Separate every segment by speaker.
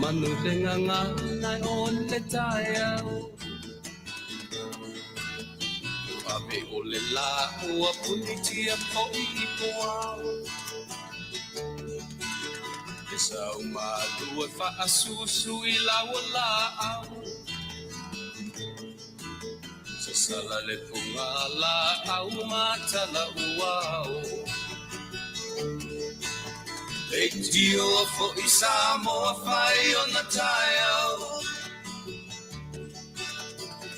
Speaker 1: manu le gagana o le taeao. Ave o le lā ua punitia foʻi i puao. E sau malu e faasusu i lau laau. Sasala le pugalaau ma talauao. Leitio foʻi Samoa fai ona taeao.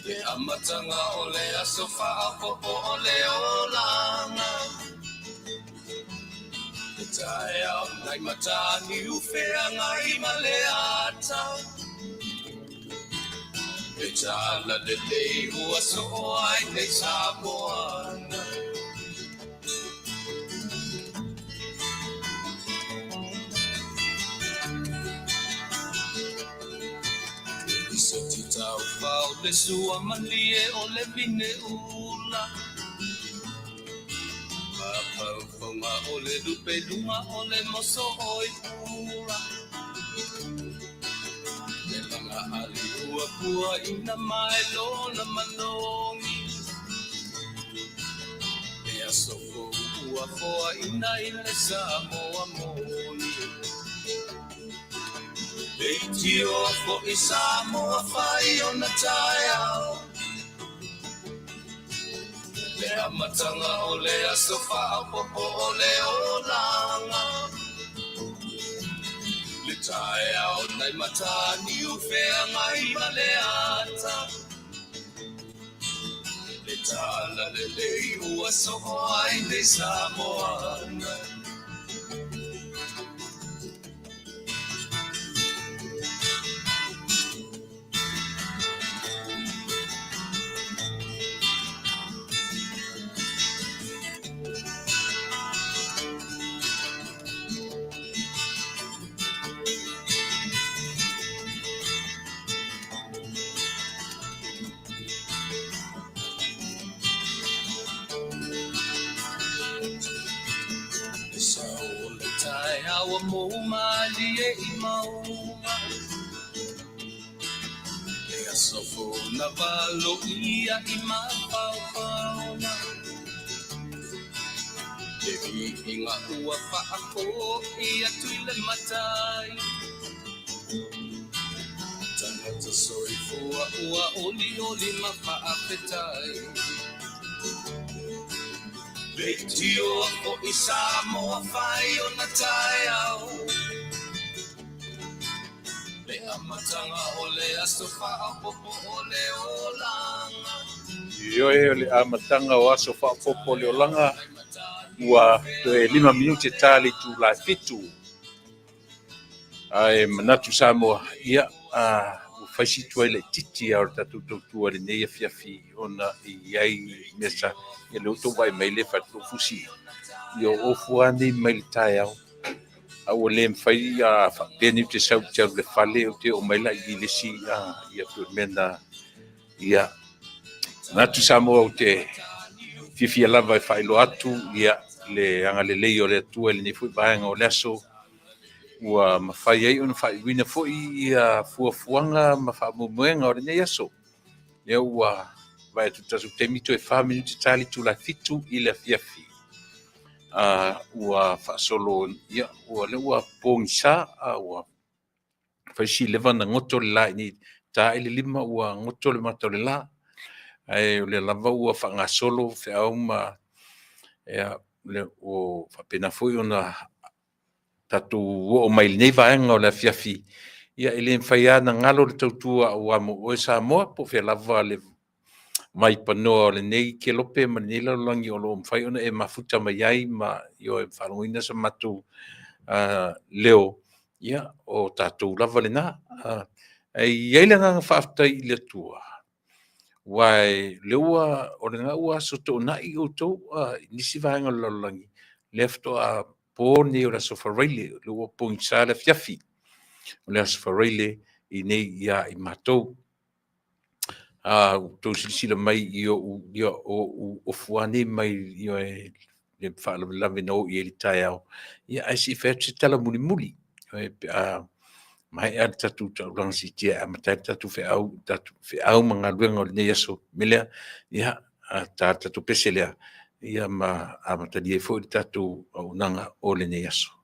Speaker 1: Le amataga o le aso faaopoopo o le olaga. Le taeao nai Mataniu Feagai ma le ata. Le talalelei ua soo ai nei Samoa. Se taufao le sua malie o le vine ula. Mafaufaga o le lupeluga o le moso o i pula. Le laga ali ua pua ina mai lona manogi. E aso fou ua foaina i le Samoa moni. Leitio foʻi Samoa fai ona taeao. Le amataga o le aso faaopoopo o le olaga. Le taeao nai Mataniu Feagai ma le ata. Le talalelei ua soo ai nei Samoa. Le sao o le taeao ua mou malie i mauga. Le aso fou na valoia i mafaufauga. Le viiga ua faafoi atu i le Matai. Tagata soifua ua olioli ma faafetai. Leitio foʻi Samoa fai ona taeao. Le amataga o le aso faaopoopo o le olaga.
Speaker 2: Ioe, o le amataga o aso faaopoopo o le olaga, ua toe 5 minute ta le itula e 7. Ae manatu Samoa, ia, ua fai si tuai laitiiti a o le tatou tautua i lenei afiafi ona e i ai mea sa ia lea ua outou vaai mai le fale fusi. Ia o ofu lava nei mai le taeao. A ua le mafai a faapea nei ou te sau ou te alu i le fale ou te oo mai la i le isi ia pei o le mea na ia manatu Samoa ou te fiafia lava e faailoa atu ia le agalelei o le Atua i lenei foi vaega o le aso ua mafai ai ona faaiuina foi ia fuafuaga ma faamoemoega o lenei aso. Lea ua vaai atu i le tatou taimi toe 4 minute ta le itula e 7 i le afiafi. Ua faasolo ia ua lea ua pogisa ua fai si leva na goto le la i nei ta i le 5 ua goto le mata o le la. Ae o lea lava ua faagasolo feau ma ia le o faapena foi ona tatou oo mai i lenei vaega o le afiafi. Ia e le mafai lava ona galo le tautua aua mo oe Samoa po o fea lava le mai panoa o lenei kelope ma lenei lalolagi o lo o mafai ona e mafuta mai ai ma ioe faalogoina sa matou leo, ia o tatou lava lena. E i ai le agaga faafetai i le Atua, aua lea ua o lena ua aso toonai outou i nisi vaega o le lalolagi, lea faatoa po nei o le aso Faraile, lea ua pogisa le afiafi o le aso Faraile i nei ia i matou. Outou silasila mai i ou ia o ofu lava nei mai ioe le faalavelave na oo i ai le taeao. Ia ae se i fai atu se tala mulimuli pe a Maea le tatou taulaga siitia e amata ai le tatou feau, tatou feau ma galuega o lenei aso. O le mea lea, ia, ta le tatou pese lea, ia ma amatalia ai foi le tatou auaunaga o lenei aso.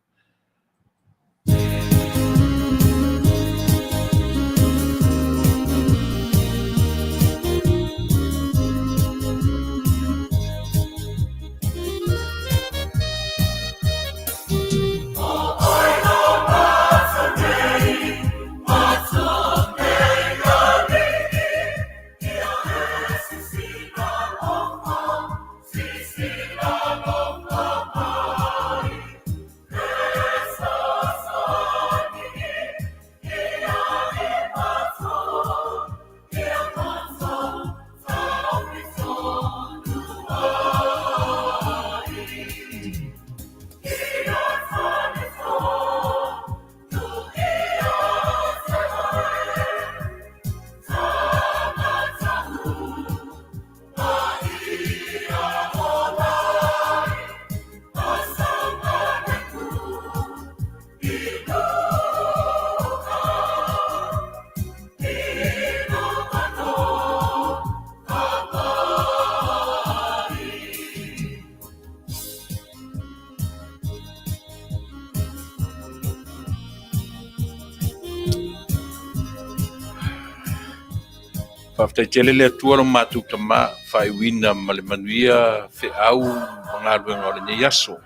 Speaker 2: Faafetai tele le Atua lo matou Tama, faaiuina ma le manuia feau ma galuega o lenei aso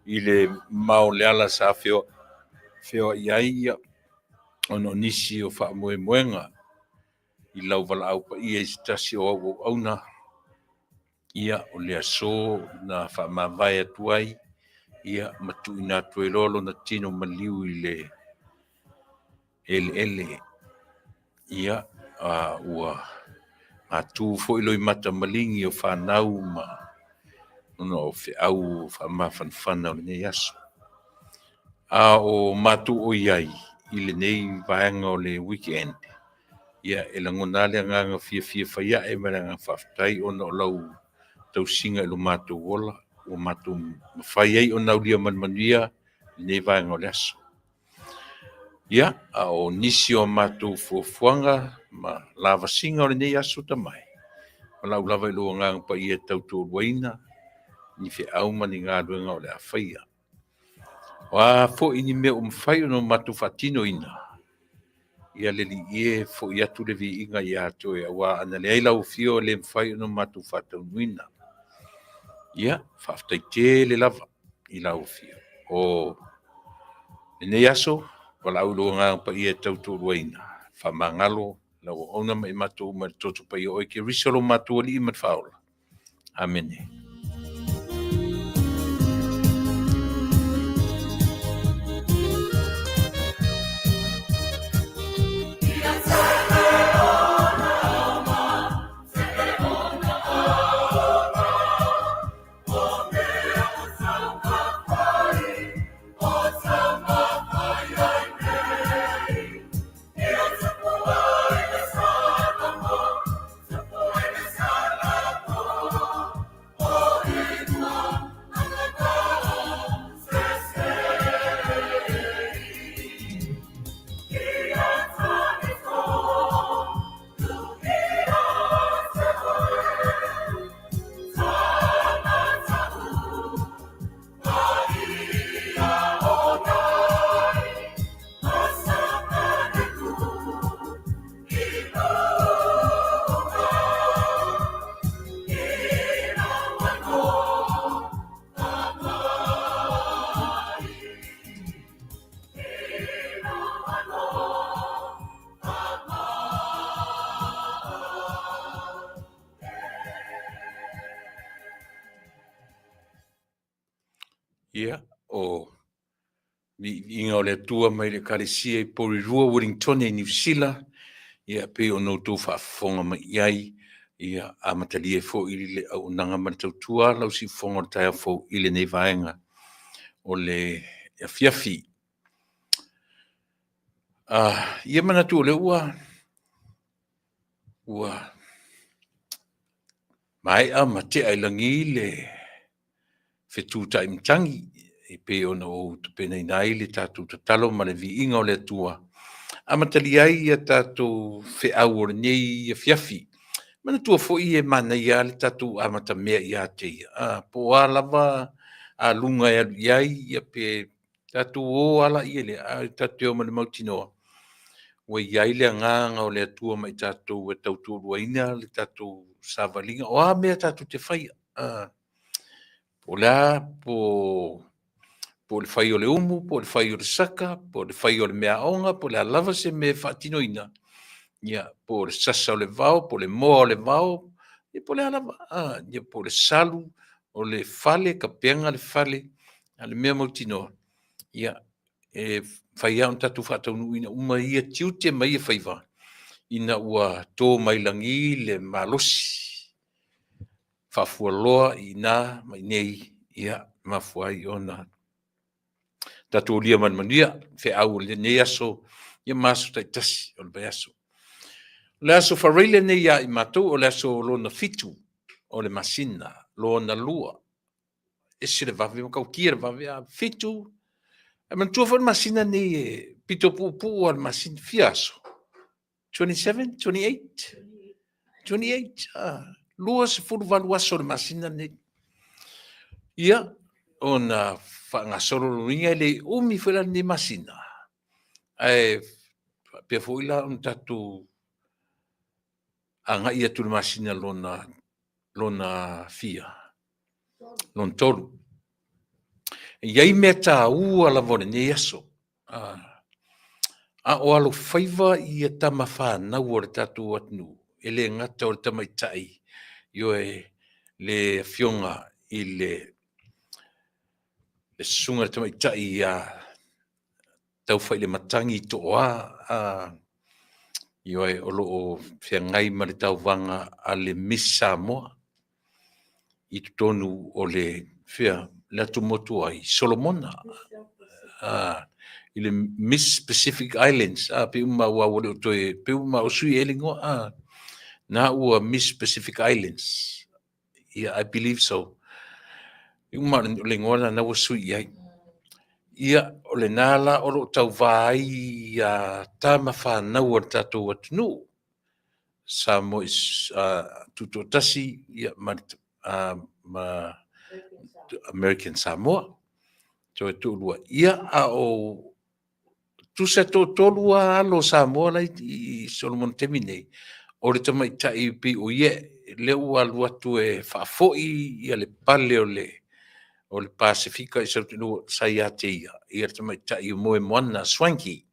Speaker 2: i le mao o le ala sa feoai ai ona o nisi o faamoemoega i lau valaau paia i se tasi o au auauna, ia, o le aso na faamavae atu ai, ia, ma tuuina atu ai loa lona tino maliu i le eleele. Ia, ua matu foi loimata maligi o fanau ma ona o feau faamafanafana o lenei aso. A o matou o i ai i lenei vaega o le weekend, ia e lagona lava le agaga fiafia faiae ma le agaga faafetai ona o lau tausiga i lo matou ola ua matou mafai ai ona aulia ma le manuia lenei vaega o le aso. Ia, a o nisi o matou fuafuaga ma lavasiga o lenei aso tamai, valaau lava i lou Agaga Paia e tautoaluaina ni feau ma ni galuega o le a faia. O a foi ni mea ua mafai ona matou faatinoina, ia le Alii e foi atu le viiga ia te oe, aua ana leai lau afio e le mafai ona matou faataunuuina. Ia, faafetai tele lava i lau afio. O lenei aso, valaau i lou Agaga Paia e tautoaluaina, faamagalo lau auauna ma i matou uma i le toto paia o oe Keriso lo matou Alii ma le Faaola. Amene. Ia, o viiviiga o le Atua mai le Ekalesia i Porirua, Wellingtone i Niu Sila, ia pei ona outou faafofoga mai i ai, ia amatalia ai foi le auaunaga ma le tautua lau siufofoga o le taeao fou i lenei vaega o le afiafi. Ia manatu o lea ua maea ma tea i lagi le fetu taimatagi. E pei ona ou tapenaina ai le tatou tatalo ma le viiga o le Atua, amatalia ai ia tatou feau o lenei afiafi. Manatua foi e manaia lava le tatou amatamea ia te ia, po o a lava aluga e alu i ai, ia pe tatou o lava laia lea, ae tatou te o ma le mautinoa ua i ai le agaga o le Atua ma i tatou e tautoaluaina le tatou savaliga. O a mea tatou te faia, po o le a, po o le fai o le umu, po o le fai o le saka, po o le fai o le meaaoga, po o le a lava se mea e faatinoina, ia, po o le sasa o le vao, po o le moa o le vao, ia po o le a lava, ia po o le salu o le fale, tapena le fale, a o le mea mautinoa, ia, e mafai lava ona tatou faataunuuina uma ia tiute ma ia faiva ina ua to mai lagi le malosi faafualoa i ina ma i inei, ia, mafua ai ona tatou aulia ma le manuia feau o lenei aso, ia ma aso taitasi o le vaiaso. O le aso Faraile lenei ia i matou, o le aso lona 7 o le masina lona 2, ese le vave, matautia le vave, a 7, ae manatua foi le masina lenei e pito puupuu lava o le masina, fia aso? 27, 28, 28, 28 aso o le masina lenei. Ia, ona faagasolo lona uiga e le umi foi la lenei masina, ae faapea foi la ona tatou agai atu i le masina lona fia? Lona tolu. E i ai mea taua lava o lenei aso, a o alofaiva ia tama fanau a le tatou atunuu, e le gata o le tamaitai, ioe, le Afioga i le Susuga i le Tamaitai ia Taufailematagi Tooa, ioe, o lo o feagai ma le tauvaga a le Miss Samoa i totonu o le, fea, le atumotu o ai? Solomona, i le Miss Pacific Islands, pei uma aua ua le o toe, pei uma ua sui ea le igoa, na ua Miss Pacific Islands. Yeah, I believe so. Pei uma o le igoa lena ua sui i ai. Ia, o lena la o lo o tauva ai ia tama fanau a le tatou atunuu, Samoa Tutoatasi ia, ma American Samoa. Toe toalua. Ia, a o tusa e toatolu lava alo o Samoa la i Solomona i le taimi nei, o le tamaitai pei o ia lea ua alu atu e faafoi ia le pale o le Pasefika sa ia te ia, ia le tamaitai o Moemoana Swankie,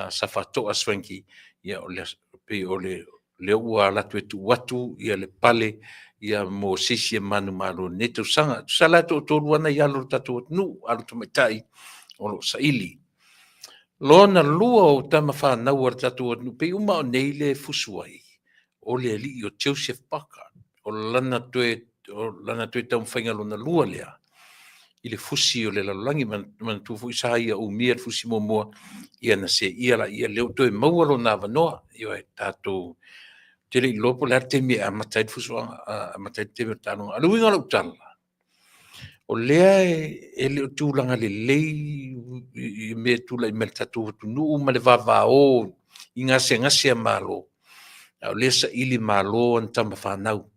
Speaker 2: Safaatoa Swankie, ia o le pei o lea ua alu atu e tuu atu ia le pale ia mo se isi e manumalo i lenei tausaga. Tusa la e toatolu lava nai alo o le tatou atunuu, alo tamaitai o lo o saili. Lona lua o tama fanau a le tatou atunuu, pei uma o nei le fusu ai, o le alii o Joseph Parker, o lana toe taumafaiga lona lua lea i le fusi o le lalolagi. Manatua foi sa ia umia le fusi muamua, ia na seia laia, lea ua toe maua lona avanoa. Ioe, tatou te le i iloa po o le a le taimi e amata ai le fusuaga, amata ai le taimi o le taaloga. A o le uiga o lau tala, o lea e le o tulaga lelei i mea e tulai mai i le tatou atunuu ma le vavao i gasegase a Malo, a o lea e saili malo ana tama fanau.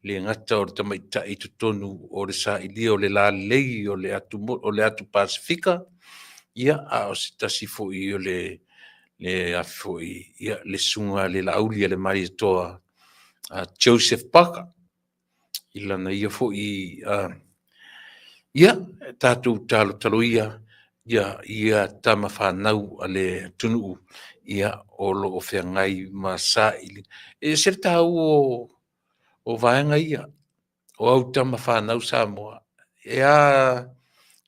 Speaker 2: Le gata o le tamaitai i totonu o le sailia o le lalelei o le atu Pasefika, ia, a o se tasi foi o le foi, ia, le susuga i le Laauli a le Malietoa Joseph Parker, i lana ia foi, ia, tatou talotalo ia, ia tama fanau a le atunuu, ia, o lo o feagai ma saili. E ese le taua o vaega ia, o au tama fanau Samoa, e a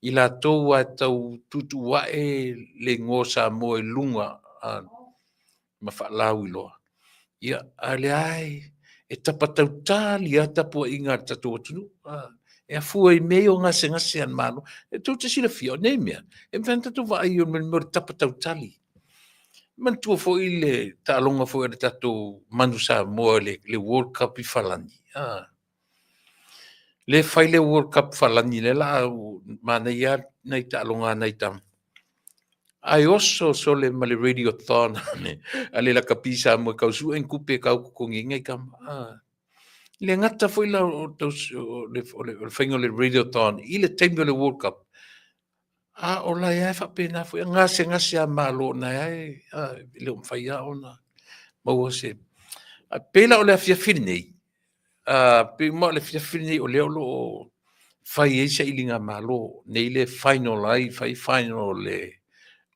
Speaker 2: i latou lava e tau tuutuuae le igoa o Samoa i luga ma faalauiloa, ia, a o lea e tapatautali lava tapuaiga a le tatou atunuu. E afua i mea ia o gasegase a le Malo. E tou te silafia, o nei mea, e mafai ona tatou vaai i mea o le tapatautali. Manatua foi le taaloga foi a le tatou Manu Samoa i le World Cup i Farani. Le fai le World Cup faalagi lea la manaia nai taaloga nai tama. Ae oso sole ma le radiothon a le lakapi Samoa e tau sue ni tupe e tau totogi ai nai tama. Le gata foi la o le faiga o le radiothon i le taimi o le World Cup, a o la e faapena foi gasegase a Malo na e le o mafai lava ona maua se. Ae pei la o le afiafi lenei, pei uma o le afiafi lenei o lea o lo o fai ai sailigamalo nei le final ai, fai final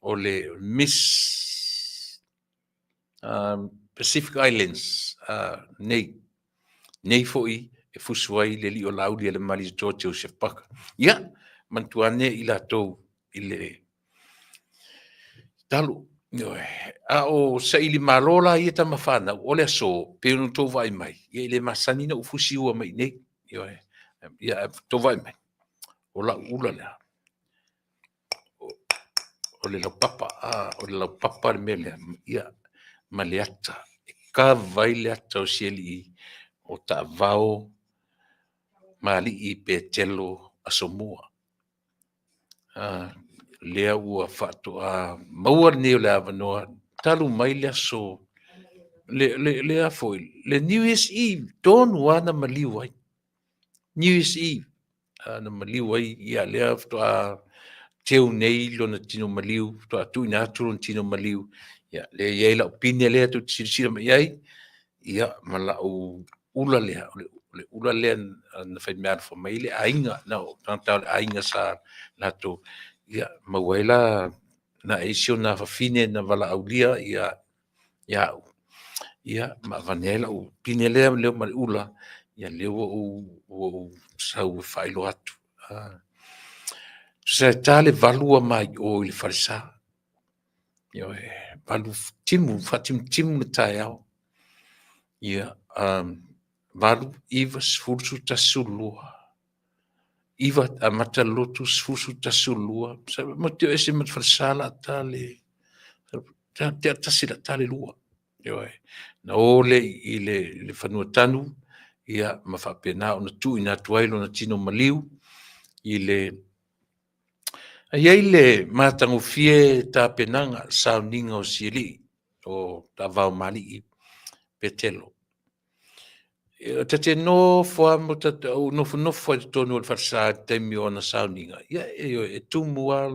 Speaker 2: o le Miss Pacific Islands nei. Nei foi e fusu ai le alii o Laauli a le Malietoa Joseph Parker. Ia, manatua ane i latou i le talo. A o saili malo la ia tama fanau, o le aso, pei ona outou vaai mai, ia e le masani ona ou fusiua mai i inei. Ioe, ia outou vaai mai, o lau ula lea, o le laupapa, o le laupapa le mea lea, ia, ma le ata, e kava ai le ata o si alii o taavao ma alii Petelo Asomua. Lea ua faatoa maua lenei o le avanoa talu mai le aso lea foi le New Year's Eve tonu lava na maliu ai. New Year's Eve na maliu ai, ia lea faatoa teu nei lona tino maliu, faatoa tuuina atu lona tino maliu. Ia lea e i ai lau pine lea tou te silasila mai ai, ia ma lau ula lea, o le ula lea na fai meaalofa mai ai le aiga, na o tagata o le aiga sa latou, ia maua ai la na e isi ona afafine na valaaulia ia au, ia ma avane ai lau pine lea ma le ula, ia lea ua ou sau e faailoa atu. Tusa e ta le 8 ua maio i le falesa. Ioe, 8 timu, faatimutimu le taeao. Ia, 8, 9, 10, 11, 12, 9 amata le lotu, 10, 11, 12, ma te o ese ma te falesa la ta le, tea tasi la ta le lua. Ioe, na o le i le fanua tanu, ia, ma faapena ona tuuina atu ai lona tino maliu i le. E i ai le matagofie tapenaga sauniga o sialii o Taavao ma Alii Petelo. E ta te nofo lava ma ou nofonofo lava i totonu o le falesa i le taimi o ana sauniga, ia e tumu lava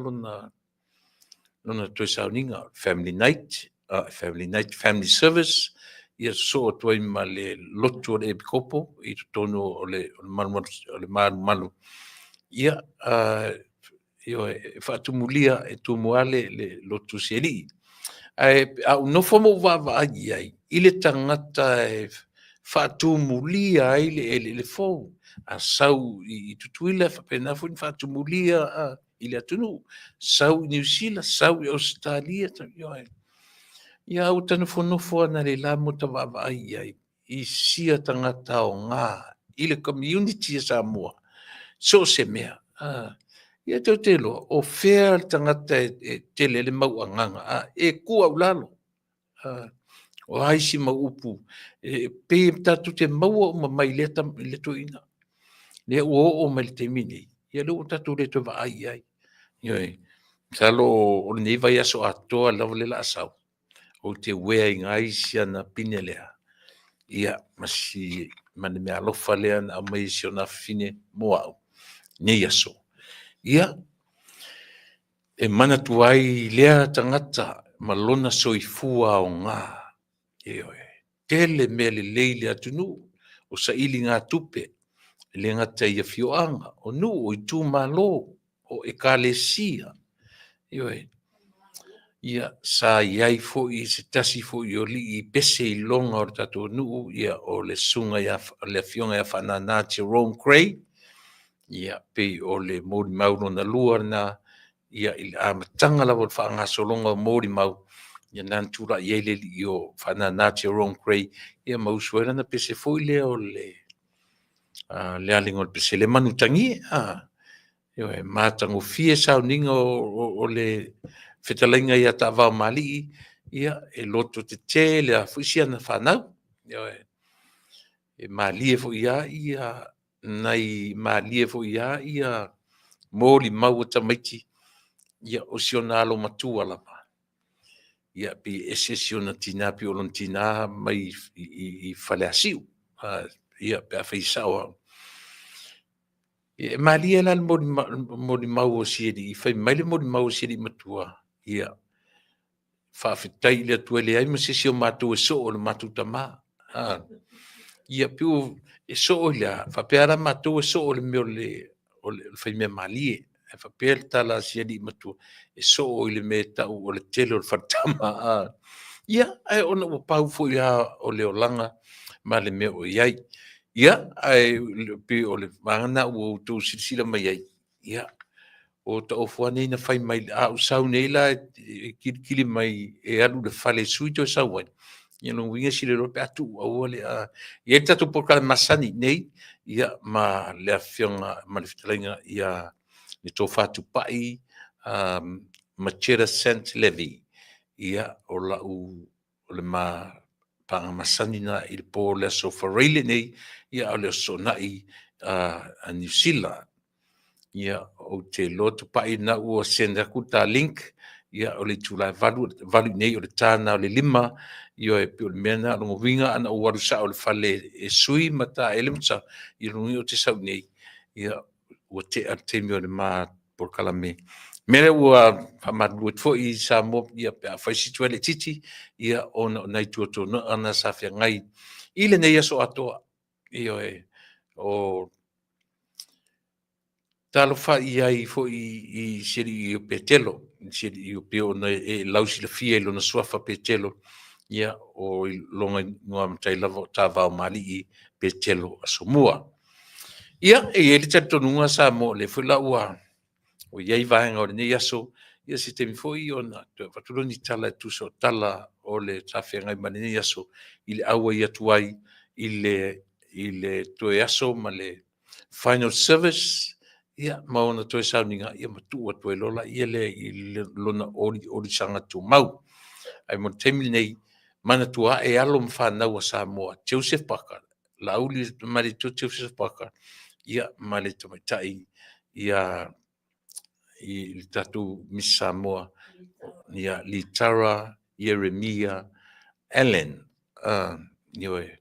Speaker 2: lona toe sauniga, family night, family night, family service, ia sosoo atu ai ma le lotu o le Epikopo i totonu o le malumalu. Ia, ioe, e faatumulia, e tumu lava le lotu sialii. Ae a ou nofo ma ou vaavaai i ai i le tagata e faatumulia ai le eleele fou, a sau i Tutuila e faapena foi ona faatumulia i le atunuu, sau i Niu Sila, sau i Ausetalia, ia ua ta nofonofo analeila ma ta vaavaai i ai i sia tagata aoga i le community a Samoa, so o se mea. Ia tou te iloa, o fea le tagata e tele ai le mau agaga, e tuu au i lalo. O a isi mau upu, e pei e tatou te maua uma mai lea toeaina. Lea ua oo mai le taimi nei, ia lea ua tatou le toe vaai i ai. Ioe, masalo o lenei vaiaso atoa lava lea o le a sau, ou te wear ina ai si ana pine lea, ia, ma si ma le meaalofa lea na aumai e si ona afafine mo au nei aso. Ia, e manatua ai lea tagata ma lona soifua aoga. Ioe, tele mea lelei i le atunuu, o sailigatupe, e le gata i afioaga, o nuu, o itumalo, o ekalesia. Ioe, ia, sa i ai foi se tasi foi o alii pese iloga o le tatou nuu, ia, o le susuga ia, le afioga ia Faanana Jerome Gray, ia, pei o le molimau lona lua lena, ia, i le amataga lava o le faagasologa o molimau, ia na na tulai ai le alii o Faanana Jerome Gray, ia ma usu ai lana pese foi lea o le alega o le pese le manutangie, Ioe, matagofie sauniga o le fetalaiga ia Taavao ma Alii, ia, e loto tetele lava foi si ana fanau. Ioe, e malie foi lava ia nai malie foi lava ia molimau a tamaiti, ia o si ona alo matua lava. Ia pei e ese si ona tinā, pei o lona tinā mai i Faleasiu. Ia pe afai e sao au. Ia e malie la le molimau o si alii, fai mai le molimau o si alii matua, ia faafetai i le Atua e leai ma se isi o matou e soo i le matou tama. Ia pei e soo i le a? Faapea la matou e soo i le mea o le faimea malie. Ae faapea le tala a si alii matua, e soo i le mea e tau o le tele o le faletama. Ia, ae ona ua pau foi lava o le olaga ma le mea o i ai. Ia, ae pei o le vaega lena ua outou silasila mai ai, ia, o taofu lava nei na fai mai, a ou sau nei la e kilikili mai e alu i le fale e sui toe sau ai, ia lona uiga e sili loa pe a tuu aua le a... E i ai le tatou polokalame masani nei, ia ma le afioga ma le fetalaiga ia le Tofa Tupai Macheta Sant Levy. Ia, o lau o le ma paaga masani na i le po o le aso Faraile nei, ia a o le aso Toonai a Niu Sila. Ia, ou te iloa Tupai lena ua send atu le ta link, ia o le itula e 8 i nei, o le ta lena o le 5, ioe, pei o le mea lena. O lona uiga ana ou alu sao i le fale e sui ma taele ma sau, ia o lona uiga ou te sau i inei, ia ua tea le taimi o le ma polokalame. O le mea lea ua faamalulu atu foi i Samoa, ia pe afai se tuai laitiiti, ia ona o nai tuatuano'a na sa feagai i lenei aso atoa. Ioe, o talofa i ai foi i si alii o Petelo, si alii o pei ona e lausilafia i lona suafa Petelo, ia o lona igoa matai lava o Tavaomalii Petelo Asomua. Ia, e i ai le talitonuga Samoa, o lea foi la ua i ai vaega o lenei aso, ia se taimi foi ona toe avatu lea o ni tala e tusa o tala o le sa feagai ma lenei aso i le auai atu ai i le toe aso ma le final service, ia ma ona toe sauniga, ia ma tuu atu ai loa lea lea i lona oliolisaga tumau. Ae mo le taimi lenei, manatua ae alo ma fanau a Samoa, Joseph Parker, Laauli Malietoa Joseph Parker, ia ma le tamaitai ia i le tatou Miss Samoa, ia Litara Ieremia Allan. Ioe.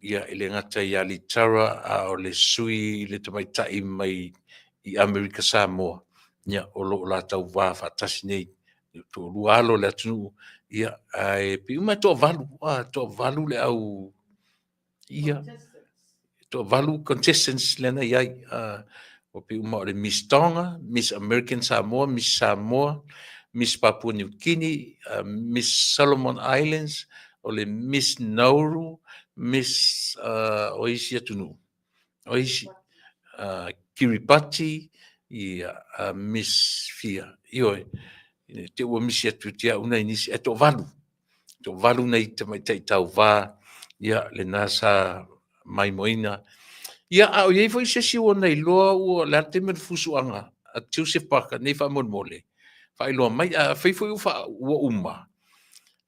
Speaker 2: Ia, e le gata ia Litara, a o le sui le tamaitai mai i Amerika Samoa, ia, o lo o la tauva faatasi nei, toalua alo o le atunuu, ia, ae pei uma e toavalu, toavalu le au, ia, toavalu contestants lea na i ai. Ua pei uma o le Miss Tonga, Miss American Samoa, Miss Samoa, Miss Papua New Guinea, Miss Solomon Islands, o le Miss Nauru, Miss o isi atunuu, o isi Kiribati, ia, Miss Fia, ioe, te ua misi atu te au nai nisi, e toavalu, toavalu nai tamaitai tauva, ia, lena sa maimoaina. Ia, a o i ai foi se isi ua na iloa ua, o le a le taimi o le fusuaga a Joseph Parker nei faamolemole, faailoa mai, a fai foi ua uma,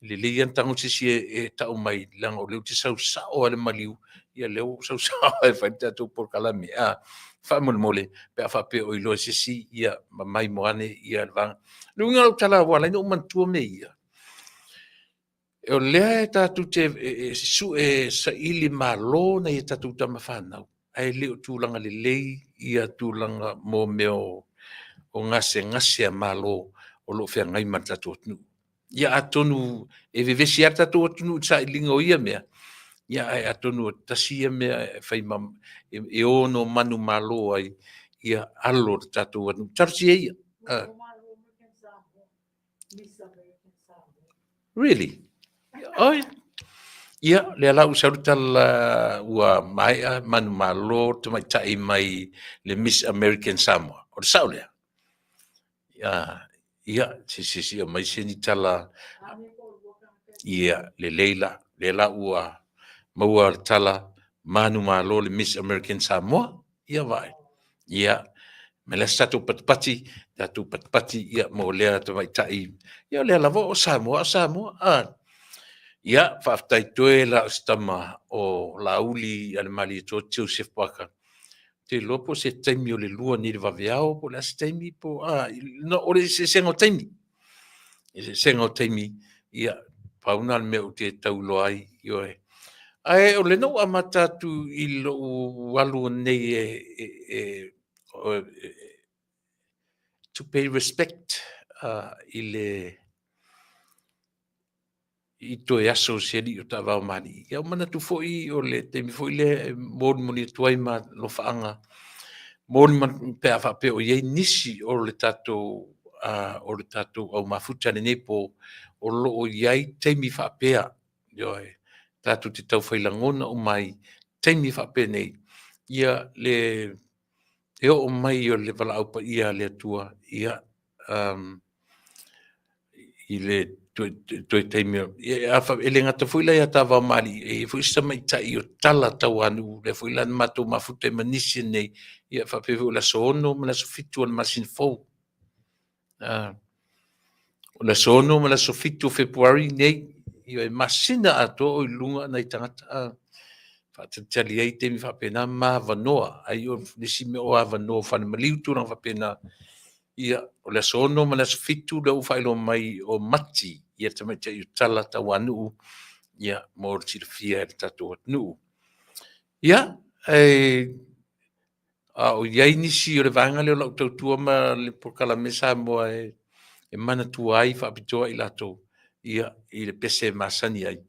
Speaker 2: lelei lava ona tago se isi e tau mai, leaga o lea ou te sau sao lava i le maliu, ia lea ua ou sau sao e fai le tatou polokalame. A, faamolemole, pe a faapea o iloa e se isi, ia ma maimoa ane ia le vaega. O le uiga o lau tala ua ala ai ona ou manatua mea ia, o lea e tatou te sue saili malo nai a tatou tama fanau, ae le o tulaga lelei ia tulaga mo mea o gasegase a Malo o lo o feagai ma le tatou atunuu. Ia atonu e vevesi lava le tatou atunuu i le sailiga o ia mea, ia ae atonu e tasi ia mea e fai ma e ono manumalo ai ia alo o le tatou atunuu. Talosia ia. Really? Oi. Ia, lea la ua sau le tala ua maea manumalo tamaitai mai le Miss American Samoa. O le sao lea? Ia, ia, se se se aumai se ni tala. Ia, lelei la. Lea la ua maua le tala manumalo le Miss American Samoa. Ia vaai. Ia, ma le asi tatou patipati, tatou patipati ia mo lea tamaitai. Ia o lea lava o Samoa o Samoa. Ah. Ia, faafetai toe la o se tama o Laauli a le Malietoa Joseph Parker. Ou te iloa po o se taimi o le 2 nei i le vaveao po o le a se taimi po o a, no, o le eseesega o taimi. Eseesega o taimi, ia, pau lena o le mea ou te tau iloa ai, ioe. Ae o lena ua amata atu i lou alu nei e to pay respect i le i toe aso o si alii o taavao ma alii. Ia ua manatu foi o le taimi foi lea e molimoli atu ai ma alofaaga pe a faapea o i ai nisi o le tatou au mafuta i lenei po o lo o i ai taimi faapea, ioe, tatou te taufai lagona uma ai i taimi faapenei, ia le oo mai o le valaau paia a le Atua, ia, i le toe taimi e le gata foi la ia Ta'avanmalii, e i ai foi si tamaitai o Tala Tauanuu, lea foi la na matou mafuta ai ma nisi nei, ia faapea foi o le aso 6 ma le aso 7 o le masina fou. O le aso 6 ma le aso 7 o Fepuari nei, e masina atoa o i luga nai tagata, faatalitali ai taimi faapena ma avanoa, ai o le isi mea o avanoa o falemaliu tulaga faapena. Ia, o le aso 6 ma le aso 7 lea ua faailoa mai o Mati, ia le tamaitai o Tala Tauanuu, ia, mo le silafia e le tatou atunuu. Ia, a o i ai nisi o le vaega lea o lau tautua ma le polokalame Samoa e manatua ai faapitoa i latou, ia, i le pese e masani ai,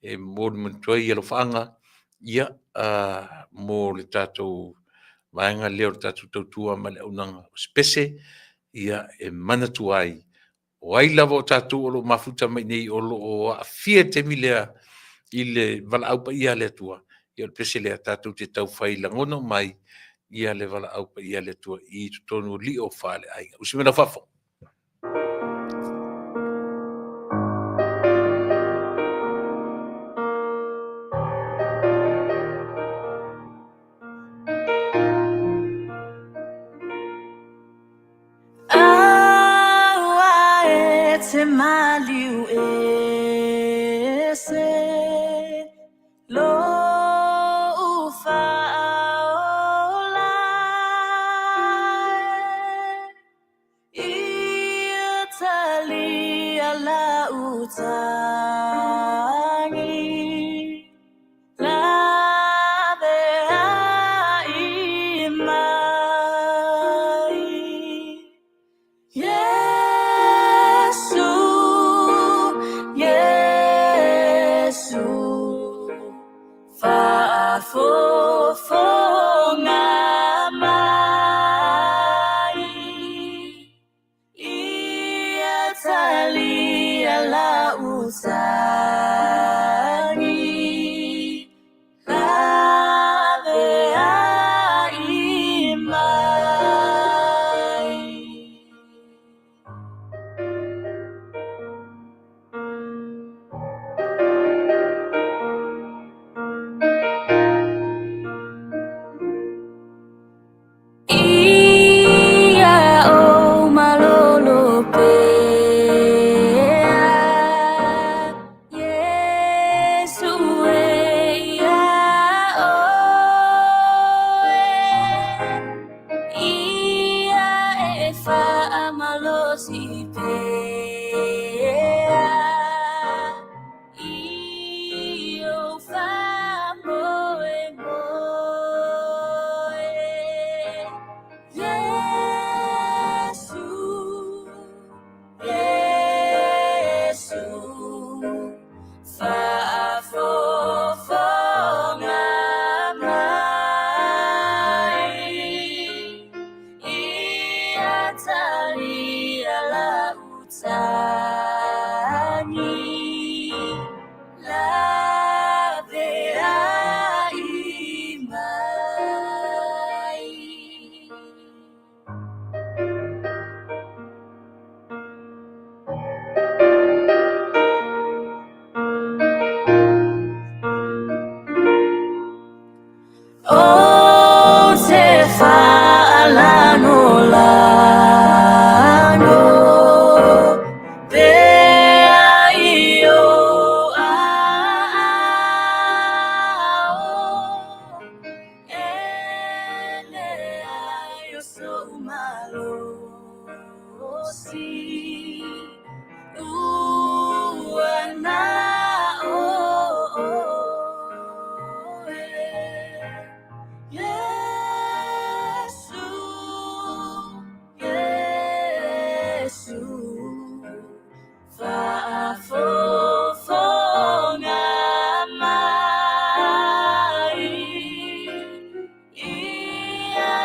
Speaker 2: e molimoli atu ai alofaaga, ia, mo le tatou vaega lea o le tatou tautua ma le auaunaga. O se pese, ia, e manatua ai, o ai lava o tatou o lo o mafuta mai i inei o lo o aafia i le taimi lea i le valaau paia a le Atua, ia o le pese lea, tatou te taufai lagona uma ai le valaau paia a le Atua i totonu o lio faaleaiga. Usi mai lau faafofoga.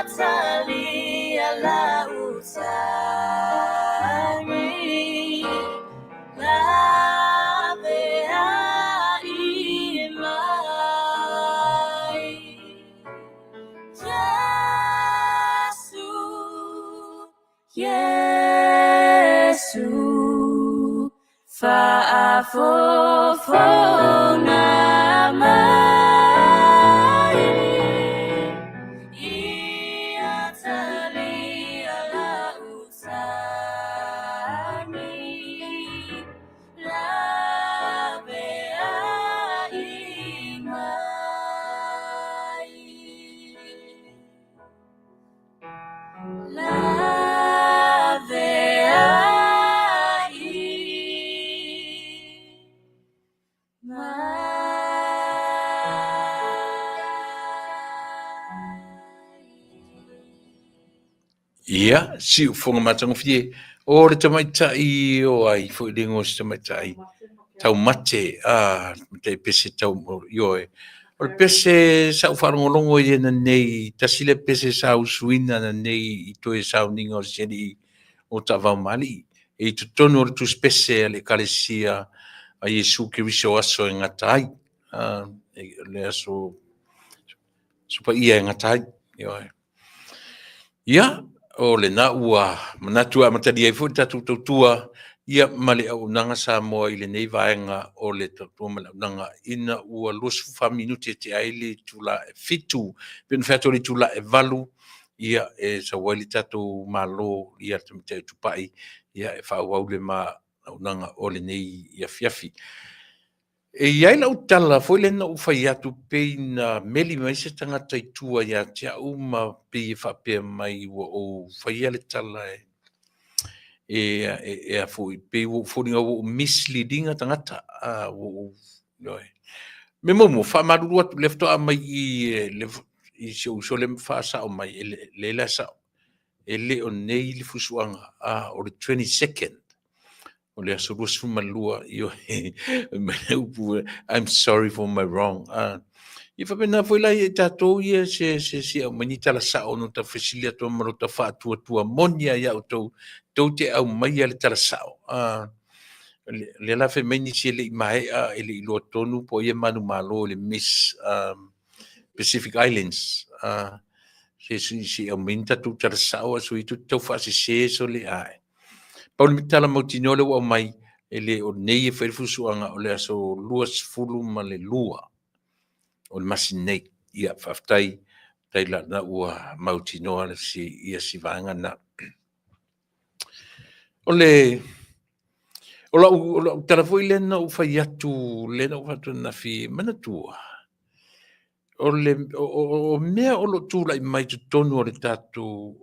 Speaker 1: Ia lau tagi Laveai mai Iesu, Iesu Faafofoga mai Ia talia lau tagi Laveai mai Laveai mai.
Speaker 2: Ia, siufoga matagofie, o le tamaitai o ai foi le igoa o se tamaitai taumate, a, tamaitai pese tau, ioe. O le pese sa ou faalogologo i ai ananei, tasi lea pese sa usuina ananei i toe sauniga o si alii o Taavao ma Alii, e i totonu o le tusi pese a le Ekalesia a Iesu Keriso o aso e gata ai, a, le aso paia e gata ai, ioe. Ia, o lena ua manatu e amatalia ai foi le tatou tautua ia ma le auaunaga Samoa i lenei vaega o le tautua ma le auaunaga ina ua 24 minute e tea ai le itula e 7, pei ona fai atu o le itula e 8 ia e sau ai le tatou Malo ia le Tamaitai o Tupai ia e faaauau le ma auaunaga o lenei afiafi. E i ai lau tala foi lea na ou fai atu pei na meli mai se tagata i tua ia te au ma pei e faapea mai ua ou faia le tala e a foi, pei ua ou foliga ua ou mislead ina tagata. A, ua ou, ioe. Mea muamua, faamalulu atu, lea faatoa aumai i i i si ou uso lea ma faasao mai, e leai la e sao, e le o nei le fusuaga, a, o le 22nd o le aso 22, ioe, mai le upu, I'm sorry for my wrong. Ia faapena foi la ia i tatou ia se se se aumai ni tala sao no ta fesili atu ma lo ta faatuatua moni a ia outou tou te aumaia le tala sao. Le la fai mai nisi e le i maea e le i iloa tonu po o ai e manumalo i le Miss Pacific Islands. Se se se aumai ni tatou tala sao a sui tu tau faasese sole ae. Pau le tala mautinoa lea ua aumai, e le o nei e fai le fusuaga, o le aso 22 o le masina nei. Ia, faafetai, faafetai la na ua mautinoa le si, ia si vaega na. O le, o lau, o lau tala foi lea na ou fai atu, lea na ou fai atu ananafi, manatua, o le, o, o, o mea o lo o tulai mai totonu o le tatou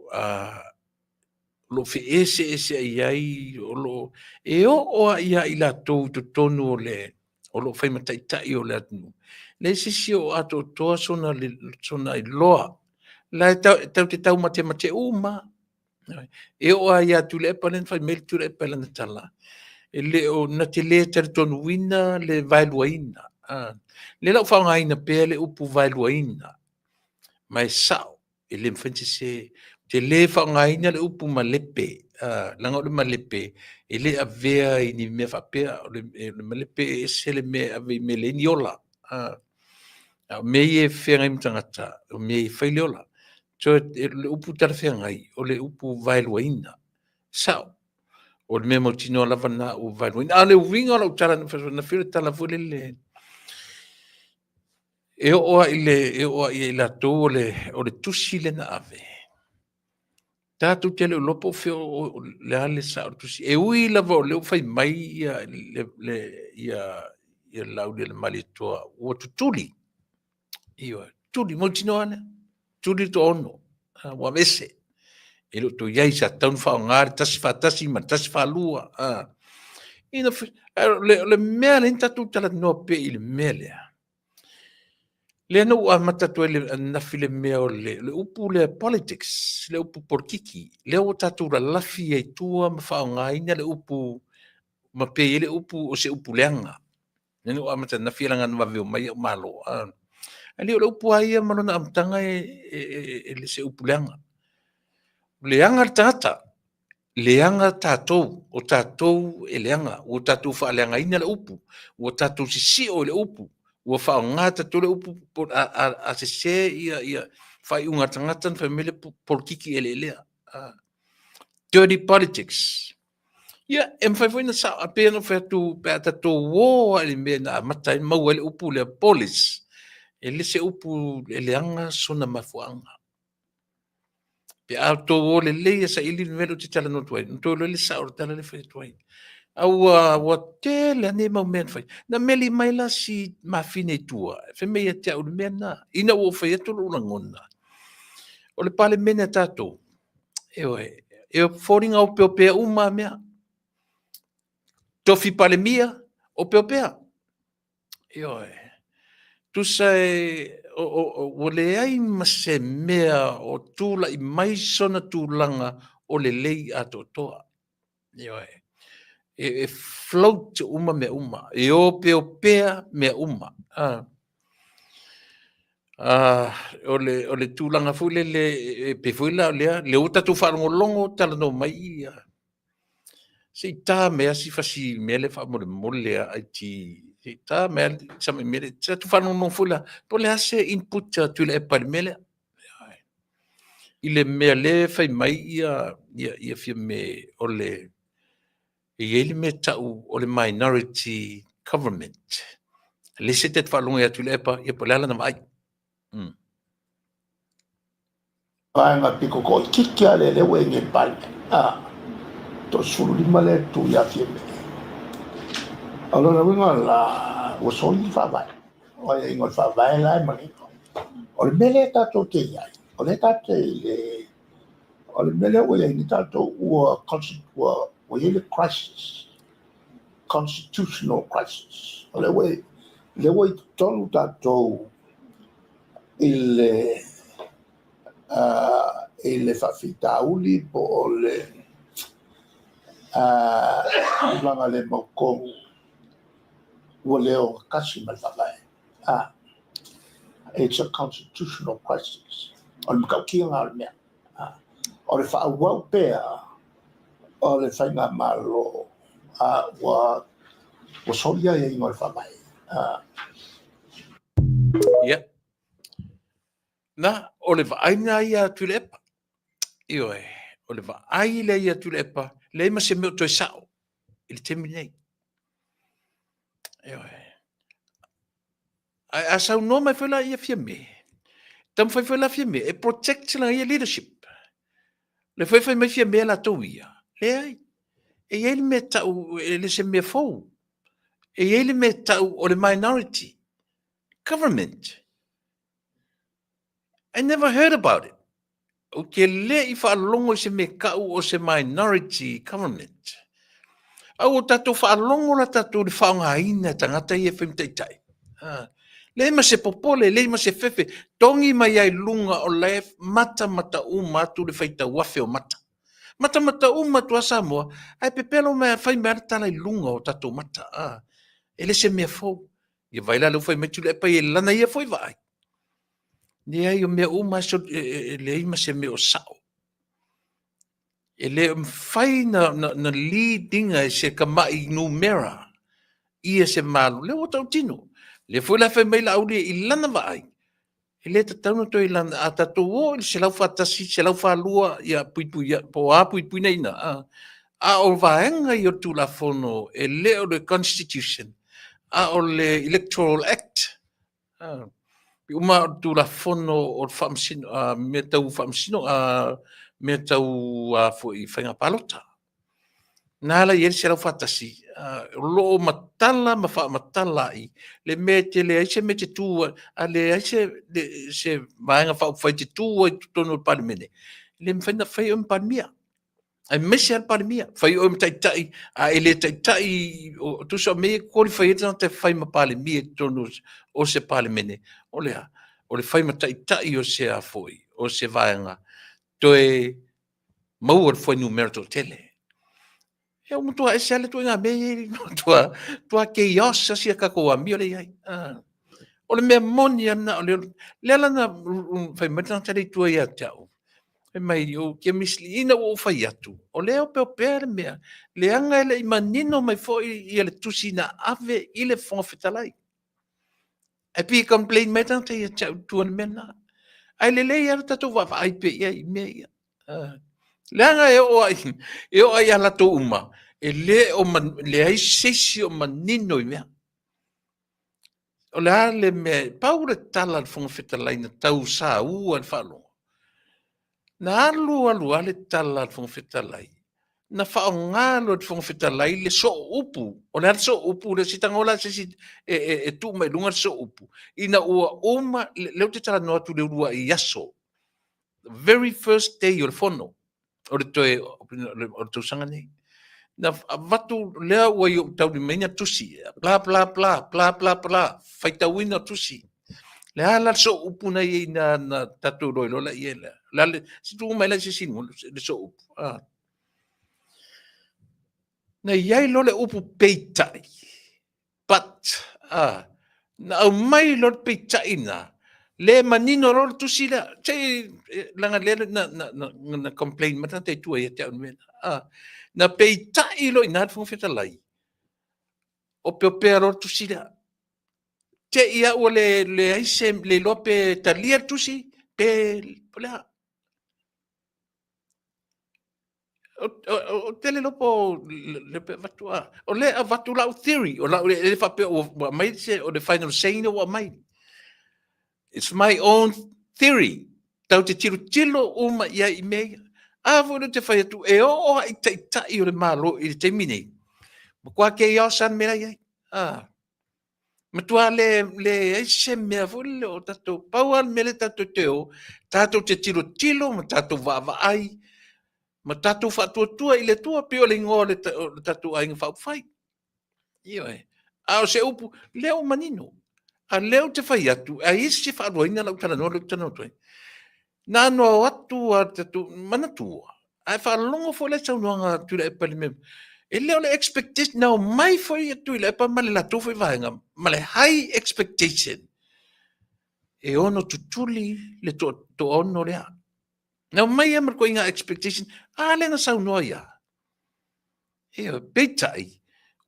Speaker 2: o lo o feeseeseai ai, o lo o e oo lava ia i latou i totonu o le o lo o fai ma taitai o le atunuu. Leai se isi o atoatoa sona, sona iloa. La e tau te taumatemate uma. E oo lava ia Tuilaepa, lea na fai mai le Tuilaepa i lana tala, e le o na te le talitonuina le vaeluaina. Lea la ua faaaogaina pea le upu vaeluaina, ma e sao, e le mafai ona sese. Ou te le faaaogaina le upu malepe, leaga o le malepe e le avea i ni mea faapea. O le malepe e ese le mea e ave i mea e leai ni ola. A o mea ia e feagai ma tagata, o mea e fai le ola. So, le upu talafeagai, o le upu vaeluaina. Sao, o le mea mautinoa lava na ua vaeluaina. A o le uiga o lau tala na fai atu, le tala foi lele, E oo lava i le, e oo lava ia i latou o le, o le tusi lea na ave, tatou te le o iloa po o fea o le a le sao o le tusi. E ui lava o lea ua fai mai ia le, le, ia, ia Laaulialemalietoa ua tutuli. Ioe, tutuli, mautinoa lea. Tutuli le toaono, ua aveese. E le o toe i ai, sa tatau ona faaaoga le 141 ma le 142. Ina, o le mea lea na tatou talanoa pea i le mea lea, Lea na ou amata atu ai ananafi le mea o le, le upu lea politics, le upu polokiki, lea ua tatou lalafi ai tua ma faaaogaina le upu ma pei ai le upu o se upu leaga. Lea na ou amata ananafi leaga na vave omai au malo. Ae le o le upu a ia ma lona amataga e, e, e, e le se upu leaga. Leaga le tagata, leaga tatou, o tatou e leaga, ua tatou faaleagaina le upu, ua tatou sisio i le upu, ua faaaoga tatou le upu a, a, a sese ia, ia faaiuga a le tagata na fai mai le polokiki eleelea. Dirty politics. Ia, e mafai foi ona sao, a pei ona ou fai atu pe a tatou o lava i le mea na amata ai maua ai le upu lea polis, e le se upu e leaga sona mafuaaga. Pe a outou o lelei e saili le mea lea ou te talanoa atu ai, ona outou iloa lea o le sao o le tala lea e fai atu ai. A ua, ua tele lava nei mau mea na fai. Na meli mai la si mafine i tua, fai mai ia te au i le mea lena, ina ua ou fai atu lou lagona, o le Palemene a tatou, ioe, e foliga opeopea uma lava mea. Tofi Palemia, opeopea. Ioe. Tusa e ua leai ma se mea o tulai mai sona tulaga o lelei atoatoa. Ioe. E, e float uma mea uma, e opeopea mea uma. Ah. Ah, o le, o le tulaga foi lele, e pei foi la o lea, lea ua tatou faalogologo talanoa mai ia. Se i ta mai lava si fasi mea lea faamolemole a IT. Se i ta mai lava si mea lea. Tatou faalogologo foi la, po o le a se input a Tuilaepa i le mea lea. I le mea lea e fai mai ia, ia, ia Fiame o le, e i ai le mea e tau o le minority government. Le se te faalogo ia Tuilaepa, ia po o le a lana vaai.
Speaker 3: Vaega pito toaitiiti lava lea lea ua i ai nei i le Palemene, a, toa-15 lea e tu ia Fiame. O lona uiga la, ua soli le Faavae. O aiaiga o le Faavae la e manino. O le mea lea tatou te i ai, o lea tatou te i le, o le mea lea ua i ai nei tatou, ua, ua, ua i ai le crisis, constitutional crisis. O lea ua, lea ua i totonu tatou i le i le faafitauli po o le tulaga le mautonu ua le ogatasi ma le Faavae. It's a constitutional crisis. O le matautia lena o le mea. O le faaauau pea o le faigamalo ua ua solia aiaiga o le Faavae.
Speaker 2: Ia. Na, o le vaai lena ia a Tuilaepa. Ioe, o le vaai lea ia Tuilaepa, leai ma se mea o toe sao i le taimi lenei. Ioe. Ae a saunoa mai foi la ia Fiame, taumafai foi la Fiame e protect lana ia leadership. Le foi fai mai Fiame latou ia, leai. E i ai le mea tau, e le se mea fou. E i ai le mea tau o le minority government. I never heard about it. Ou te le i faalogo i se mea tau o se minority government. A ua tatou faalogo la tatou i le faaaogaina e tagata ia e fai ma taitai. Ah. Leai ma se popole, leai ma se fefe, togi mai ai luga o la e matamata uma atu le faitau afe o mata. Matamata uma atu a Samoa, ae pepelo mai fai mai le tala i luga o tatou mata. Ah. E le se mea fou. Ia vai la lea ua fai mai Tuilaepa i lana ia foi vaai. Leai, o mea uma e leai ma se mea o sao. E le mafai na, na, na lead ina e se tama'i numera ia se Malo. Lea ua tautino. Lea foi la fai mai Laauli i lana vaai, e le tatau na toe lana, a tatou o i le 141, 142, ia puipui, po o a puipuina ina, a, a o vaega ia o le Tulafono e le o le Constitution, a o le Electoral Act, Pei uma o le Tulafono o le faamasino, mea tau faamasino, mea tau a foi faiga palota. Na ala i ai le 141, o lo o matala ma faamatala ai le mea e te leai se mea e te tu ai, a leai se, se Vaega Faaupufai e te tu ai i totonu o le Palemene, e le mafai ona fai oe ma Palemia. Aemaise lava le Palemia, fai oe ma taitai, a e le taitai, o, tusa o mea ia e qualify ai le tagata e fai ma Palemia i totonu o se Palemene, o le a? O le fai ma taitai o se a foi, o se vaega, toe maua le fuainumera toatele. Ia ua matua ese lava le ituaiga mea ia, matua, matua chaos lava si a tatou amio lea e i ai. Ah. O le mea moni lava lena, o le, lea la na fai mai le tagata lea i tua ia te au, fai mai, ou te misliina ua ou fai atu, o lea e opeopea le mea, leaga e le i manino mai foi ia le tusi na ave i le Fofoga Fetalai. Ae pei e complain mai le tagata ia te au i tua i le mea lena. Ae lelei lava lo tatou vaavaai pea i ai i mea ia. Leaga e oo ai, e oo ai ia latou uma, e le o man, leai se isi o manino i mea. O le a le mea, pau le tala a le Fofoga Fetalai na tau saua i le faalogo, na alu alu lava le tala a le Fofoga Fetalai, na faaaoga loa e le Fofoga Fetalai le sooupu. O le a le sooupu lea? Se i tago la se isi e, e, e tuu mai i luga le sooupu. Ina ua uma, lea ou te talanoa atu i le uluai aso, the very first day o le fono, o le toe o le tausaga nei. Na avatu lea ua i ou taulimaina tusi, bla bla bla, bla bla bla, faitauina tusi. Le a la le sooupu na i ai na, na tatou iloiloa la i ai lea. Le a le, se tuu mai la i se isi le sooupu. Ah. Na i ai loa le upu peitai, but, ah, na aumai loa le peitai na, le manino loa le tusi lea. Se i, leaga lea na, na, na, na, na complain mai tagata i tua ia te au i le mea lena. Ah, na peitai loa i ina le Fofoga Fetalai, opeopea loa le tusi lea. Te i a ua le, leai se, le iloa pe talia le tusi, pe, o le a. Ou te le iloa po o le pe avatu a. O lea e avatu lau theory, o lau, e le faapea ua aumai se, o le final say lea ua aumai. It's my own theory. Tatou te tilotilo uma i ai i mea ia. A foi lea ou te fai atu, e oo lava i taitai o le Malo i le taimi nei, matua chaos lava le mea la e i ai. Ah. Matua le, leai se mea foi lele o tatou, pau lava le mea lea tatou te o, tatou te tilotilo ma tatou vaavaai ma tatou faatuatua i le Atua, pei o le igoa o le, o le tatou Aiga Faaupufai. Ioe. A o se upu, lea ua manino. A lea ou te fai atu, a i ai se faaluaina lau talanoa lea ou te talanoa atu ai, na ona o atu lava tatou, manatua, ae faalogo foi la i saunoaga a Tuilaepa i le mea, e le o le expectation, na omai foi Tuilaepa ma le latou foi vaega ma le high expectation e ono tutuli le toaono lea. Na omai ia ma le ituaiga expectation, a lea na saunoa ia. Ioe, peitai,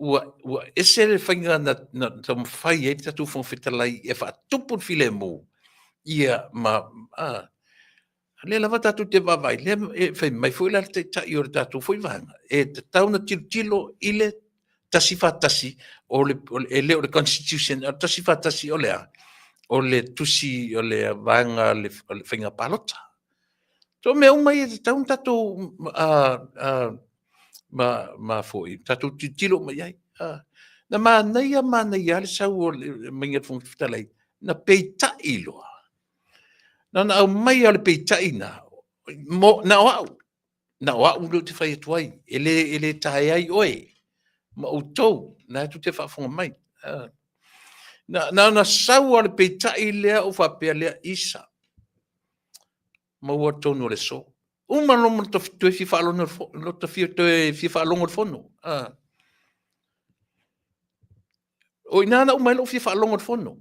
Speaker 2: ua, ua ese le faiga na, na taumafai ai le tatou Fofoga Fetalai e faatupu le filemu, ia, ma, a, lea lava tatou te vaavaai, lea e fai mai foi la le Taitai o le tatou foi vaega, e tatau ona tilotilo i le 141, o le, e le o le Constitution, o le 141 o le a? O le tusi o le vaega o le faiga palota. So mea uma ia e tatau ona tatou ma, ma foi, tatou tilotilo uma i ai. Na manaia manaia lava le sau o le maiga o le Fofoga Fetalai, na peitai loa. Na ona aumai lava o le peitai na, mo, na o au, na o au lea ou te fai atu ai, e le, e le taea ai oe ma outou, na tou te faafofoga mai. Na, na ona sau lava o le peitai lea ou faapea lea, Isa, maua tonu o le aso. Uma loa ma le toe fia faalogo toe fia faalogo i le fono. O i ina na uma ai lou fia faalogo i le fono.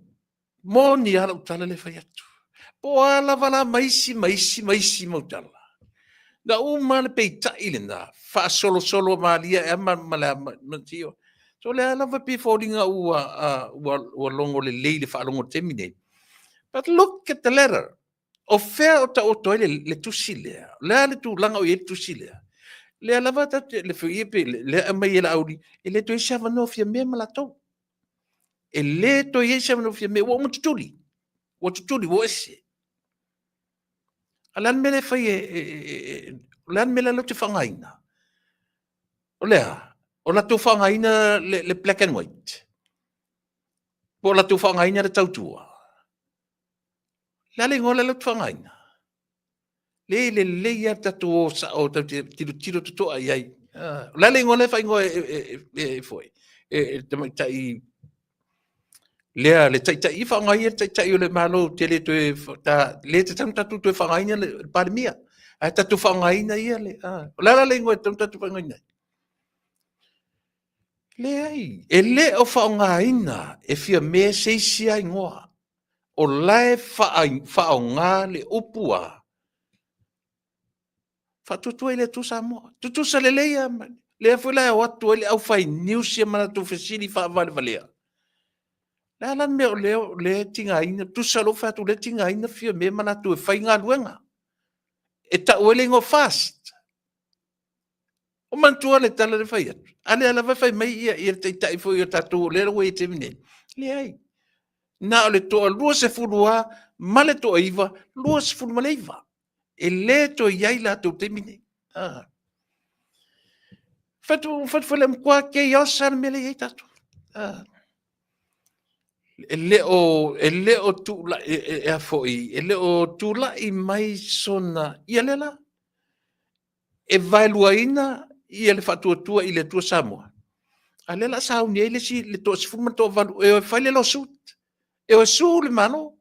Speaker 2: Moni lava lau tala lea e fai atu. Po o a lava la ma isi ma isi ma isi mau tala. Na uma le peitai lena, faasolosolo malie ae ma, ma le ma, ma tio. So lea lava pei e foliga ua, ua, ua logo lelei le faalogo i le taimi nei. But look at the letter. O fea o taoto ai le, le tusi lea? O le a le tulaga o i ai le tusi lea? Lea lava tatou te, le foi pe lea aumai e Laauli, e le toe i ai se avanoa Fiame ma latou. E le toe i ai se avanoa Fiame, ua uma tutuli. Ua tutuli, ua ese. A o le a le mea lea e fai e, e, e, e, o le a le mea lea latou te faaaogaina? O le a? O latou faaaogaina le, le black and white. Po o latou faaaogaina le tautua. Le a le igoa lea latou te faaaogaina? Le lelei lava le tatou o sao tatou te tilotilo totoa i ai. O le a le igoa lea e faaigoa e foi e le tamaitai lea le taitai i faaaoga ia le taitai o le Malo te le toe ta, le tatau ona tatou toe faaaogaina le Palemia ae tatou faaaogaina ia le o le a la le igoa e tatau ona tatou faaigoaina ai? Leai, e le o faaaogaina e Fiame se isi lava igoa. O la e faaaoga le upu a faatuatua i le Atua Samoa. Tutusa lelei lava, lea foi la e o atu ai le aufai news ia ma latou fesili faavalevalea. Le a la le mea o lea e tigaina, tusa lou fai atu o lea e tigaina Fiame ma latou e fai galuega e tau ai le igoa FAST. O manatua le tala lea fai atu, a lea lava e fai mai ia le taitai foi o tatou o lea ua i ai i le taimi nei, leai, na o le toa 20 lava ma le toa 9, 29. E le toe i ai latou i le taimi nei. Fai atu foi lea, matua chaos lava le mea lea e i ai tatou. E le o tulai mai sona, ia lea la, e vaeluaina ia le Faatuatua i le Atua Samoa, a o lea o le a sauni ai le isi, le toasefulu ma le toavalu e o e fai le lawsuit, e o e sue le Malo.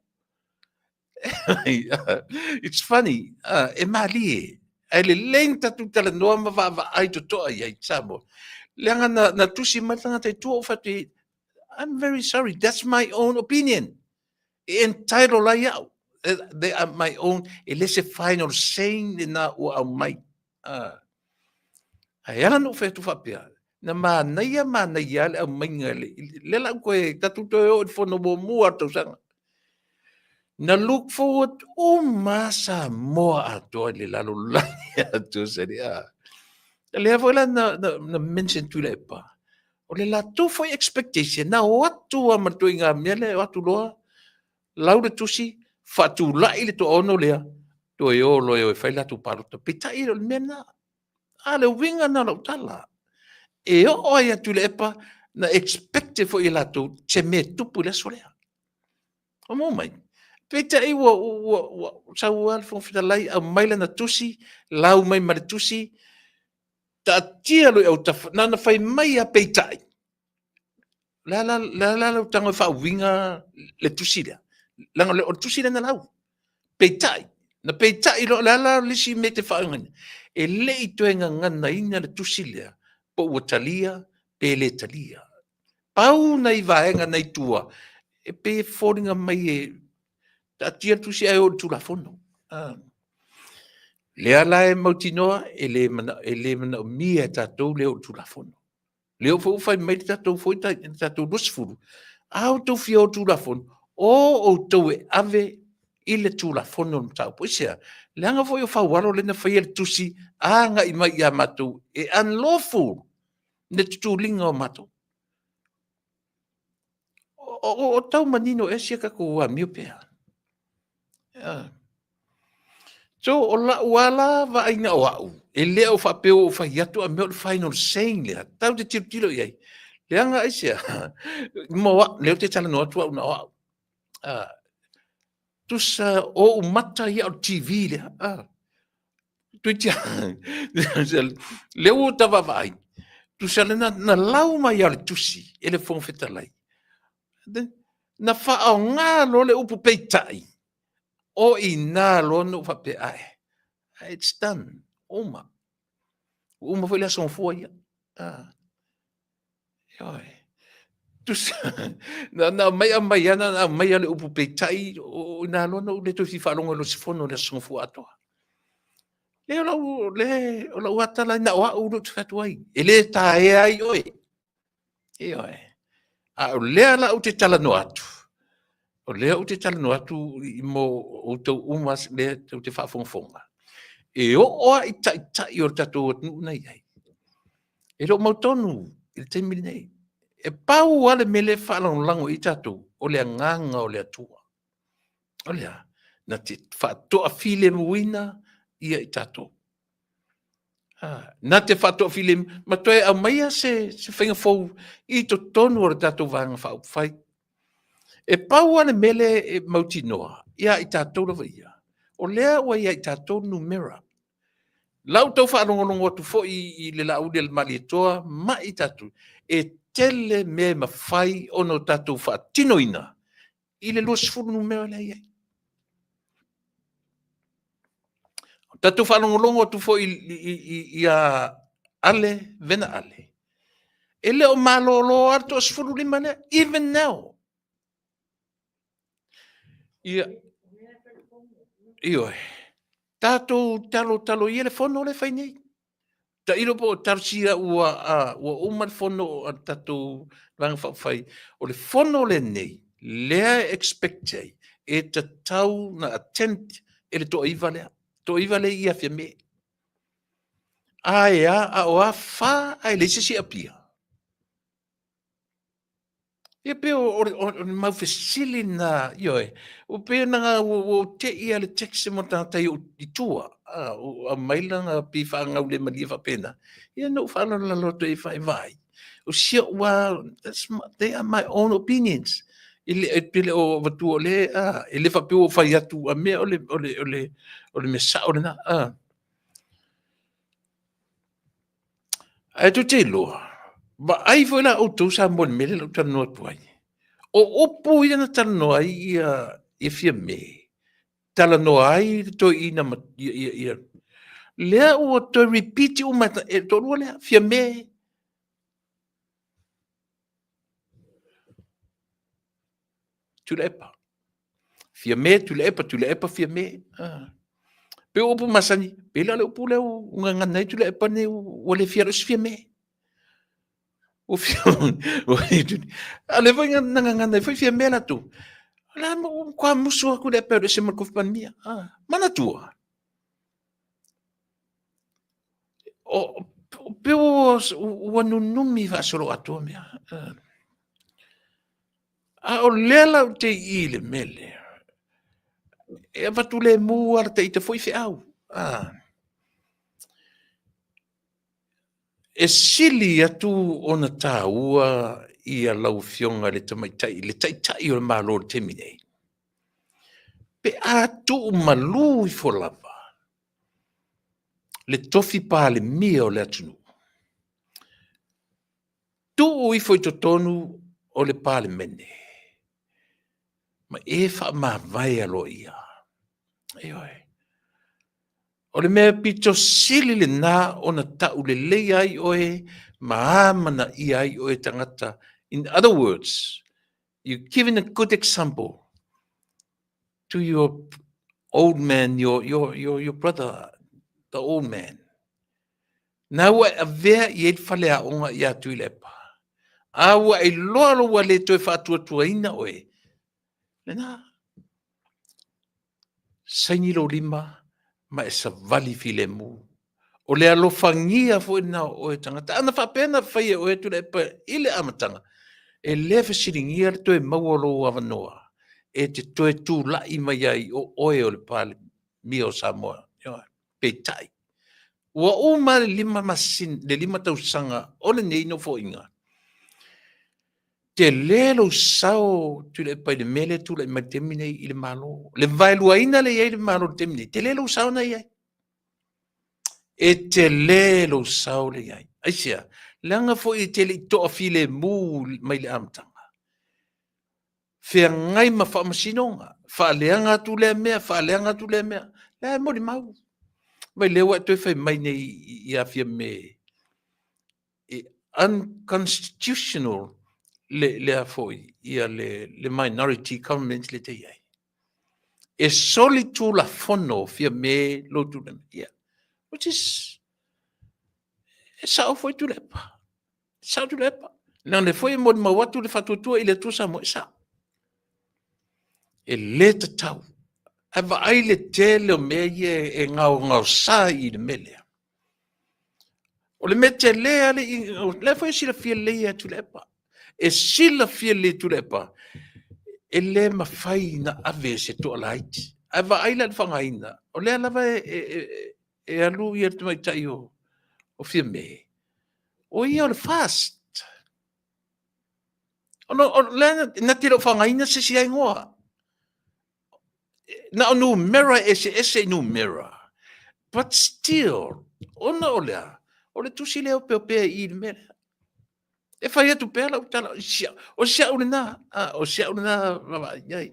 Speaker 2: It's funny, e malie, ae lelei ona tatou talanoa ma vaavaai totoa i ai Samoa. Leaga na tusi mai le tagata i tua ou fai atu i ai, I'm very sorry, that's my own opinion. E entitle ai au. They are my own, e le se final saying lena ua aumai. Ae ala ona ou fai atu faapea, na manaia manaia le aumaiga, lea la toe tatou toe oo i le fono muamua o le tausaga. Na look forward uma Samoa atoa i le lalolagi atoa se a. Lea foi la na mention Tuilaepa, o le latou foi expectation, na o atu lava ma le ituaiga mea lea, o atu loa, lau le tusi, faatulai le toaono lea, toe o loa e o e fai latou palota. Peitai e le o le mea lena. A o le uiga lena o lau tala, e oo lava ia Tuilaepa, na expect foi e latou se mea e tupu i le aso lea. Ua maua mai? Peitai ua sau lava le Fofoga Fetalai aumai lana tusi, lau mai ma le tusi, taatia loa i autafa, na ona fai mai lava peitai, o le a la lau tago e faauiga le tusi lea? Leaga o le tusi lea na lau, peitai, na peitai loa, o le a la le isi mea e te faauigaina? E le i toe gaganaina le tusi lea, po ua talia pe le talia. Pau nai vaega nai tua, e pei e foliga mai e taatia le tusi ae o i le Tulafono. Lea la e mautinoa e le manaomia e tatou le o i le Tulafono. Lea foi ua fai mai le tatou foi 20, a outou fia o i le Tulafono, o outou e ave i le Tulafono le mataupu. Aisea? Leaga foi o Faualo lea na faia le tusi agai mai ia matou e unlawful le tutuliga o matou. O tau manino ea si a tatou amio pe a? So, o lau lava la vaaiga o au, e le o faapea ua ou fai atu a mea o le final saying lea, tatou te tilotilo i ai. Leaga aisea? Mo au, lea ou te talanoa atu au na o au. Tusa o ou mata ia o le TV lea. Lea ua ta vaavaai, tusa na lau mai lava o le tusi e le Fofoga Fetalai, na faaaoga loa le upu peitai, o i ina loa na ou faapea, ae, it's done, ua uma. Ua uma foi le Aso Gafua ia. Ioe. Tusa, na aumai aumai lava, na aumai lava le upu peitai, o i ina loa na ou le toe fia faalogo i lou sifono i le Aso Gafua atoa. Le o lau, le, o lau lava tala na o au lea ou te fai atu ai, e le taea ai oe. Ioe. A o lea la ou te talanoa atu, o lea ou te talanoa atu mo outou uma lea tou te faafogafoga, e oo lava i taitai o le tatou atunuu na i ai, e le o mautonu i le taimi lenei. E pau lava le mea lea e faalagolago i ai tatou, o le agaga o le Atua. O le a? Na te faatoafilemuina ia i tatou. Na te faatoafilemu ma toe aumaia se faiga fou i totonu o le tatou Vaega Faaupufai. E pau lava le mea lea e mautinoa ia i tatou lava ia, o lea ua ia i tatou numera. La outou faalogologo atu foi i le Laauli a le Malietoa ma i tatou, e tele mea e mafai ona tatou faatinoina i le 20 numera lea e i ai. Tatou faalogologo atu foi ia Ale Vena Ale, e le o malolo lava le toa-15 lea, even now. Ia, ioe, tatou talotalo ia le fono lea e fai nei. Tailo po o talosia ua, ua uma le fono a le tatou Vaega Faaupufai. O le fono lenei, lea e expect ai, e tatau ona attend e le toaiva lea, toaiva lea i Fiame. Ae a, a o a fa ae leai se isi e appear. Ia pei o le mau fesili na, ioe, ua pei ona ua ou te i lava i le text mo le tagata i tua, ua aumai lana pei e faagaulemalie faapena, ia na ou faalalolalo atu ai e vaai, o si au lava, they are my own opinions. E le o avatua o lea, e le faapea ua ou fai atu a mea o le mea sao lena. Ae tou te iloa, vaai foi la outou Samoa i le mea lea o le a ou talanoa atu ai. O upu ia na talanoa ai ia Fiame, talanoa ai le toeaina ia, lea ua toe repeat uma e le toalua lea, Fiame, Tuilaepa. Fiame, Tuilaepa, Tuilaepa, Fiame. Ah. Pei o upu masani, pei la o le upu lea ua gagana ai Tuilaepa nei ua le fia alu ese Fiame. Ua fia A lea foi na gagana ai foi Fiame latou. O la ua matua musu lava Tuilaepa e alu ese ma le tofi Palemia. Ah. Manatua, o pei ua nunumi faasoloatoa mea. Ah. A o lea la ou te i i le mea lea, e avatu lemu lava la ita foi feau. Ah. E sili atu ona taua ia lau Afioga i le Tamaitai, le Taitai o le Malo i le taimi nei, pe a tuumalu ifo lava le tofi Palemia o le atunuu, tuu ifo i totonu o le Palemene ma e faamavae aloaia. Ioe. O le mea pito sili lena ona taulelei ai oe ma amanaia ai oe tagata. In other words, you giving a good example to your old man, your brother, the old man. Na ua e avea i ai le faleaoga ia Tuilaepa, a ua e iloa loa ua le toe faatuatuaina oe, lena, saini lou lima ma e savali filemu. O le alofagia foi lena o oe tagata. Ana faapea na fai e oe Tuilaepa i le amataga, e le fesiligia le toe maua o lou avanoa e te toe tulai mai ai o oe o le Palemia o Samoa. Peitai, ua uma le 5 tausaga o lenei nofoaiga, tele lou sao Tuilaepa i le mea lea e tulai mai i le taimi nei i le Malo. Le vaeluaina lea e i ai le Malo i le taimi nei, tele lou sao na i ai. E tele lou sao lea i ai. Aisea? Leaga foi e te le i toafilemu mai le amataga. Feagai ma faamasinoga, faaleaga atu lea mea, faaleaga atu lea mea. Lea e molimau. Mai lea ua e toe fai mai nei ia Fiame e unconstitutional le lea foi ia le minority government le te i ai. E soli tulafono Fiame lou tulaga. Yeah. Which is e sao foi Tuilaepa. Sao Tuilaepa. Leaga lea foi e molimau atu le faatuatua i le Atua Samoa e sao. E le tatau. Ae vaai le tele o mea ia e gaogaosa i le mea lea. O le mea tele lava le, o lea foi e silafia lelei e Tuilaepa. E silafia lelei e Tuilaepa, e le mafai ona ave e se toalaiti. Ae vaai la i le faaaogaina, o lea lava e alu ia le tamaitai o Fiame, o ia o le FAST. O lea na te le o faaaogaina se isi igoa. Na o numera e eseese i numera. But still, ona o lea, o le tusi lea opeopea i i le mea lea. E fai atu pea lau tala, o si au lena, o si au lena vaavaai i ai.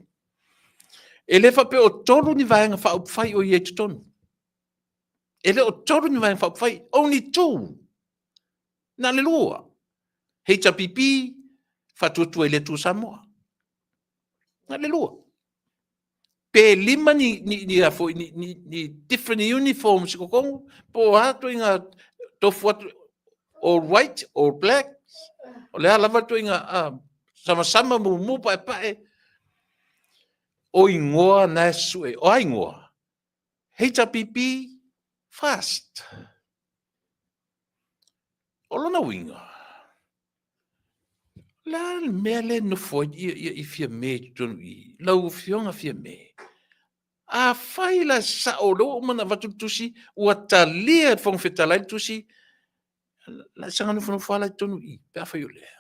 Speaker 2: E le faapea o tolu ni vaega faaupufai o i ai i totonu. E le o tolu ni vaega faaupufai, only two. Na o le lua. HRPP, Faatuatua i le Atua Samoa. Na o le lua. Pe lima ni, ni, ni, a foi, ni, ni, ni different uniforms i totonu, po o a ituaiga tofu atu, all white, all black, o le a lava ituaiga, a, samasama, mumu, paepae, o igoa na e sue, o a igoa? HRPP Fast. O lona uiga, o le a le mea lea e nofo ai ia, ia, ia Fiame i totonu i i? Lau Afioga Fiame, afai la e sao o lea ua uma ona avatu le tusi, ua talia e le Fofoga Fetalai le tusi, la e saga nofonofo lava la i totonu i i, pe afai o lea.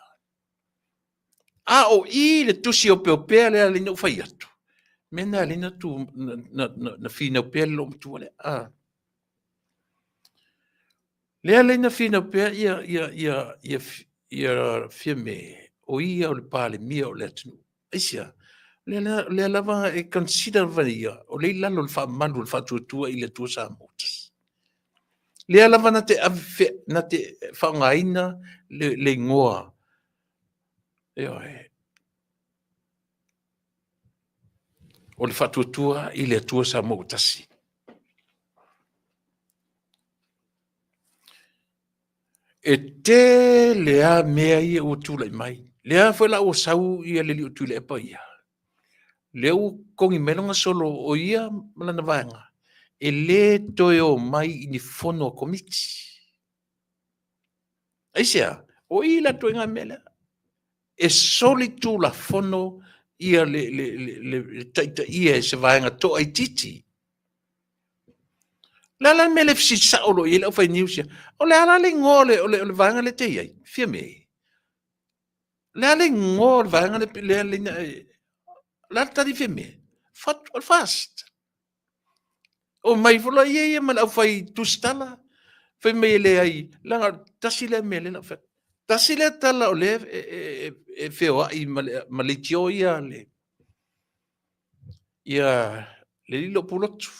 Speaker 2: A o i le tusi opeopea lea na ou fai atu, mea na e ala ai na, tu, na, na, na, na finau pea le loomatua lea. Ah. Lea la na finau pea ia, ia, ia, ia, ia Fiame, o ia o le Palemia o le atunuu. Aisea? Lea, lea, lea lava e consider lava ia, o lea i lalo o le faamalu o le faatuatua i le Atua Samoa tasi. Lea lava na te, ave, na te faaaogaina le, le igoa. Ioe. O le faatuatua i le Atua Samoa ua tasi. E tele lava mea ia ua tulai mai. Lea foi la ua sau ia le alii o Tuilaepa ia, lea ua totogi mai lona solo o ia ma lana vaega, e le toe omai i ni fono a Komiti. Aisea? O i la ituaiga mea lea. E solitulafono ia le, le, le, le, le taitaia e se vaega toaitiiti. O le a la le mea le fesili sao loa i ai le aufai news ia? O le a la le igoa o le, o le, o le vaega lea e te i ai? Fiame. O le a le igoa o le vaega lea, lea, lea, o le a le tali Fiame? Fat, o le FAST. O mai foi la ia ia ma le aufai tusitala, fai mai e leai, leaga tasi lea mea lea na ou fai atu. Tasi lea tala o lea e, e, e, e feoai ma le, ma leitio ia le, ia le alii o Pulotu,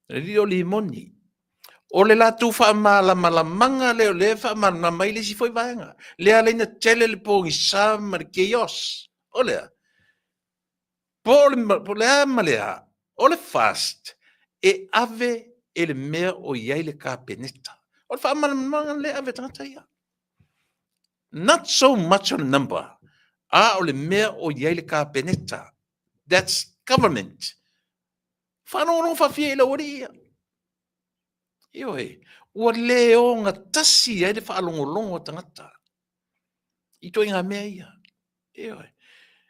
Speaker 2: le alii o Limoni. O le latou faamalamalamaga lea o lea e faamalamalama ai le isi foi vaega. Lea ala ai ona tele le pogisa ma le chaos. O le a? Po o le, po o le a ma le a, o le FAST e ave e le mea o i ai le Kapeneta. O le faamalamalamaga lea e ave e tagata ia. Not so much on number, a o le mea o i ai le Kapeneta. That's government. Faalogologo faafia i lau alii ia. Ioe, ua le ogatasi ai le faalogologo a tagata i ituaiga mea ia. Ioe.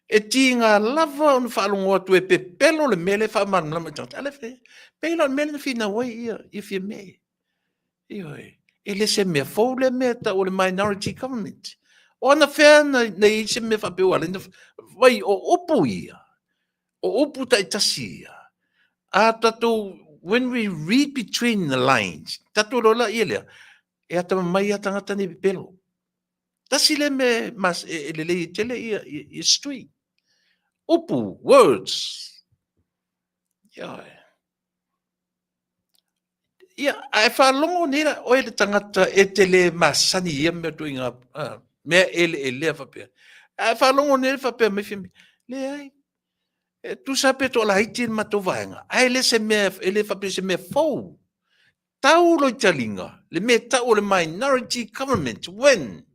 Speaker 2: E tiga lava ona faalogo atu e pepelo le mea lea e faamalamalama i tagata. A lea pei la o le mea lea na finau ai ia, ia Fiame. Ioe. E le se mea fou lea mea e tau o le minority government. O anafea na, na i ai se mea faapea ua ala ai ona vai o upu ia, o upu taitasi ia, a tatou, when we read between the lines, tatou iloa laia lea, e atamamai lava tagata nei pepelo. Tasi lea mea mas, e, e lelei ai tele ia, ia, ia stui. Upu, words. Ioe. Ia, ae faalogo nei la oe le tagata e te le masani i ia mea ituaiga mea eleelea faapea. Ae faalogo nei le faapea mai Fiame, leai, e tusa pe toalaiti le matou vaega, ae le se mea, e le faapea se mea fou. Tau loi taliga, le mea e tau o le minority government, when?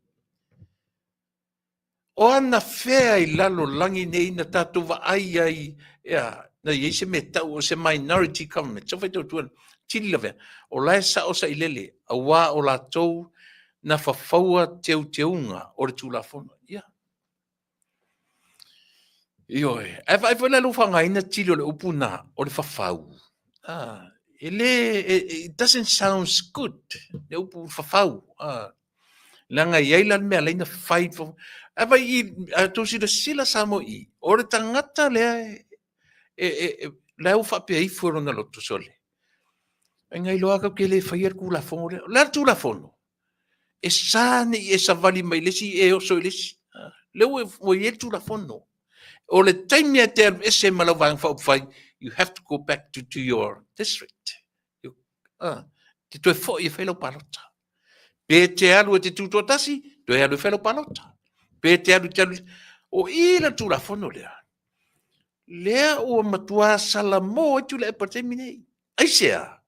Speaker 2: O anafea i lalolagi nei na tatou vaai ai ea, na i ai se mea tau o se minority government. So faitau atu, tili lavea, o la e sao sailele, auā o latou na fafaua teuteuga o le Tulafono. Ia. Ioe. Ae vaai foi la i lou faaaogaina tili o le upu na, o le fafau. Ah, e le, it doesn't sounds good, le upu fafau. Ah. Leaga e i ai la le mea e ala ai ona fai, ae vaai i, a outou silasila Samoa i, o le tagata lea e, e, e, la ua faapea ifo e lona loto, sole, e ngai loa tatou te le faia le Tulafono lea. O le a le Tulafono? E sa ne i e savali mai le isi, e oso i le isi. Lea ua, ua i ai le Tulafono. O le taimi e te alu ese ma lau Vaega Faaupufai, you have to go back to, to your district. Ah, te toe foi e fai lau palota. Pe te alu e te tutoatasi, toe alu e fai lau palota. Pe te alu te alu... O i la Tulafono lea. Lea ua matua salamo ai Tuilaepa i le taimi nei. Aisea?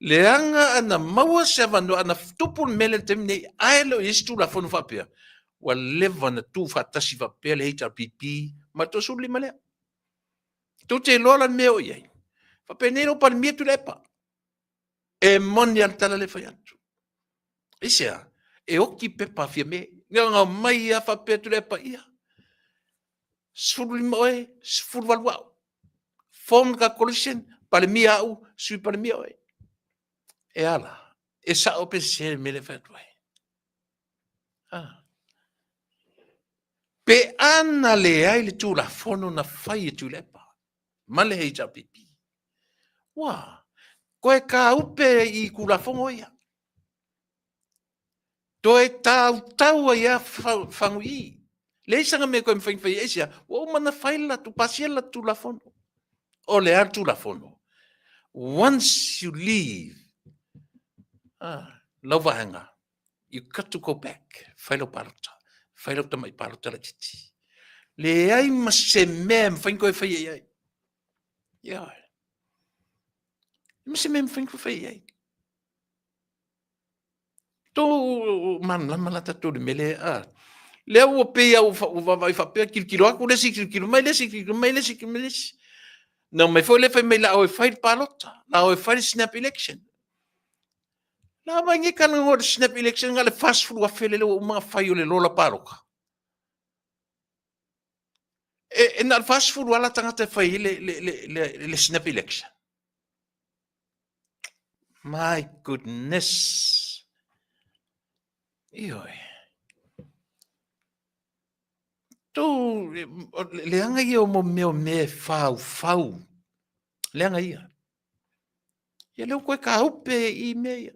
Speaker 2: Leaga ana maua se avanoa, ana tupu le mea lea i le taimi nei, ae le o i ai se Tulafono faapea, ua leva ona tuufaatasi faapea le HRPP ma le 35 lea. Tou te iloa la le mea e oo i ai? Faapenei lou Palemia Tuilaepa. E moni lava le tala lea e fai atu. Aisea? E oti pepa a Fiame. Na ona omai lava faapea Tuilaepa, ia, 15 oe, 18 au. Form le tatou coalition, Palemia au, Sui Palemia oe. E a la? E sao pe sese le mea lea e fai atu ai? Ah. Pe a na leai le Tulafono na fai e Tuilaepa ma le HRPP, ua toe tāupe i Tulafono ia. Toe tautau ai lava fagu i i. Leai sana mea e toe mafai ona fai aisea? Ua uma ona fai le latou, pasia le latou Tulafono. O le a le Tulafono? Once you leave lau vaega, you got to go back, fai lau palota, fai lau tamai palota laitiiti. Leai ma se mea e mafai ona toe faia i ai. Ioe. Ma se mea e mafai ona toe faia i ai. Tou malamalama la tatou i le mea lea, a. Lea ua pei lava ua vaavaai faapea, tilotilo atu le isi, tilotilo mai le isi, tilotilo mai le isi, tilotilo mai le isi. Na omai foi lea fai mai o le a o e fai le palota, o le a o e fai le snap election. O le a mai nei talanoa i le snap election na o le 40,000 lea ua uma ona fai o le lola palota. E na o le 40 lava la tagata e fai ai le snap election. My goodness. Ioe. Tu, leaga ia o mo mea o mea e faufau. Leaga ia. Ia lea ua toe tāupe i mea ia.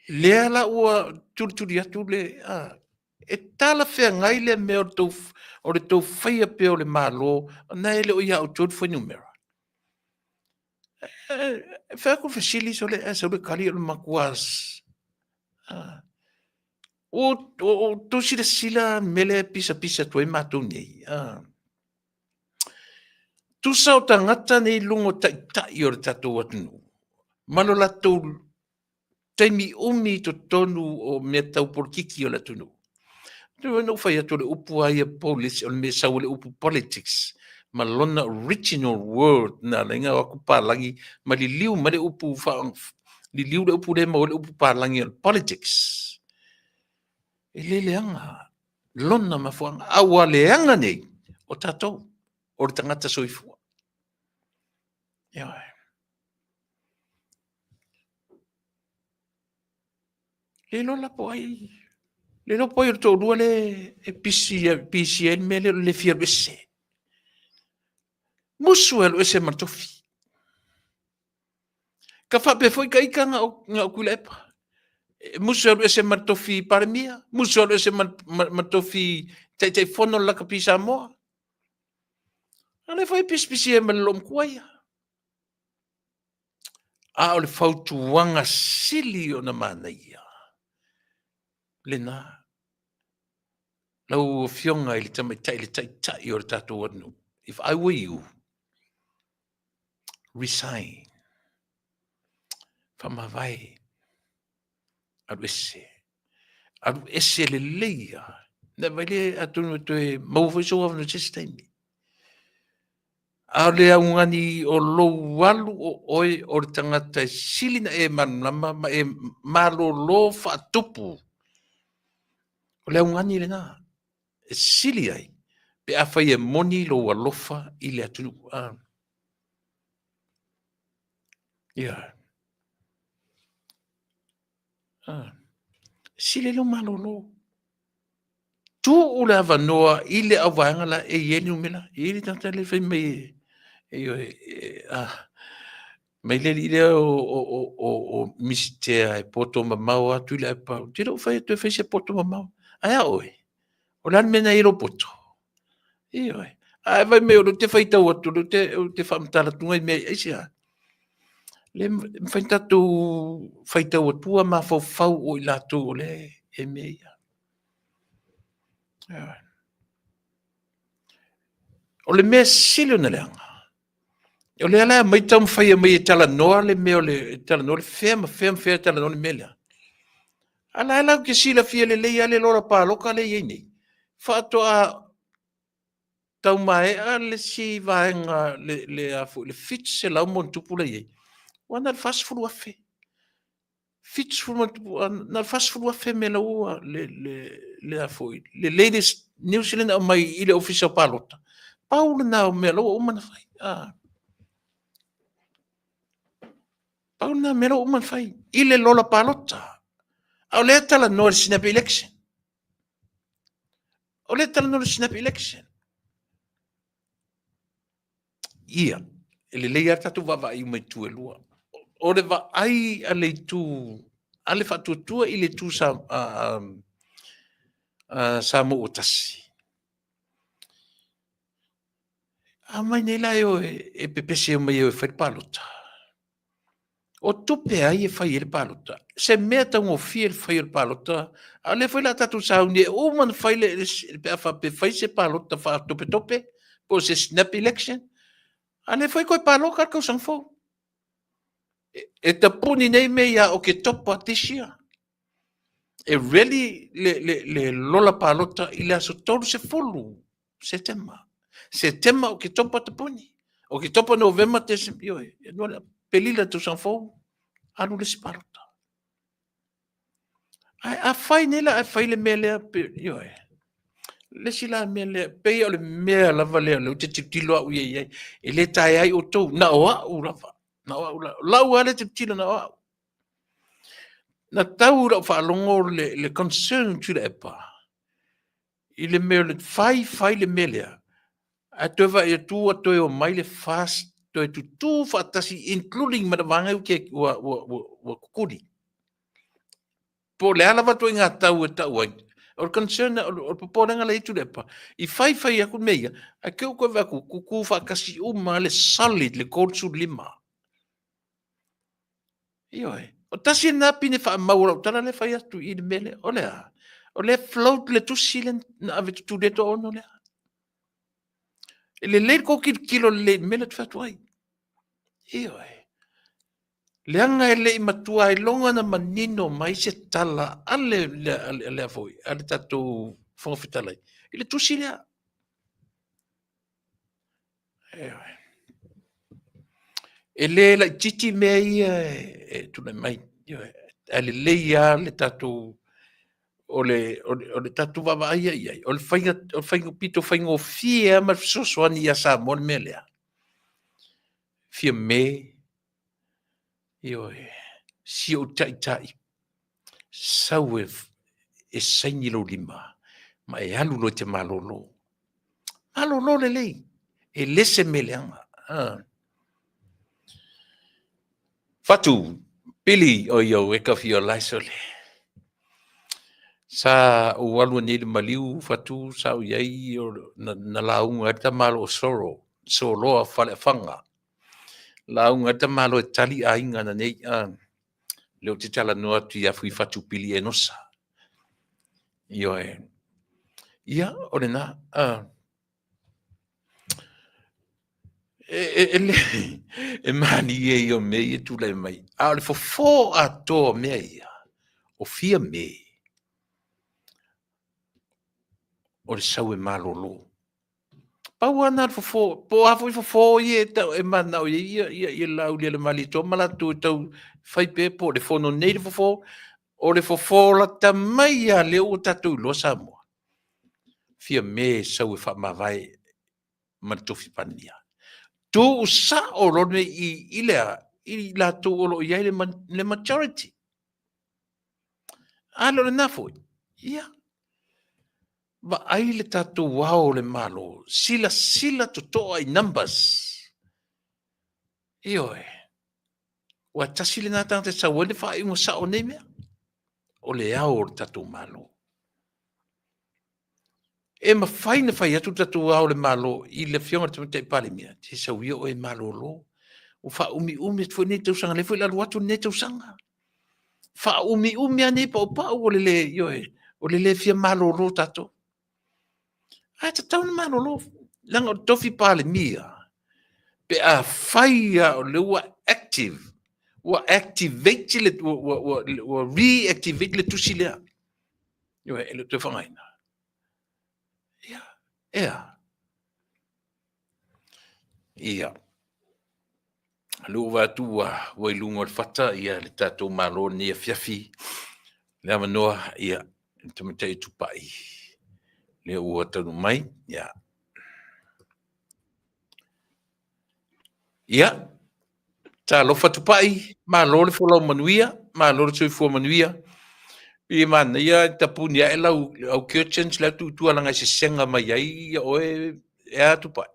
Speaker 2: Lea la ua tulituli atu le, a, e talafeagai lea mea o le tou, o le tou faia pea o le Malo, ona e le o ia outou le fuainumera. E fai atu le fesili sole ae sau le tali o le matua, a, ua outou silasila i le mea lea e pisapisa atu ai matou nei, a. Tusa o tagata nei i luga o taitai o le tatou atunuu ma lo latou taimi umi i totonu o mea tau polokiki o le atunuu. Na ou fai atu o le upu lava ia police, o le mea e sau ai le upu politics ma lona original word na ala ai ona o atu palagi ma liliu mai le upu liliu le upu lea e maua ai le upu palagi o le politics. E le leaga lona mafuaaga, a ua leaga nei o tatou, o le tagata soifua. Ioe. Le iloa la po o ai, le iloa po o ai o le toalua lea e pisi, pisi ai le mea lea o le le fia alu ese. Musu e alu ese ma le tofi. Ka faapea foi ta ita na o, na o Tuilaepa. E musu e alu ese ma le tofi Palemia, musu e alu ese ma, ma, ma le tofi Taitaifono o le Lakapi Samoa. A lea foi e pisipisi ai ma le loomatua ia. A o le fautuaga sili ona manaia lena, lau Afioga i le Tamaitai, le Taitai o le tatou atunuu, if I were you, resign, faamavae, alu ese, alu ese lelei lava. Na vaai lea atonu e toe maua foi sou avanoa i se isi taimi. A o le augani o lou alu o oe o le tagata e sili na e malamalama ma e malolo faatupu, o le augani lena e sili ai pe afai e moni lou alofa i le atunuu. Ah. Ia. Ah. Sili ai lou malolo. Tuu le avanoa i le auvaega la e i ai le numera. E i ai le tagata lea e fai mai e, ioe, e, ah, mai le alii lea o Misitea e poto mamao atu i le aepau. Ou te le o fai atu e fai se poto mamao. Ae a oe? O le a le mea na i ai lou poto? Ioe. Ae fai mai o lea ou te faitau atu, o lea ou te faamatala atu nai mea, aisea? Le mafai ona tatou faitau atua mafaufau o i latou o lea e mea ia. Ioe. O le mea sili ona leaga, o lea la e aumai taumafai mai e talanoa le mea o le talanoa le fea ma fea ma fea e talanoa le mea lea. A la e latou te silafia lelei lava le lola palota lea e i ai nei, faatoa tau maea le isi vaega le 700+ la e i ai, ua na o le 40,000. Na o le 40,000 mea ua le latest news lea na aumai i le Ofisa o Palota, pau lena o mea la ua uma ona fai. Pau lena o mea la ua uma ona fai i le lola palota. A o lea e talanoa i le snap election. O lea e talanoa i le snap election. Ia, e lelei lava le tatou vaavaai uma i itu e lua. O le vaai a le itu a le faatuatua i le itu Samoa ua tasi, a omai nei la e o e pepese mai e o e fai le palota. O tupe a ai e fai ai le palota? Se mea taugofie le fai o le palota, a o lea foi o le a tatou sauni e uma ona fai le, pe a faapea e fai se palota faatopetope po o se snap election, a o lea foi e toe palota lava le tausaga fou. E tapuni nei mea ia Oketopa this year. E ready le lola palota i le aso 30 Setema. Setema, Oketopa tapuni. Oketopa, Novema, Tesema, ioe, Aperila tausaga fou, alu le isi palota. Ae a fai nei la ae fai le mea lea, ioe, le isi la mea lea, pei o le mea lava lea o lea ou te tilotilo au ia i ai, e le taea ai outou, na o au lava, na o au lava, o lau lava lea tilotilo na o au. Na tau i lau faalogo le concern Tuilaepa i le mea o le fai fai le mea lea, ae toe vaai atu ua toe omai le FAST toe tutu faatasi including ma le vaega ua tutuli. Po o le a lava le ituaiga tau e tau ai, o le concern, o le popolega la e i ai Tuilaepa, i fai fai atu mea ia, ae te i ua toe vaai atu, tutu faatasi uma lava le solid le 35. Ioe. O tasi lena pine faamau o lau tala lea e fai atu i le mea lea. O le a? O lea e float le tusi lea na ave tutuli ai le toaono lea. E lelei le tou tilotilo lelei i le mea lea ou te fai atu ai. Ioe. Leaga e le i matua iloga ona manino mai se tala a le, a le, foi, a le tatou Fofoga Fetalai i le tusi lea. Ioe. E le laitiiti mea ia e tulai mai. Ioe. Ae lelei lava le tatou o le tatou vaavaai ia i ai, o le faiga, o le faiga pito faigofie lava ma le fesoasoani ia Samoa le mea lea. Fiame, ioe, si ou taitai, sau e saini lou lima ma e alu loa e te malolo. Malolo lelei, e le se mea leaga. Fatu, Pili, o i eka fia lae sole. Sa ou alu nei le maliu Fatu, sa ou i ai na lauga ai le tamaloa o Soro, Soloa Faleafaga. Lauga ai le tamaloa e tali aiga na nei. Lea ou te talanoa atu ia Fuifatu Pili Enosa. Ioe. Ia, o lena. E malie ia o mea ia e tulai mai. A o le fofo atoa o mea ia, o Fiame, o le sau e malolo. Pau lava lena o le fofo, po o a foi fofo ia e, tau, e mananao i ai ia, ia, ia Laaulialemalietoa ma latou e tau fai pea po o le fono nei le fofo, o le fofo lata mai lava lea ua tatou iloa Samoa. Fiame e sau e faamavae ma le tofi Palemia. Tuu sao loa le i, i le a, i latou o lo o i ai le majority. A le o lena foi, ia, vaai le tatou ao o le Malo, silasila totoa i numbers. Ioe. Ua tasi lena tagata e sau ai le faaiuga sao o nei mea. O le ao o le tatou Malo. E mafai ona fai atu le tatou ao o le Malo i le afioga i le Tamaitai Palemia, se sau ia oe e malolo. Ua faaumiumi atu foi lenei tausaga, lea foi o le a alu atu lenei tausaga. Faaumiumi lava nei paupau o le le, ioe, o le le fia malolo o tatou. Ae tatau ona malolo. Leaga o le tofi Palemia, pe afai lava o lea ua active, ua activate le, ua reactivate le tusi lea, ioe, e le o toe faaaogaina. Ia, e a? Ia. Lea ua vaai atu ua i luga o le fata ia le tatou Malo i lenei afiafi. Le avanoa, ia, le Tamaitai Tupai, lea ua taunuu mai. Ia, ia talofa Tupai, malo le folau manuia, malo le soifua manuia. E manaia tapuni ae lau au curtains la tu tua langa e sesega mai ai ia oe e a Tupai.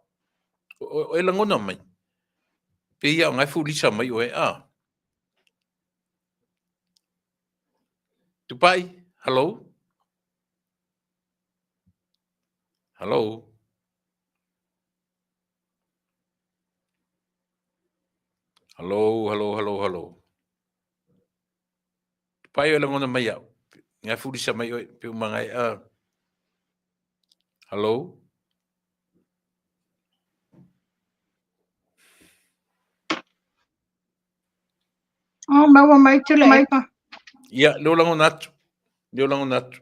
Speaker 2: O e lagona mai. Pe ia o ngai fulisa mai oe a. Tupai, hello. Hello. Hello, hello, hello, hello. Tupai o lagona mai au. Ngai fulisa mai oe pe uma ngai a. Hello.
Speaker 4: Oh, maua mai Tuilaepa.
Speaker 2: Ia, leo lagona atu. Leo lagona atu.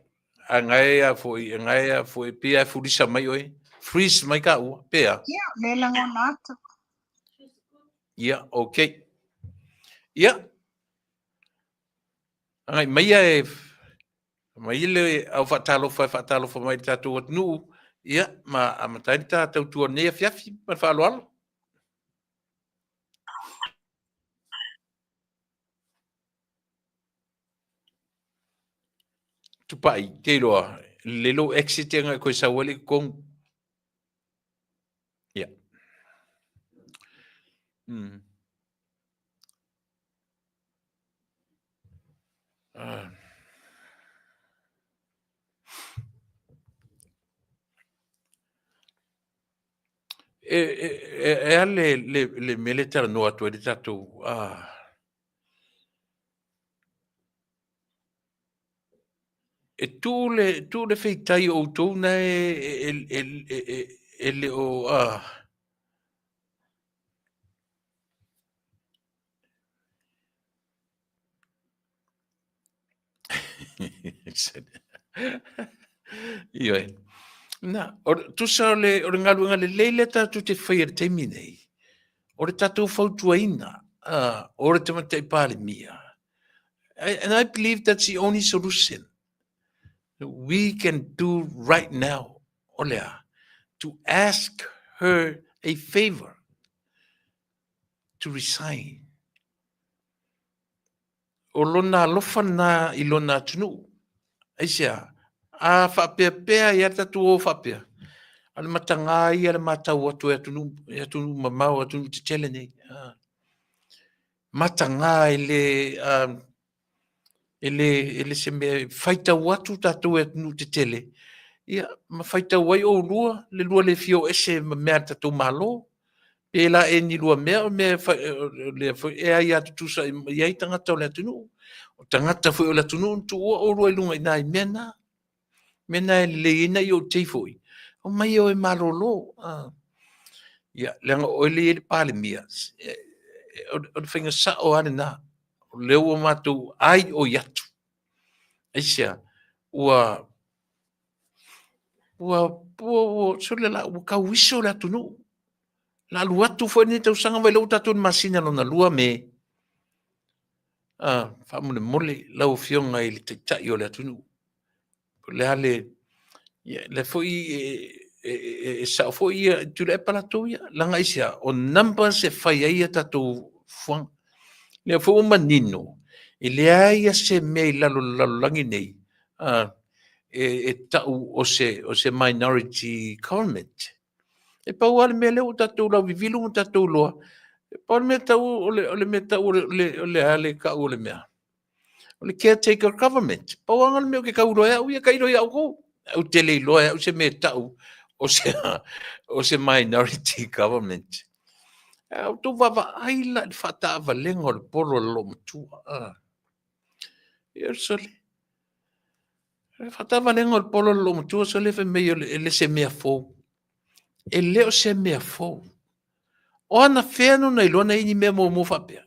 Speaker 2: A ngai a foi, a ngai a foi, pia e fulisa mai oe. Freeze mai ka ua, pea.
Speaker 4: Ia, le lagona atu.
Speaker 2: Ia, okay. Ia. Agai mai e mai le au faatalofa e faatalofa mai le tatou atunuu, ia, ma amata ai le ta tautua nei afiafi ma le faaaloalo. Tupai, te iloa, le lou exit e ngai koe sau ai le totonu. Ia. E, e, e, e a le mea le talanoa atu ai le tatou e tuu le tuu le feitai o outou na e le o Ioe. Na, o, tusa o le, o le galuega lelei lea tatou te faia i le taimi nei, o le tatou fautuaina o le Tamaitai Palemia. And I believe that's the only solution we can do right now, o le a, to ask her a favor to resign. O lona alofa lena i lona atunuu. Aisea? A faapea pea ai lava le tatou o faapea, o le mataga ia le matau atu e atunuu, e atunuu mamao, atunuu tetele nei. Mataga e le, e le, e le se mea e faitau atu tatou e atunuu tetele, ia ma faitau ai oulua, le lua le fia o ese ma mea a le tatou Malo. Pe la e ni lua mea o mea lea foi e aia tutusa i ai tagata o le atunuu. O tagata foi o le atunuu na tuua oulua i luga i nai mea na. Mea na e lelei ai na i outou foi. Omai e o e malolo. Ia, leaga o oe lea e i ai le Palemia, o le faiga sao lava lena. O lea ua matou ai oi atu. Aisea? Ua ua ua sole la ua tauiso le atunuu. La alu atu foi lenei tausaga vai lea ua tatou i le masina lona lua Me. Faamolemole lau Afioga i le Taitai o le atunuu. O le a le, ia, lea foi e sao foi ia Tuilaepa latou ia, leaga aisea? O numbers e fai ai a tatou fuaga. Lea foi ua manino, e leai lava se mea i lalo o le lalolagi nei e tau o se minority government. E pau lava le mea lea ua tatou lauvivilu ma tatou iloa, e pau le mea tau o le mea tau o le a le tau o le mea? O le caretaker government. Pau lava le mea ou te tau iloa e au ia, tailo ia outou. Ou te le iloa e au se mea e tau o se minority government. A outou vaavaai la i le faataavalega o le polo a le loomatua. Ia sole. Le faataavalega o le polo a le loomatua sole fai mai e le se mea fou. E le o se mea fou. O ana fea no na iloa na i ni mea muamua faapea?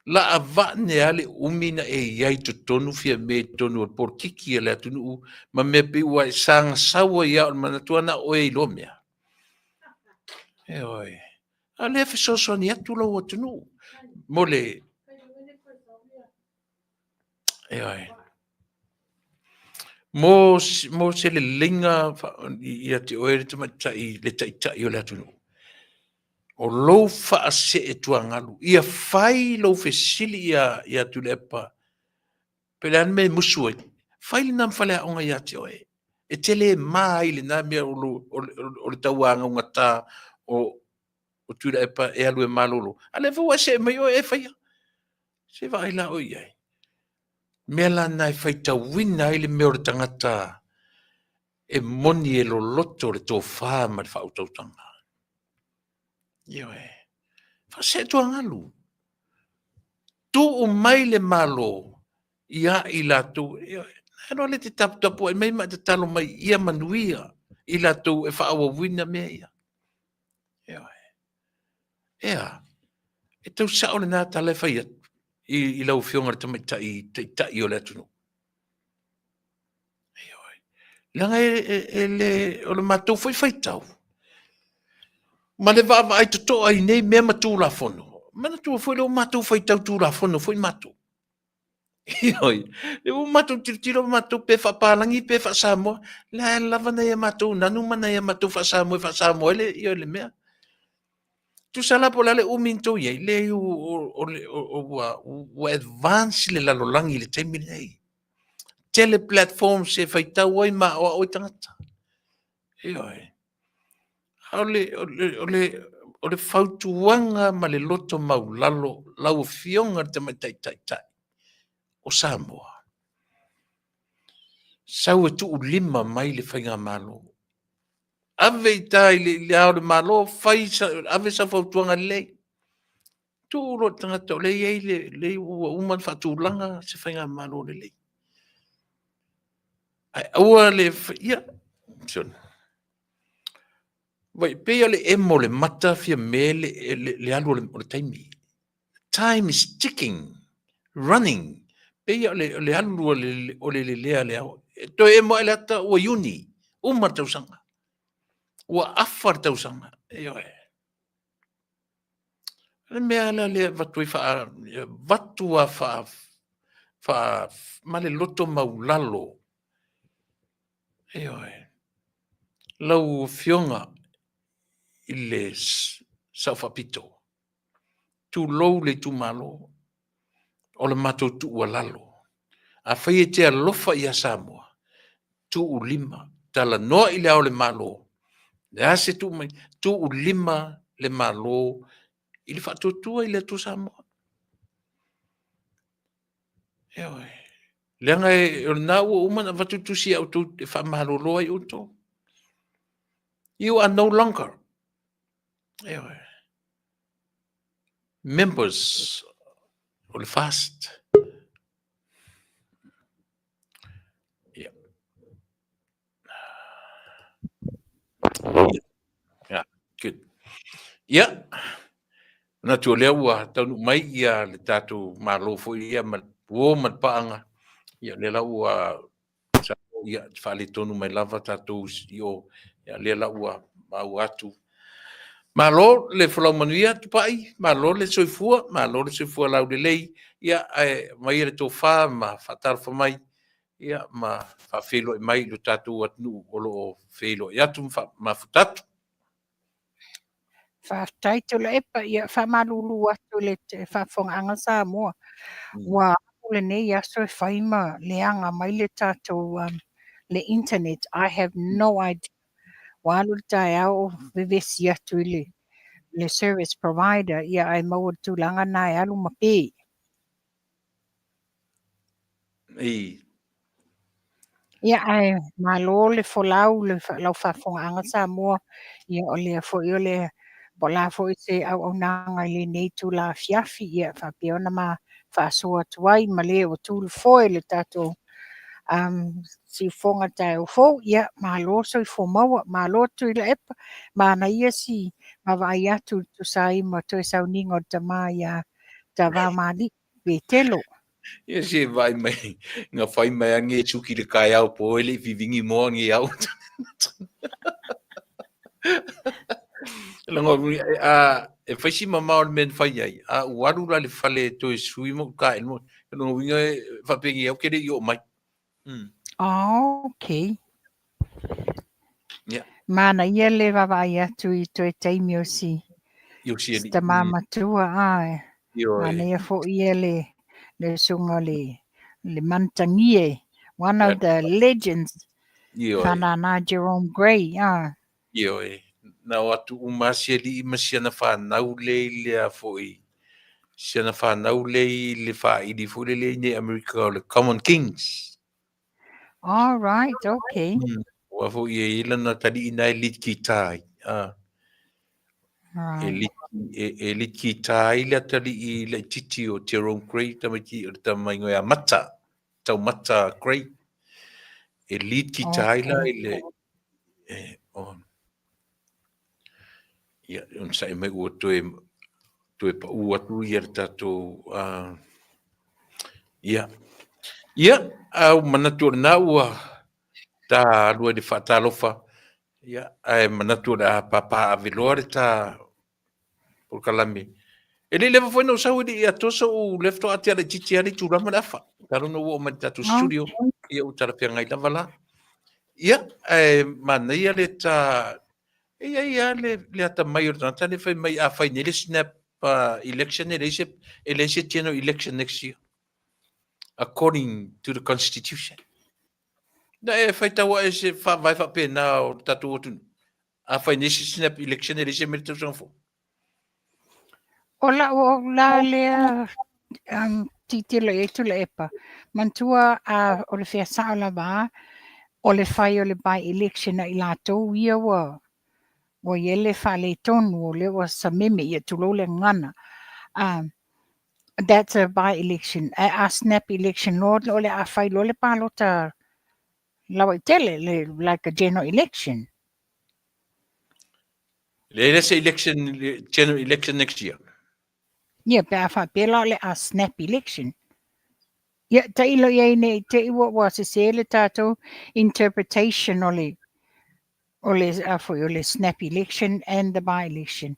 Speaker 2: Laavane lava le umi na e i ai i totonu Fiame i totonu o le polokiki a le atunuu ma mea pei ua e sagasau ai lava o le manatu lava na o oe e iloa mea. Ioe. A o lea e fesoasoani atu lou atunuu mo le Ioe. Mo se leleiga ia te oe le tamaitai, le taitai o le atunuu, o lou faaseetuagalu, ia fai lou fesili ia Tuilaepa, pe o le a le mea e musu ai, fai lena ma faleaoga ia te oe. E te le ma ai i lena mea o le tauagaugata o Tuilaepa e alu e malolo, a o lea foi ua e see mai oe e faia. Se vaai la oe i ai. Mea la na e faitauina ai le mea o le tagata e moni e loloto le tofa ma le faautautaga. Ioe. Faaseetuagalu. Tuu mai le Malo ia i latou. Ioe. Alu ale te taputapuai mai ma e tatalo mai ia manuia i latou e faaauauina mea ia. Ioe. Ea, e tau sao lena tala e fai atu i lau Afioga i le Tamaitai Taitai o le atunuu. Ioe. Leaga e le, o le matou foi faitau, ma le vaavaai totoa i nei mea ma Tulafono, manatua foi lea ua matou faitau Tulafono foi matou. Ioe, lea ua matou tilotilo matou pe faapalagi pe faasamoa, la e lava nai a matou nanu ma nai a matou faasamoa e faasamoa ai le, ioe, le mea. Tusa la po o le a le umi na tou i ai, leai ua advance le lalolagi i le taimi lenei. Tele platforms e faitau ai ma aoao ai tagata. Ioe. A o le fautuaga ma le loto maulalo lau Afioga i le Tamaitai Taitai o Samoa, sau e tuulima mai le faigamalo. Ave i tai i le Ao o le Malo, fai, ave sau fautuaga lelei. Tuu loa i le tagata o lea e i ai le, lea ua uma ona faatulaga se faigamalo lelei. Ae aua le, ia, sole. Vai, pei o le emo o le mata Fiame le alu o le taimi. Time is ticking, running. Pei o le alu o le lelea le ao. E toe emo ae le ata ua Iuni, uma le tausaga. Ua afa le tausaga. Ioe. O le mea la lea e avatu ai avatu a faa, faa, ma le loto maulalo. Ioe. Lau Afioga i le Sao Faapito, tulou le itumalo, o le matou tuualalo, afai e te alofa ia Samoa, tuulima, talanoa i le Ao o le Malo, le a se tuu mai, tuulima le Malo i le faatuatua i le Atua Samoa. Ioe. Leaga o lena ua uma ona avatu le tusi ia outou e faamalolo ai outou. You are no longer. Ioe. Members o le FAST. Yeah. Yeah, good. Yeah. Manatu o lea ua taunuu mai ia le tatou Malo foi ia ma le uo ma le paaga. Ia lea la ua ia faaletonu mai lava tatou i o. Ia lea la ua maua atu. Malo le folau manuia Tupai, malo le soifua, malo le soifua laulelei. Ia ae aumaia le tofa ma faatalofa mai ia ma faafeiloai mai i lo tatou atunuu o lo o feiloai atu ma mafuta atu.
Speaker 4: Faafetai Tuilaepa, ia faamalulu atu i le faafofogaaga Samoa, ua alu lenei aso e fai ma leaga mai le tatou le internet, I have no idea. Ua alu le taeao o vevesi atu i le service provider, ia ae maua le tulaga lena e alu ma pe. Ia, ae malo le folau le lau faafofogaaga Samoa. Ia o lea foi o le po o le a foi se auaunaga i lenei itula afiafi, ia faapea ona ma faasoa atu ai ma le ua tu i le foe le tatou Um, siufoga taeao fou, ia, malo soifua maua, malo Tuilaepa, manaia si vaavaai atu tusa ai ma toe sauniga o le tama ia Tavamalii Petelo.
Speaker 2: Ia se vaai mai, na fai mai a nge suki le kaeao po e le i vivingi moa nge au. Lango, a, e fai si mamao le mea na fai ai, a ua alu la le fale e toe sui ma uka e mo, lona uiga e faapea au ke le i oo mai.
Speaker 4: Oh, okay.
Speaker 2: Yeah.
Speaker 4: Manaia le vaavaai atu i toe taimi o si,
Speaker 2: I o si
Speaker 4: si
Speaker 2: alii.
Speaker 4: tama matua, ae.
Speaker 2: Ioe.
Speaker 4: Manaia foi ia le, le susuga le, le Manutagie, one of the legends,
Speaker 2: Ioe.
Speaker 4: Whanana Jerome Gray, ah.
Speaker 2: Ioe. Na o atu uma si alii ma si ana whanau le i le a foi. Si ana whanau le i le whaili foi le le i nei Amerika o le Common Kings.
Speaker 4: All right, okay.
Speaker 2: Ua foi e ila na tali ina e lead guitar ai. Ah. E
Speaker 4: Right.
Speaker 2: lead, e lead guitar ai le atali i le titi o Jerome Gray, tamaiti o le tamaingo ia Mata, Taumata Gray. E lead guitar ai la i le, e, o, ia, ona sa'i mai ua toe, toe pa'u atu ia le tatou, ia. Ia, a ua manatu o lena ua ta alu ai le faatalofa, ia, ae manatu o le a papaaave loa le ta polokalame. E le i leva foi ona ou sau e le i atoa so'u lea faatoa atiala itiiti lava le itula ma le afa. Talu ona ou oo mai i le tatou studio, ia ua talafeagai lava la. Ia, ae manaia le ta... E i ai lava le, le atamai o le tagata lea fai mai a fai nei le snap election e leai se, e leai se general election next year according to the constitution. Na e faitau ae se faavae faapena o le tatou atunuu. A fai nei se snap election e leai se mea i le tausaga fou.
Speaker 4: O lau au la lea tilotilo i ai Tuilaepa, manatua a o le fea sao lava o le fai o le by election a i latou ia ua ua i ai le faaletonu o lea ua sameme ia tulou le gagana. That's a by election. Ae a snap election loa o le a fai loa le palota lauaitele, le, like a general election.
Speaker 2: Leai la se election, general election next year.
Speaker 4: Ia, pe a faapea la o le a snap election. Ia, tailo i ai nei te i ua, ua sese le tatou interpretation o le, o le, a foi, o le snap election and the by election.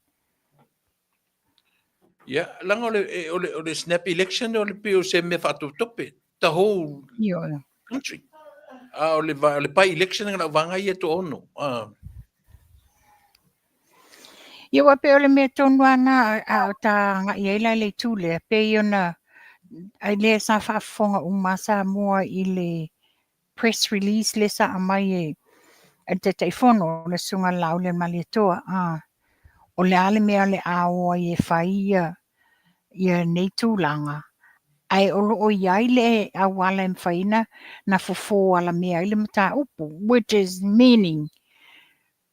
Speaker 2: Ia, leaga o le, o le, o le snap election o le pei o se mea faatopetope, the whole
Speaker 4: Ioe.
Speaker 2: country. A o le, o le by election na lau vaega ia e toaono. Ah.
Speaker 4: Ia, aua pei o le mea tonu lava lena a o ta agai ai la i le itu lea, pei ona ai lea sa faafofoga uma Samoa i le press release lea sa aumai e le Taitaifono, le Susuga a le Laaulialemalietoa, o le a le mea o le a o ai e fai ia ia nei tulaga, ae o lo o i ai le auala e mafai ona na fofo alamea ai le mataupu, which is meaning,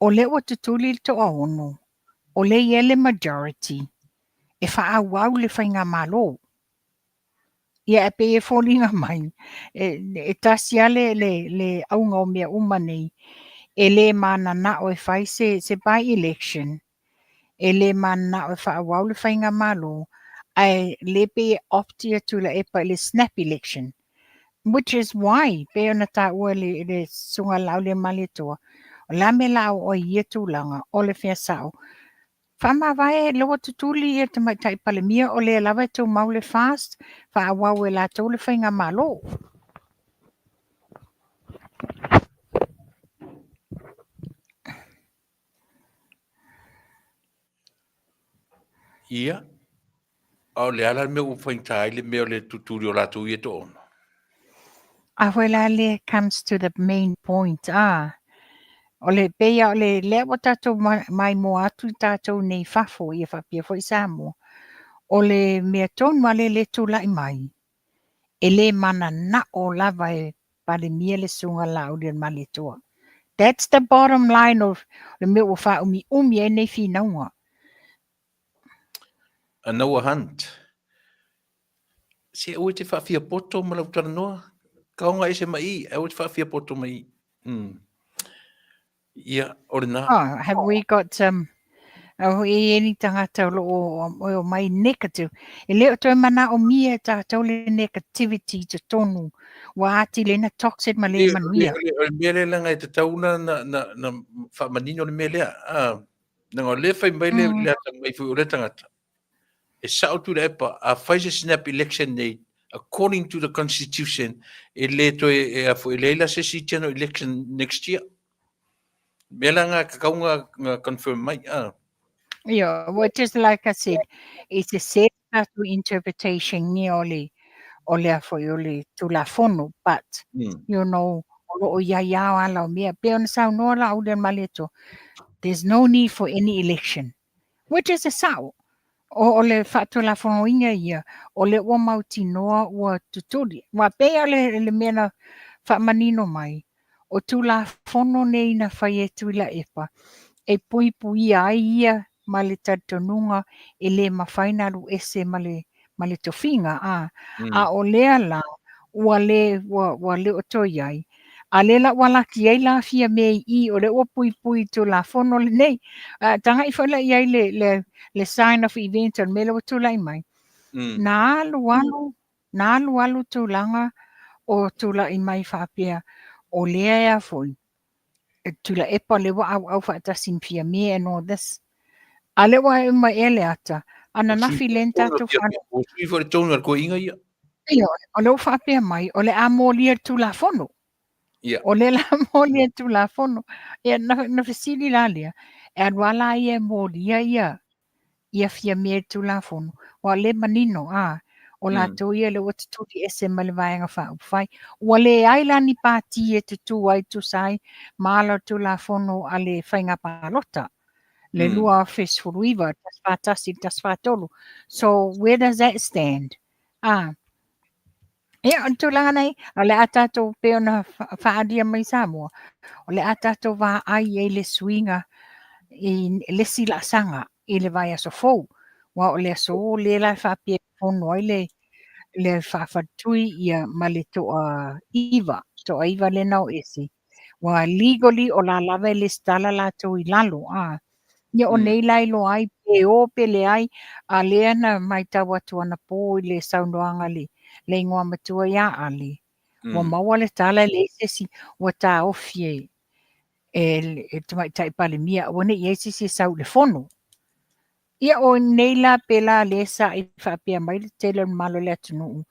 Speaker 4: o lea ua tutuli le toaono, o lea e i ai le majority e faaauau le faigamalo. Ia ae pei e foliga mai, e tasi lava le, le, le auga o mea uma nei, e le mananao e fai se, se by election, e le mananao e faaauau le faigamalo, ae le pei e opt ia Tuilaepa i le snap election, which is why, pei ona taua e le, le Susuga a Laaulialemalietoa, o le a mea la a oo ai i ia tulaga, o le fea sao, Faamavae lea ua tutuli ia le Tamaitai Palemia o lea lava e tumau le FAST, faaauau e latou le faigamalo.
Speaker 2: Ia, a o le a la le mea ua faigata ai le mea o le tutuli o latou ia e toaono?
Speaker 4: A foi la lea comes to the main point, ah. O le pei lava o le lea ua tatou maimoa atu i tatou nei i fafo ia faapea foi Samoa, o le mea tonu lava lea e tulai mai, e le mananao lava e Palemia le Susuga Laaulialemalietoa. That's the bottom line of le mea ua faaumiumi ai nei finauga.
Speaker 2: Noah Hunt, Se aua e te faafiapoto ma lau talanoa. Kaoga ese mai i, aua te faafia poto mai i. Mm. Ia, o lena.
Speaker 4: Oh, have we got um, oh, i eni tangata o loo o mai negative. E le o toe mana o mia e tātou le negativity te tonu. Ua ati le na toxic ma le manuia.
Speaker 2: O le mea lea langa e te tau na, na, na, na whaamanino le mea lea. Ah, nanga o le whai mai le, le ata mai fui o le tangata. E sao Tuilaepa, a fai se snap election nei, according to the constitution, e le toe, e a foi, e leai la se isi general election next year. Mea la nga kakau nga, nga confirm mai. Ah.
Speaker 4: Yeah, well, just like I said, it's a set interpretation ni o le, o le a foi o le Tulafono, but, you know, o lo o iai ao ala o mea, pe ona saunoa la au le maleto, there's no need for any election. Which is a sao. O, o le faatulafonoina ia, o le ua mautinoa ua tutuli. Ua pei o le, le mea na faamanino mai, o Tulafono nei na fai e Tuilaepa, e puipuia ai ia ma le talitonuga e le mafai na alu ese ma le, ma le tofiga, a, a o lea la, ua le, ua, ua le o toe i ai. A lea la ua laki ai la Fiame i i, o lea ua puipui i Tulafono lenei. A, taga'i foi la i ai le, le, le sign of event o le mea lea ua tulai mai. Na alu alu, na alu alu tulaga o tulai mai faapea, o lea ea foi, e Tuilaepa lea ua auau faatasi ma Fiame and all this. A lea ua ae mai ea le ata, ananafi lea na tatou
Speaker 2: whana. Ua sui foi le tonu a le koiinga ia.
Speaker 4: Ioe, o lea ua faapea mai, o le a molia le Tulafono.
Speaker 2: Ia.
Speaker 4: O lea la molia le Tulafono. Ia, na, na fesili la lea, e alu a la ia e molia ia, ia Fiamē i le Tulafono. Ua le manino, a, o latou ia lea ua tutuli ese mai le Vaega Faaupufai. Ua leai la ni pati e tutū ai tusa ai ma ala o le Tulafono a le Faiga Palota, le 2019, 141, 143. So, where does that stand? A, ia, o le tulaga nei, o le a tatou pei ona faaalia mai Samoa, o le a tatou vaai ai le suiga i le isi laasaga i le vaiaso fou. Aua o le aso lea la e faapea e fono ai le le faafaletui ia ma le toaiva, toaiva lea na o ese. Ua legally o la lava e lesitala latou i lalo, a. Ia o nei la iloa ai pe o pe leai, a lea na matau atu anapo i le saunoaga a le le igoa matua ia Ale, ua maua le tala e leai se isi ua taofi e e le Tamaitai Palemia aua ne i i ai se isi e sau i le fono. Ia o nei la pe la lea sa i faapea mai le tele o le mamalu o le atunuu,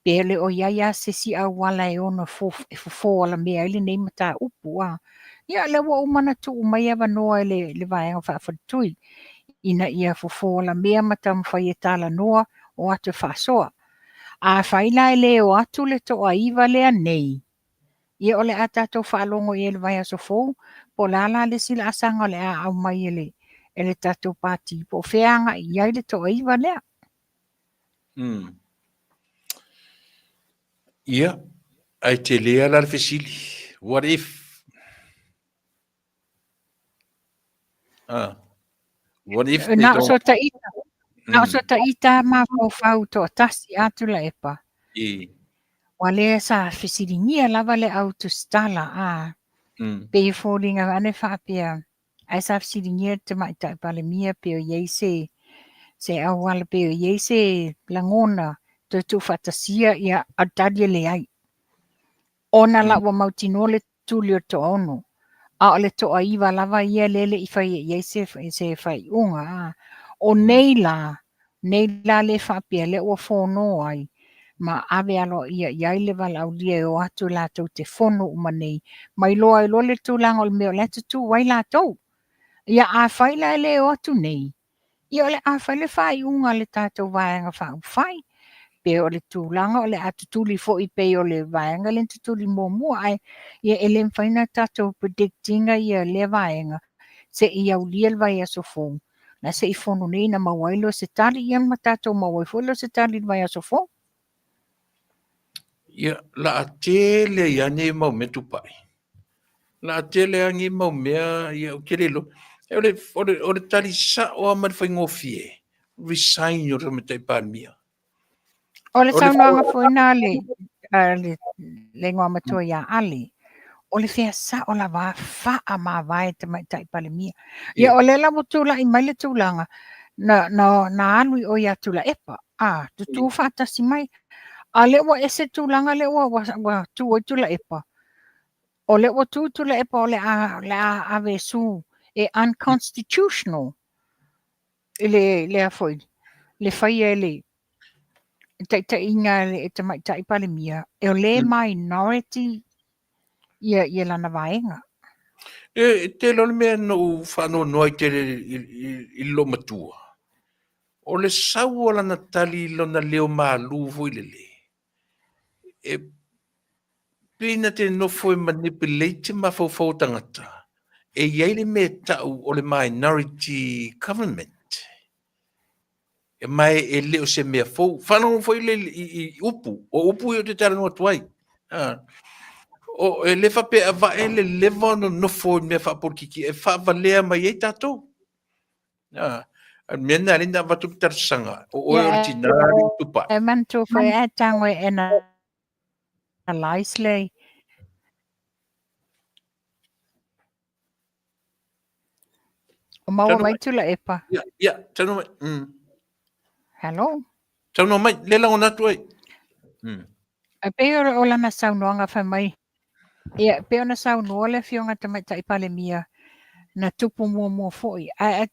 Speaker 4: pe le o i ai lava se isi auala e ono e fofo alamea ai lenei mataupu. A ia lea ua uma ona tuu mai avanoa e le, le vaega faafaletui ina ia fofo alamea ma taumafai e talanoa o atu e faasoa. Afai la e le o atu le toaiva lea nei, Ia o le a tatou faalogo i ai i le vaiaso fou, po o le a la le isi laasaga o le a aumai e le, e le tatou pati, po o fea agai i ai le toaiva lea.
Speaker 2: Ia, ae tele lava la le fesili. What if? Ah. What if they
Speaker 4: Na o
Speaker 2: don't?
Speaker 4: so ta'ita, na o so ta'ita mafaufau toatasi a Tuilaepa.
Speaker 2: I.
Speaker 4: Ua lea sa fesiligia lava le au tusitala, a. Pei e foliga ane faapea, ae sa fesiligia le Tamaitai Palemia pe o i ai se, se auala, pe o i ai se lagona toe tuufaatasia, ia, a o le tali e leai. Ona la ua mautinoa le tuli o le toaono, a o le toaiva lava ia lea le i fai i ai se, se faaiuga. A. O nei la, nei la le faapea lea ua fono ai, ma ave aloaia i ai le valaaulia e o atu latou te fono uma nei, ma iloa ai loa le tulaga o le mea o la e tutū ai latou. Ia afai la e le o atu nei, Ia o le a fai le faaiuga a le tatou Vaega Faaupufai, pe o le tulaga o le a tutuli foi pei o le vaega lea na tutuli muamua, ae ia e le mafai ona tatou predict ina ia lea vaega se i aulia le vaiaso fou. La se i fono nei na maua ai lea o se tali, ia ma tatou maua ai foi lea o se tali i le vaiaso fou.
Speaker 2: Ia, la a tele ai lava nei mau mea tupai. La a tele lava nei mau mea, ia, ou te le iloa. O le, o le, o le tali sao lava ma le faigofie, resign o le Tamaitai Palemia.
Speaker 4: O le saunoaga foi na le... le le igoamatua ia Ale, o le fea sa'o lava fa'amavae Tamaitai Palemia. Ia o lea la ua tula'i mai le tulaga na na na alu i o ia Tuilaepa, a, tutū faatasi mai. A o lea ua ese le tulaga lea ua ua tu ai Tuilaepa, o lea ua tu Tuilaepa o le a o le a ave e sue e unconstitutional i le le a foi le faia e le taitaiga a le Tamaitai Palemia, o lea e minority ia ia lana vaega.
Speaker 2: E tele o le mea na ou faanoanoa ai tele i le loomatua, o le sau o lana tali i lona leo malu foi lele, e pei na te nofo e manipulate mafaufau o tagata, e i ai le mea e tau o le minority government. Ma e le o se mea fou. Faalogo foi le i upu, o upu ia ou te talanoa atu ai. O, e le faapea e avae le leva ona nofo i mea faapolitiki e faavalea mai ai tatou. A o le mea lena e ala ai ona avatu le talosaga, o oe o le tina alii tupai.
Speaker 4: E manatua foi ae tago e analyse le O maua mai Tuilaepa.
Speaker 2: Ia, ia, saunoa mai.
Speaker 4: Hello.
Speaker 2: Saunoa mai, le lagona atu ai.
Speaker 4: E pei o lana saunoaga fai mai, ia, e pei ona saunoa le Afioga Tamaitai Palemia, na tupu muamua foi. Ae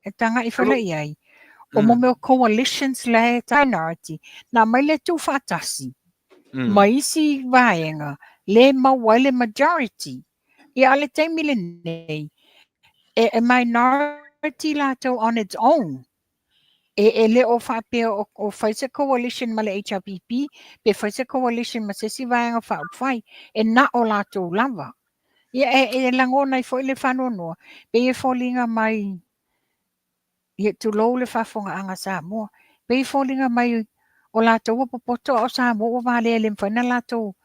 Speaker 4: e tagai foi la i ai, o mo mea o coalitions la e minority, na aumai le tuufaatasi ma isi vaega le maua ai le majority. Ia a o le taimi lenei, e minority latou on its own. E le o faapea o fai se coalition ma le HRPP, pe fai se coalition ma se isi vaega faaupufai, e na o latou lava. Ia e lagona ai foi le faanoanoa, pei e foliga mai, ia tulou le faafofogaaga a Samoa, pei e foliga mai o latou ua popoto a o Samoa ua valea e le mafai ona latou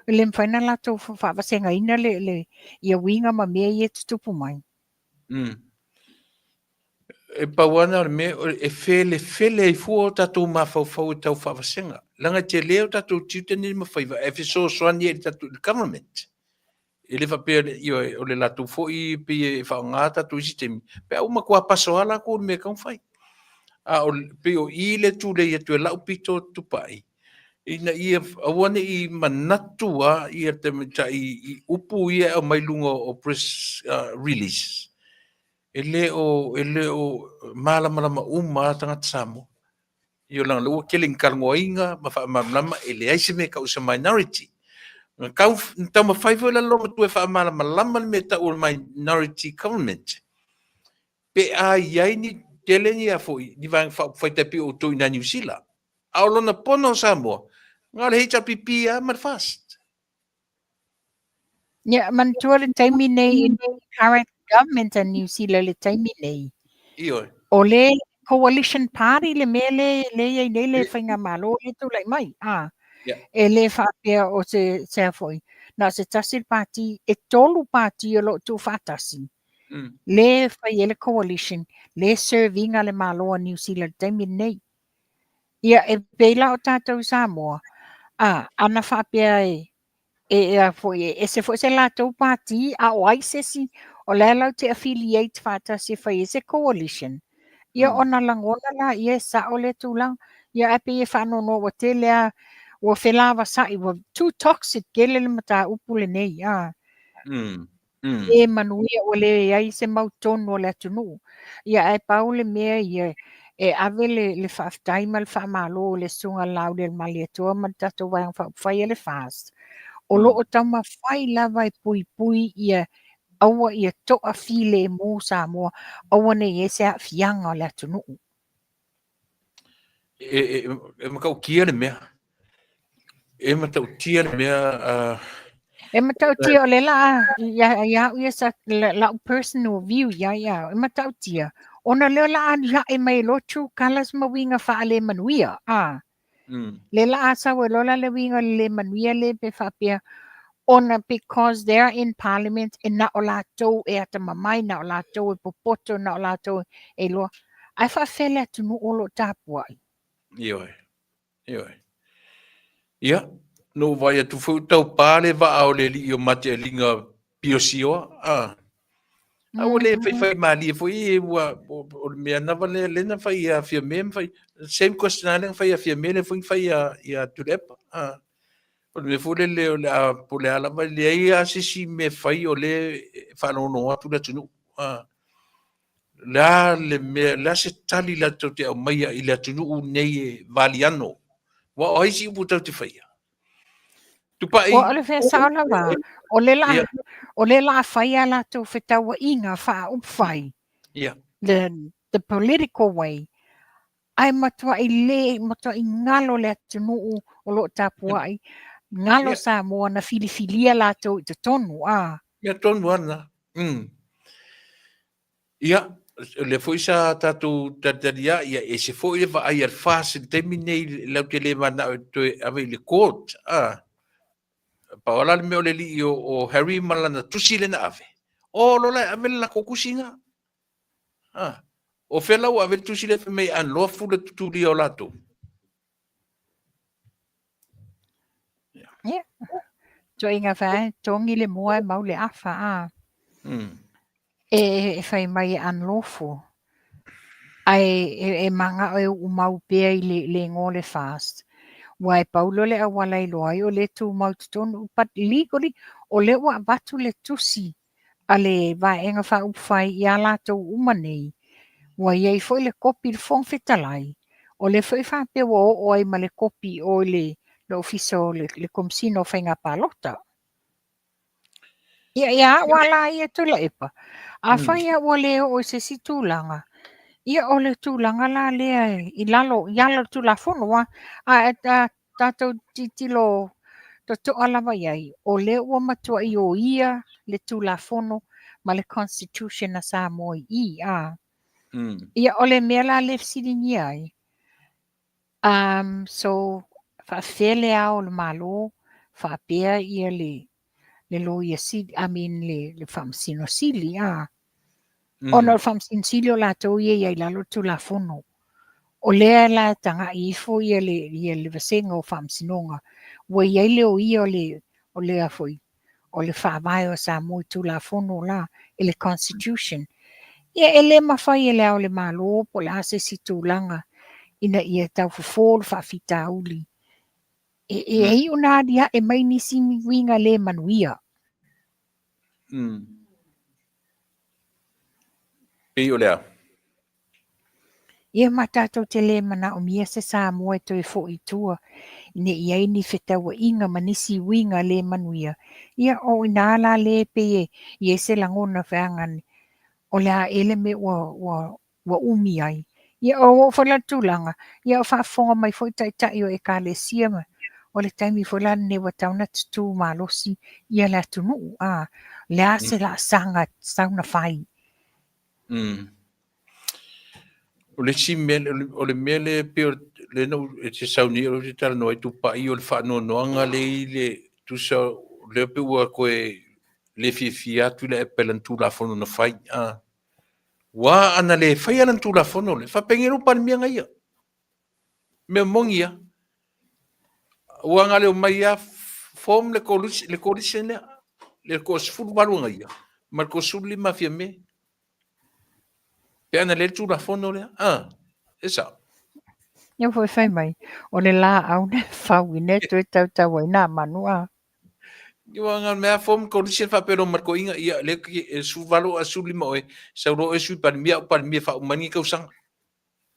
Speaker 4: e le mafai ona latou faavasegaina le, le, ia uiga ma mea ia e tutupu mai.
Speaker 2: E pau lava lena o le mea, e felefele ai fua o tatou mafaufau e tau faavasega. Leaga e tele o tatou tiute nei ma faiva ae fesoasoani ai i le tatou i le government. E le faapea, ioe, o le latou foi pei e faaaoga tatou i isi taimi, pe a ua matua paso lava latou i le mea e tatau ona fai. A o pei o i le tulei atu e lau pito tupai, ina ia aua ne i manatu lava ia tamaitai i upu ia e aumai luga o press release, e le o, e le o malamalama uma lava tagata Samoa. Ia leaga o lea ua tele ina talanoaina ma faamalamalama e leai se mea e tau o se minority. Na tau, na taumafai foi la le loomatua e faamalamalama le mea e tau o le minority government. Pe a i ai ni tele ni a foi, ni vaega faaupufai tai pei o outou i ina Niu Sila. A o lona pono o Samoa, na o le HRPP lava ma le FAST.
Speaker 4: Ia, manatua le taimi nei i le current government a Niu Sila i le taimi nei.
Speaker 2: Ioe.
Speaker 4: O le coalition party le mea le le i ai nei le faigamalo lea e tulai mai. A,
Speaker 2: Yeah.
Speaker 4: e le faapea o se, se a foi, na o se tasi le pati, e 3 pati o lo o tuufaatasi. Le fai ai le coalition, le serve ina le Malo a Niu Sila i le taimi lenei. Ia, e pei la o tatou i Samoa, a, ana faapea e, e a foi, e ese foi se latou pati, a o ai se isi, o la e latou te affiliate faatasi e fai ai se coalition, ia ona lagona laia e sa'o lea tulaga. Ia ae pei e faanoanoa ua tele lava, ua felavasai, ua too toxic tele le mataupu lenei, a. Le manuia, ua leai se mautonu o le atunuu. Ia ae pau le mea ia, e ave le, le faafetai ma le faamalo i le Susuga Laaulialemalietoa ma le tatou Vaega Faaupufai a le FAST, o lo o taumafai lava e puipui ia aua ia toafilemu Samoa, aua ne i i ai se aafiaga o le atunuu.
Speaker 2: E, e, e matautia le mea. E matautia le mea.
Speaker 4: E matautia o le la ia ia au ia sa lau personal view ia ia e matautia ona lea o le a aliae mai loa true colours ma uiga faalemanuia a le la a sau ai loa la le uiga o le le manuia le pe faapea ona because they are in parliament e na o latou e atamamai na o latou e popoto na o latou e iloa ae faafefea le atunuu o lo o tapuai.
Speaker 2: Ioe. Ioe. Ia, na ou vaai atu foi ua taupa le vaa o le alii o Matealiga Piosioa, a. A ua le faifai malie foi e ua o le mea lava lea lea na fai ia Fiame ma fai same question lava lea na fai ia Fiame lea foi na fai ia ia Tuilaepa. A. O le mea foi lele o le a po o le a lava e leai lava se isi mea e fai o lea e faalogologo atu le atunuu. A. Le a le mea, le a se tali latou te aumaia i le atunuu nei e valiano? Aua o ai isi upu tatou te faia? Tupai.
Speaker 4: Ua o le fea sao lava, o le la, o le la fai a latou fetauaiga faaupufai.
Speaker 2: Yeah.
Speaker 4: The political way. Ae matuai le, matuai galo le atunuu o lo o tapuai, galo yeah. Samoa na filifilia latou i totonu, a.
Speaker 2: Mea tonu lava lena. Ia, o lea foi sa tatou talitali ia ese foi le vaai a le FAST i le taimi nei latou te le mananao e toe ave i le court. A. Pau lava la le mea o le alii o Harry ma lana tusi lea na ave, o lola e ave le latou tusi lena. A. O fea la ua ave le tusi lea fai mai e unlawful le tutulia o latou?
Speaker 4: Ia. Ituaiga fae, togi le moa e mau le afa, a. E, e fai mai e unlawful. Ae e, e mana'o e u'umau pea i le, le igoa o le FAST. Ua e pau lea o le auala e iloa ai o lea e tumau i totonu. But legally, o lea ua avatu le tusi a le Vaega Faaupufai iā latou uma nei, ua i ai foi le kopi i le Fofoga Fetalai, o lea foi faapea ua oo ai ma le kopi i o i le le Ofisa o le le Komesina o Faiga Palota. Ia, ia au lava la ia Tuilaepa, afai lava ua le oo i se isi tulaga, ia o le tulaga la lea i lalo i ala o le Tulafono a, a tatou tilotilo totoa lava i ai, o lea ua matuai oia le Tulafono ma le Constitution a Samoa i i, a. Ia, o le mea la lea e fesiligia ai, so, faafefea le ao o le Malo faapea ia le le Loia Sili, I mean le, le Faamasino Sili, a. Ona o le Faamasino Sili o latou ia e i ai i lalo o le Tulafono. O lea la e tagai ifo ia le, ia le vasega o Faamasinoga, ua i ai le oia o le, o le a foi, o le Faavae o Samoa i Tulafono la, i le Constitution. Ia e le mafai e le Ao o le Malo po o le a se isi tulaga ina ia tau fofo le faafitauli e, e iu ona aliae mai nisi uiga le manuia.
Speaker 2: Pei o le a?
Speaker 4: Ia ma tatou te le manaomia se Samoa e toe foi i tua, ne i i ai ni fetauaiga ma nisi uiga le manuia. Ia, o i ina la lea e pei e i ai se lagona feaga o le a ea le mea ua, ua, ua umi ai. Ia ua oo foi la i le tulaga, ia o faafofoga mai foi taitai o Ekalesia ma o le taimi foi la lenei ua tatau ona tutū malosi ia le atunuu, a, le a se laasaga e tatau ona fai.
Speaker 2: O le isi mea, o le mea lea pei o lea na ou, e te sau nei o lea ou te talanoa ai Tupai o le faanoanoaga lea i le tusa lea pei ua toe le fiafia atu i le app i lana Tulafono na fai. A. Ua ana le faia lana Tulafono lea, faapegei lou Palemia na ia. Mea moni ia. Ua na le omai ia form le coalition, le coalition lea. Le 18 na ia, ma le 15 a Fiame. Pe ana le Tulafono lea. Ah, e sao.
Speaker 4: Ia foi fai mai, o le laau na fau ina e toe tautau ai nā manu a.
Speaker 2: Ua na mea form coalition faapea loa ma le toeaina, ia lea e 18 a 15 oe, sau loa oe Sui Palemia, au Palemia faauma ai lenei tausaga.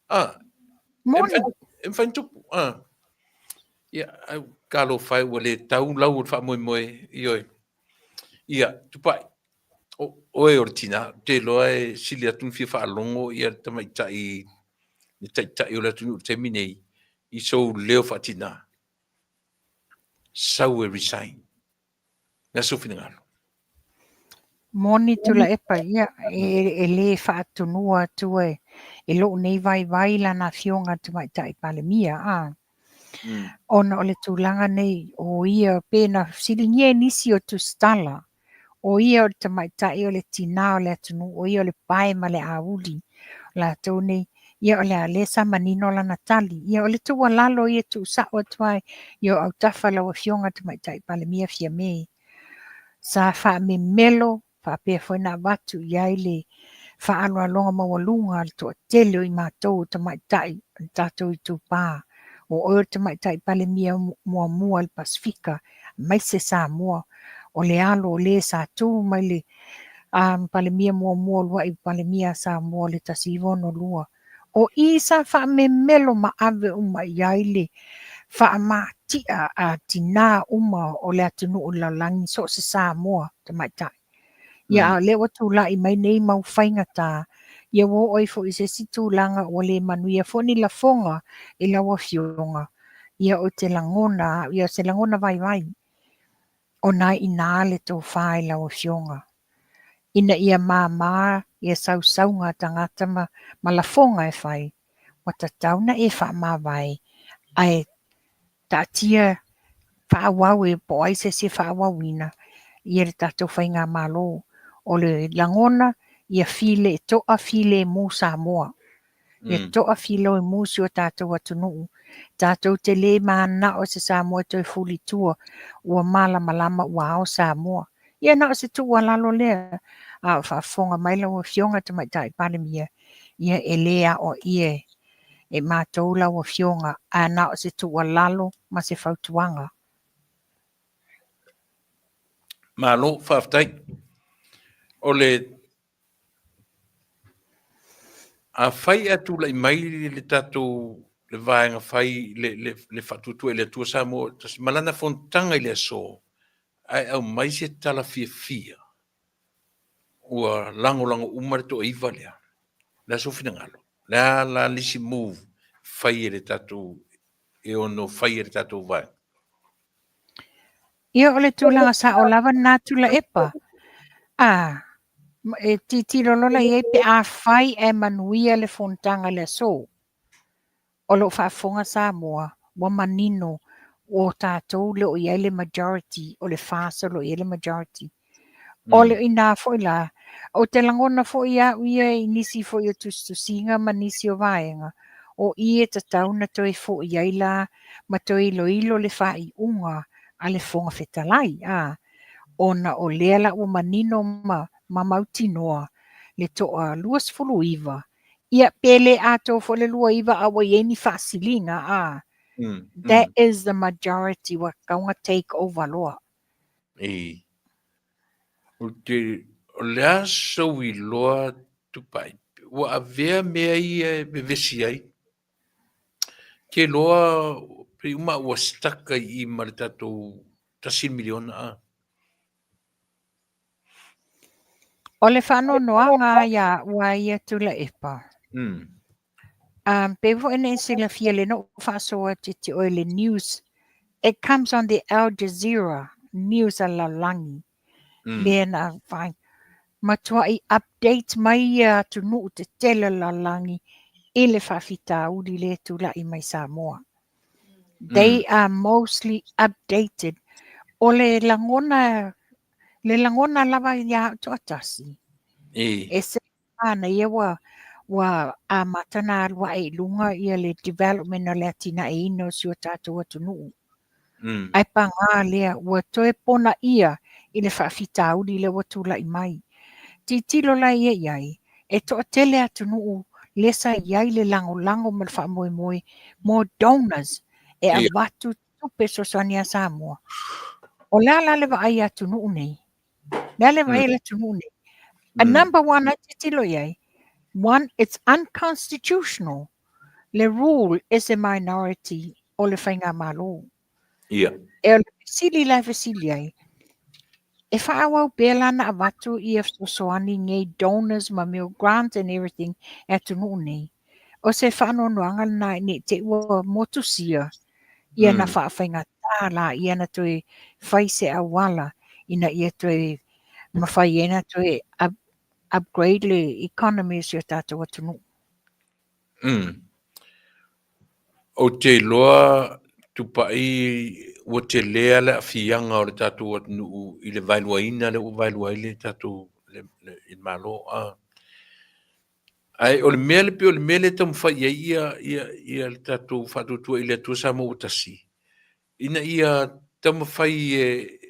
Speaker 2: Ah,
Speaker 4: Moni.
Speaker 2: E mafai ona tupu. Ah. Ia, ai, talofa e ua le tau lau o le faamoemoe, ioe. Ia, Tupai, o, oe o le tina, ou te iloa e sili atu ona fia faalogo ia le tamaitai, le taitai o le atunuu i le taimi nei, i sou leo faatina. Sau e resign. Le a sou finagalo?
Speaker 4: Moni Tuilaepa, ia, e, e le faatunua atua e, e lou nei vaivai lana afioga i le Tamaitai Palemia, a. Ona o le tulaga nei, o ia, pe na fesiligia e nisi o tusitala, o ia o le tamaitai o le tinā o le atunuu, o ia o le pae ma le auli, o latou nei. Ia o le a lea sa manino lana tali. Ia o le tuualalo ia e tuusao atu ai i ou autafa lau Afioga Tamaitai Palemia Fiame. Sa faamemelo faapea foi na avatu i ai le faaaloaloga maualuga a le toatele o i matou o tamaitai o le tatou itupa. O oe o le Tamaitai Palemia muamua i le Pasefika, aemaise Samoa, o le alo o le sa tu mai le Palemia muamua o lua'i Palemia a Samoa i le 1962. O i sa faamemelo ma ave uma i ai le faamatia a tinā uma o le atunuu i le lalolagi, so o se Samoa tamaitai. Ia a o lea ua tulai mai nei mau faigata, ia ua oo ai foi i se isi tulaga ua le manuia foi ni lafoga i lau Afioga, ia ou te lagona, ia o se lagona vaivai, ona e i ina le tofa i lau Afioga, ina ia mama ia sausauga a tagata ma, ma lafoga e fai, ua tatau ona e faamavae, ae taatia faaauau e po o ai se isi e faaauauina ia le tatou faigamalo. O le lagona, ia file, toafilemu Samoa. Ia toafilemu si o tatou atunuu. Tatou te le mananao i se Samoa e toe fuli i tua, ua malamalama ua ao Samoa. Ia na o se tuualalo lea, a o faafofoga mai lau Afioga Tamaitai Palemia, ia e le aoaia e matou lau Afioga, ae na o se tuualalo ma se fautuaga.
Speaker 2: Malo, faafetai. O le afai ae tulai mai le tatou le vaega fai le, le, le faatuatua i le Atua Samoa tasi ma lana fonotaga i le aso, ae aumai se tala fiafia ua lagolago uma le toaiva lea. Le a sou finagalo? Le a la le isi move fai e le tatou e ono fai e le tatou vaega?
Speaker 4: Ia o le tulaga sao lava lena Tuilaepa. A, e tilotilo lola i ai pe afai ae manuia le fonotaga i le aso. O lo o faafofoga Samoa, ua manino o tatou le o i ai le majority, o le FAST o lo o i ai le majority. O le ina foi la, ou te lagona foi au ia i nisi foi o tusitusiga ma nisi o vaega, o i e tatau ona toe foi ai la ma toe iloilo le faaiuga a le Fofoga Fetalai, a, ona o lea la ua manino ma, ma mautinoa le toa 29, ia pe le atoa foi le 29 a ua i ai ni faasiliga, a, that is the majority ua tatau ona take over loa.
Speaker 2: E. O te, o le a sou iloa Tupai, ua avea mea ia e vevesi ai. Ke iloa pei uma ua stuck ai i ma le tatou $1 miliona a.
Speaker 4: O le faanoanoaga ia ua ia Tuilaepa. Pe foi na e silafia le na ou faasoa atu ia te oe le news. It comes on the Al Jazeera news a le lalolagi. Lea na fai. Matuai update mai ia atunuu tetele o le lalolagi i le faafitauli lea e tulai mai Samoa. They are mostly updated. O le lagona, le lagona lava ia au toatasi. E se manaia ua ua amata ona alu ae i luga ia le development o le atinaeina o si o tatou atunuu. Ae paga lea ua toe ponaia i le faafitauli lea ua tulai mai. Tilotilo la ia i ai, e toatele atunuu lea sa i ai le lagolago ma le faamoemoe mo donors e avatu tupe fesoasoani ia Samoa. O le a la le vaai a atunuu nei? Le a le vaai a le atunuu nei? A number one ai tilotilo i ai, one, it's unconstitutional. Le rule is a minority o le faigamalo. E o le fesili la e fesili ai, e faaauau pea la na avatu ia fesoasoani nei donors ma mea o grants and everything e atunuu nei. O se faanoanoaga lena ne i te i ua motusia ia na faafaigata la ia na toe fai se auala ina ia toe mafai ai na toe upgrade le economy o si o tatou atunuu.
Speaker 2: Ou te iloa Tupai ua telea le aafiaga o le tatou atunuu i le vaeluaina lea ua vaelua ai le tatou le, le, i le Malo. A. Ae o le mea le pei o le mea lea e taumafai i ai ia, ia, ia le tatou faatuatua i le Atua Samoa ua tasi, ina ia taumafai e,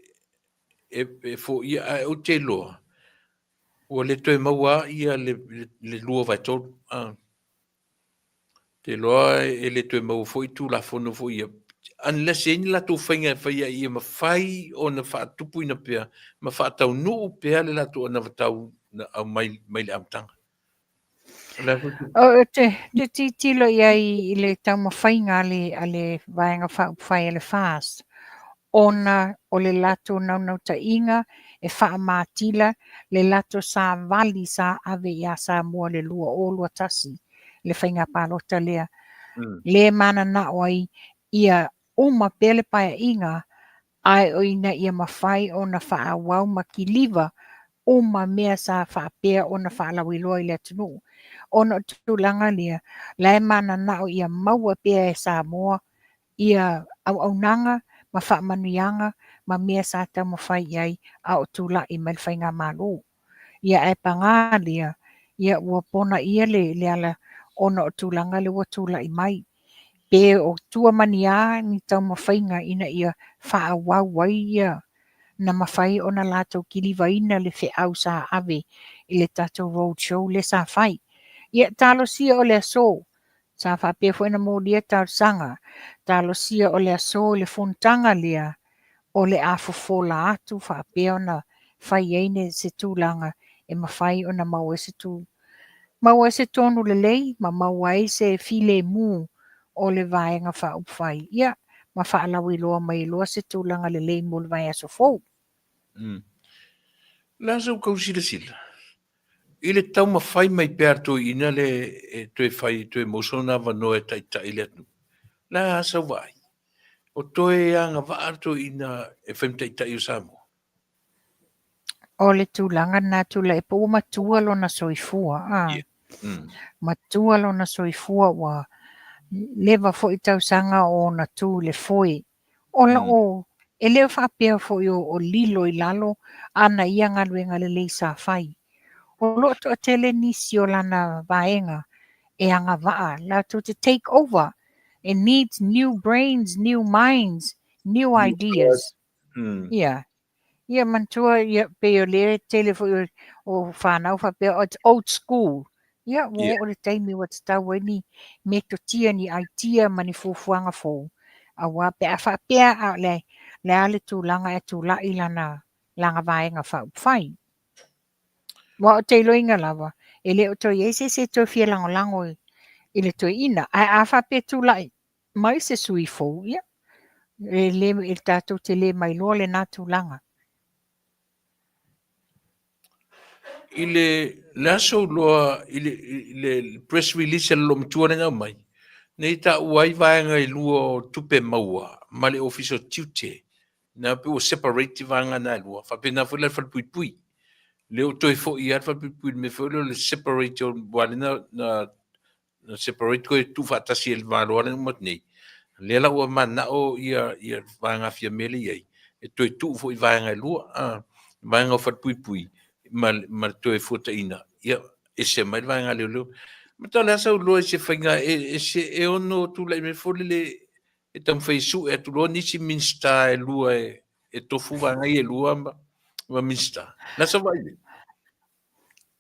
Speaker 2: e, e foia, ae ou te iloa, ua le toe maua ia le, le, le 2/3. Ah. Te iloa e le toe maua foi Tulafono foi ia, unless e i ai ni latou faiga e fai ai ia mafai ona faatupuina pea ma faataunuu pea le latou anavatau na aumai mai le amataga. O le a foi te-
Speaker 4: O te, te titilo i ai i le taumafaiga a le, a le Vaega Faaupufai a le FAST, ona o le latou naunautaiga e faamatila le latou savali sa ave ia Samoa i le 2021, le faiga palota lea. Le mananao ai ia uma pea le paeaiga, ae o ina ia mafai ona faaauau ma kiliva uma mea sa faapea ona faalauiloa i le atunuu. Ona o tulaga lea, la e mananao ia maua pea e Samoa ia auaunaga ma faamanuiaga ma mea sa taumafai i ai a o tulai mai le faigamalo. Ia ae paga lea, ia ua ponaia le, le ala ona o tulaga lea ua tulai mai. Pe o tua ma ni a ni taumafaiga ina ia faaauau ai ia na mafai ona latou kilivaina le feau sa ave i le tatou road show lea sa fai. Ia talosia o le aso, sa faapea foi ona molia talosaga, talosia o le aso i le fonotaga lea, o le a fofola atu faapea ona fai ai se tulaga e mafai ona maua ai se tu, maua ai se tonu lelei ma maua ai se filemu o le Vaega Faaupufai, ia, ma faalauiloa mai loa se tulaga lelei mo le vaiaso fou.
Speaker 2: O le a sa outou silasila i le taumafai mai pea a le toeaina le e toe fai toe maua sona avanoa e taitai le atunuu? O le a sau vaai? O toe agavaa le toeaina e fai ma taitai o Samoa?
Speaker 4: O le tulaga lena Tuilaepa ua matua lona soifua a.
Speaker 2: Yeah.
Speaker 4: Matua lona soifua ua leva foi tausaga o ona tu i le foe. O lo o e le o faapea foi o, o lilo i lalo ana ia galuega lelei sa fai. O lo o toatele nisi o lana vaega e agavaa latou te take over. It needs new brains, new minds, new ideas. Yeah. Ia manatua, ia, pei o lea tele foi o, o whanau whapea, oh, it's old school. Ia, ua oo le taimi ua tatau ai ni metotia, ni aitia ma ni fuafuaga fou. Aua pe a faapea a o le, le a le tulaga e tulai lana, lana vaega faaupufai. Aua o te iloiga lava, e le o toe i ai se isi e toe fia lagolago i, i le toeaina. Ae a faapea e tulai mai se sui fou, ia, e le, e tatou te le mailoa lena tulaga.
Speaker 2: I le, le aso loa, i le, i le press release a le loomatua lea na aumai, nei taua ai vaega e lua o tupe maua ma le Ofisa o Tiute. Na pei ua separate vaega na e lua. Faapena foi la le falepuipui. Lea ua toe foi lava le falepuipui i le mea foi lea o le separate o, aua lea na, na na separate koe tuufaatasi e le Malo lea na uma atu nei. Lea la ua mananao ia, ia vaega Fiame lea i ai, e toe tuu foi i vaega e lua, a, vaega o falepuipui ma, ma le toe fuataina, ia, ese mai le vaega leoleo. Ma tau le asa uloa i se faiga e, e, se, e ono tulai mai foi lele e taumafai e sue atu loa nisi Minisita e lua e, e tofu vaega ia e lua ma, ma Minisita. La sa vaai le?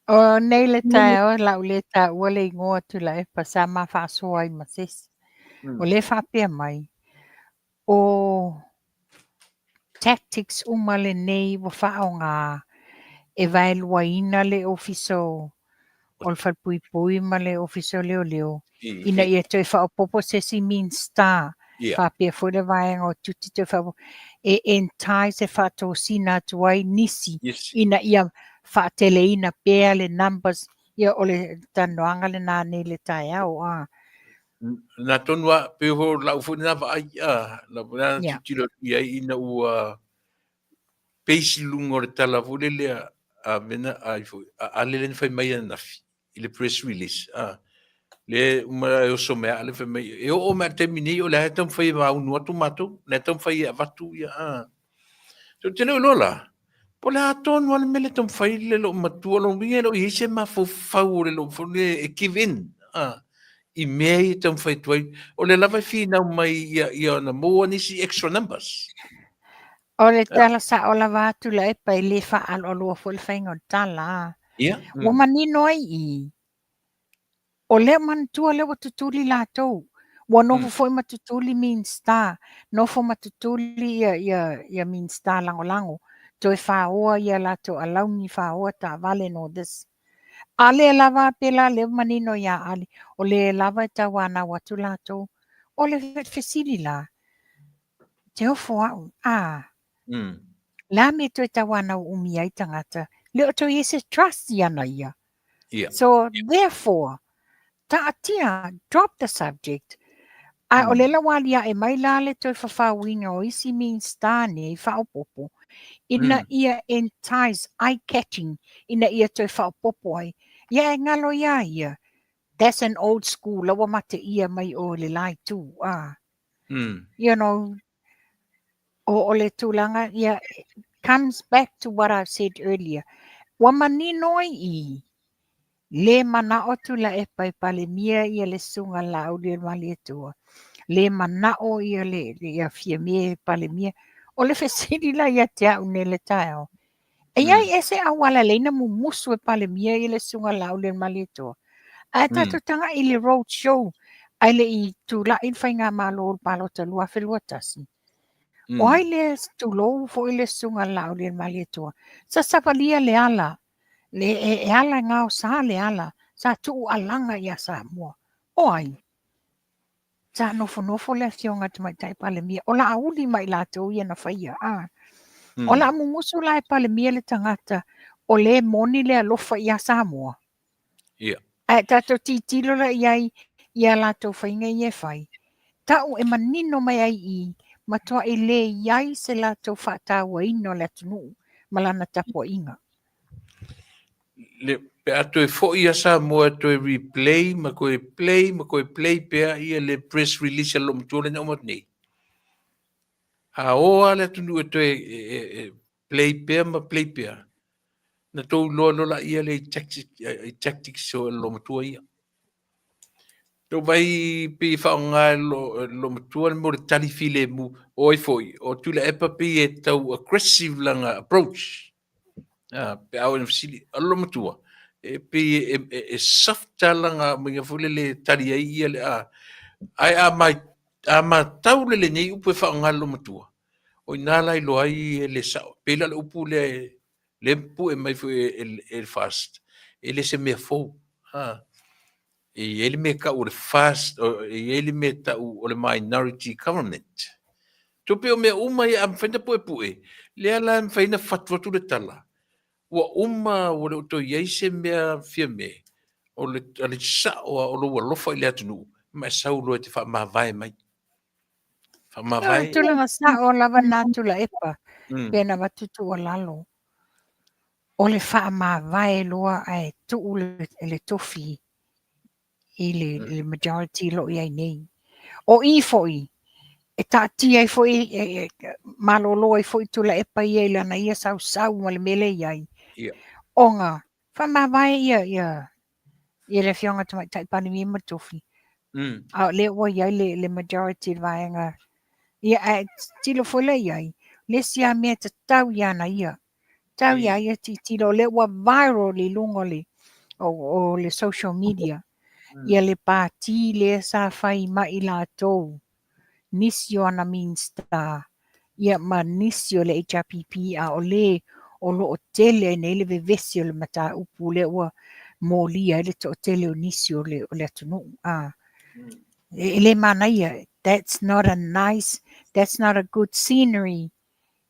Speaker 4: O nei le taeao o le a ou le taua le igoa Tuilaepa sa ma faasoa ai ma se isi. O lea e faapea mai, o tactics uma lenei ua faaaoga e vaeluaina le Ofisa o le Falepuipui ma le Ofisa o Leoleo ina ia toe faaopoopo se isi Minisita faapea foi le vaega o tiute toe faaopoopo e entice e faatosina atu ai nisi ina ia faateleina pea le numbers. Ia o le talanoaga lena nei le taeao a.
Speaker 2: Na tonu a pei o lau foi lena vaai a lau lena tilotilo atu i ai ina ua base i luga o le tala foi lele a Vena ai foi a Ale lea na fai mai ananafi i le press release a le uma e oso mai a Ale fai mai e oo mai i le taimi nei o lea e taumafai e maunu atu matou, o lea e taumafai e avatu ia a. So, te leo iloa la. Po o le a tonu lava le mea lea e taumafai le loomatua, o lona uiga e le o i ai se mafaufau o le e give in i mea ia e taumafai atu ai. O lea lava e finau mai ia ona maua nisi extra numbers.
Speaker 4: O le tala sa'o lava a Tuilaepa e le faaaloaloa foi le faiga o le tala. Ua manino ai i i, o lea manatua lea ua tutuli latou. Ua nofo foi ma tutuli Minisita, nofo ma tutuli ia Minisita Lagolago, toe faoa ia latou alauni, faoa taavale and all this. A lea lava pe la lea ua manino ia Ali, o lea lava e tauanau atu latou. O le fesili la, te ofo au, a le a mea e toe tauanau umi ai tagata, le o toe i ai se trust i ana ia. So, therefore, taatia, drop the subject. Ae o lea la ua aliae mai la le toe fafaoina o isi Minisita nei faaopoopo, ina ia entice, eye catching, ina ia toe faaopoopo ai. Ia e galo iā ia, that's an old school, la ua mateia mai o le la itu. You know, o le tulaga, ia, comes back to what I've said earlier. Ua manino ai i le manao Tuilaepa e Palemia ia le Susuga Laaulialemalietoa, le manao ia le ia Fiame e Palemia. O le fesili la ia te au nei le taeao, e i ai ea se auala e lei na mumusu e Palemia ia le Susuga Laaulialemalietoa? Ae tatou tagai i le road show ae le i tulai le Faigamalo o le Palota 2021. O ai lea, tulou foi le Susuga Laaulialemalietoa, sa savalia le ala, le e ala e gaosa le ala, sa tuu alaga ia Samoa. O ai? Sa nofonofo le Afioga i le Tamaitai Palemia, o Laauli ma i latou ia na faia. O le a mumusu la e Palemia le tagata o lea e moni le alofa ia Samoa. Ae tatou tilotilo la i ai i a latou faiga ia e fai. Tau e manino mai ai i matuai le i ai se latou faatauaina o le atunuu ma lana tapuaiga.
Speaker 2: Le, pe a toe foi ia Samoa e toe replay ma toe play ma toe play pea ia le press release a le loomatua lea na uma atu nei. A o lava le atunuu e toe e play pea ma play pea, na tou iloa loa laia lea i tactics o le loomatua ia. Tou vaai pei e faaaoga e le loomatua le mea o le tali filemu. O ai foi, o Tuilaepa pei e tau aggressive lana approach. Pe a oo ina fesili, o le loomatua, e pei e soft lava lana aumaiga foi lele e tali ai ia le a. Ae a matau lelei nei upu e faaaoga e le loomatua, o i ina la e iloa ai e le sao. Pei la o le upu lea lea e pue mai foi e le FAST, e le se mea fou. E i ai le mea e tau o le FAST, e i ai le mea e tau o le minority government. Toe pei o mea uma ia a mafai ona puepue, lea la e mafai ona fatu atu le tala, ua uma ua le o toe i ai se mea Fiame, o le sao lava o lou alofa i le atunuu, ma e sau loa e te faamavae mai.
Speaker 4: Faamavae. O le tulaga sao lava lena Tuilaepa, pe na avatu tuualalo, o le faamavae loa ae tuu le tofi i le majority o lo o i ai nei. O i foi, e taatia ai foi, malolo ai foi Tuilaepa ia i lana ia sausau ma le mea lea e i ai, ona faamavae ia ia ia le Afioga Tamaitai Palemia ma le tofi. A o lea ua i ai le majority i le vaega. Ia, ae tilo foi la i ai, le isi lava mea e tatau ia na ia. Tau ia ia tilotilo, o lea ua viral i luga o le social media. Ia le pati lea sa fai ma i latou, nisi o ana Minisita, ia ma nisi o le HRPP, a o le o lo o tele ai nei le vevesi o le mataupu lea ua molia ai le toatele o nisi o le atunuu. E le manaia, that's not a nice, that's not a good scenery,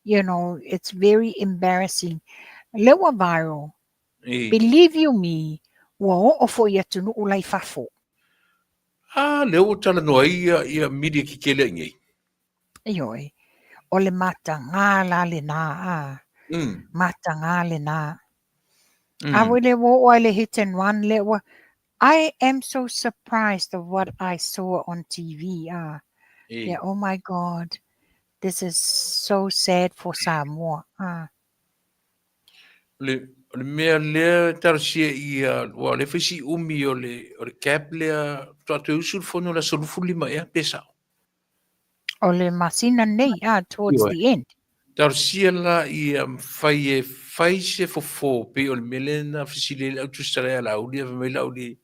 Speaker 4: you know, it's very embarrassing. Lea ua viral, believe you me, ua oo foi i atunuu la i fafo.
Speaker 2: A, lea ua talanoa ai ia media tetele ai nei.
Speaker 4: Ioe, o le mataga la lena, a. Mataga lena. A foi lea ua oo ai le hit and run lea ua, I am so surprised of what I saw on TV. Ah. Yeah, oh my God. This is so sad for Samoa. Ah.
Speaker 2: O le, o le mea lea e talosia ia, ua o lea foi si umi o le, o le cap lea, faatoa toe usu le fono i le aso 25 ea, pe sao?
Speaker 4: O le masina nei, ah, towards
Speaker 2: Ioe.
Speaker 4: the end.
Speaker 2: Talosia la ia mafai e fai se fofo, pei o le mea lea na fesili ai le au tusitala ia Laauli, fai mai Laauli,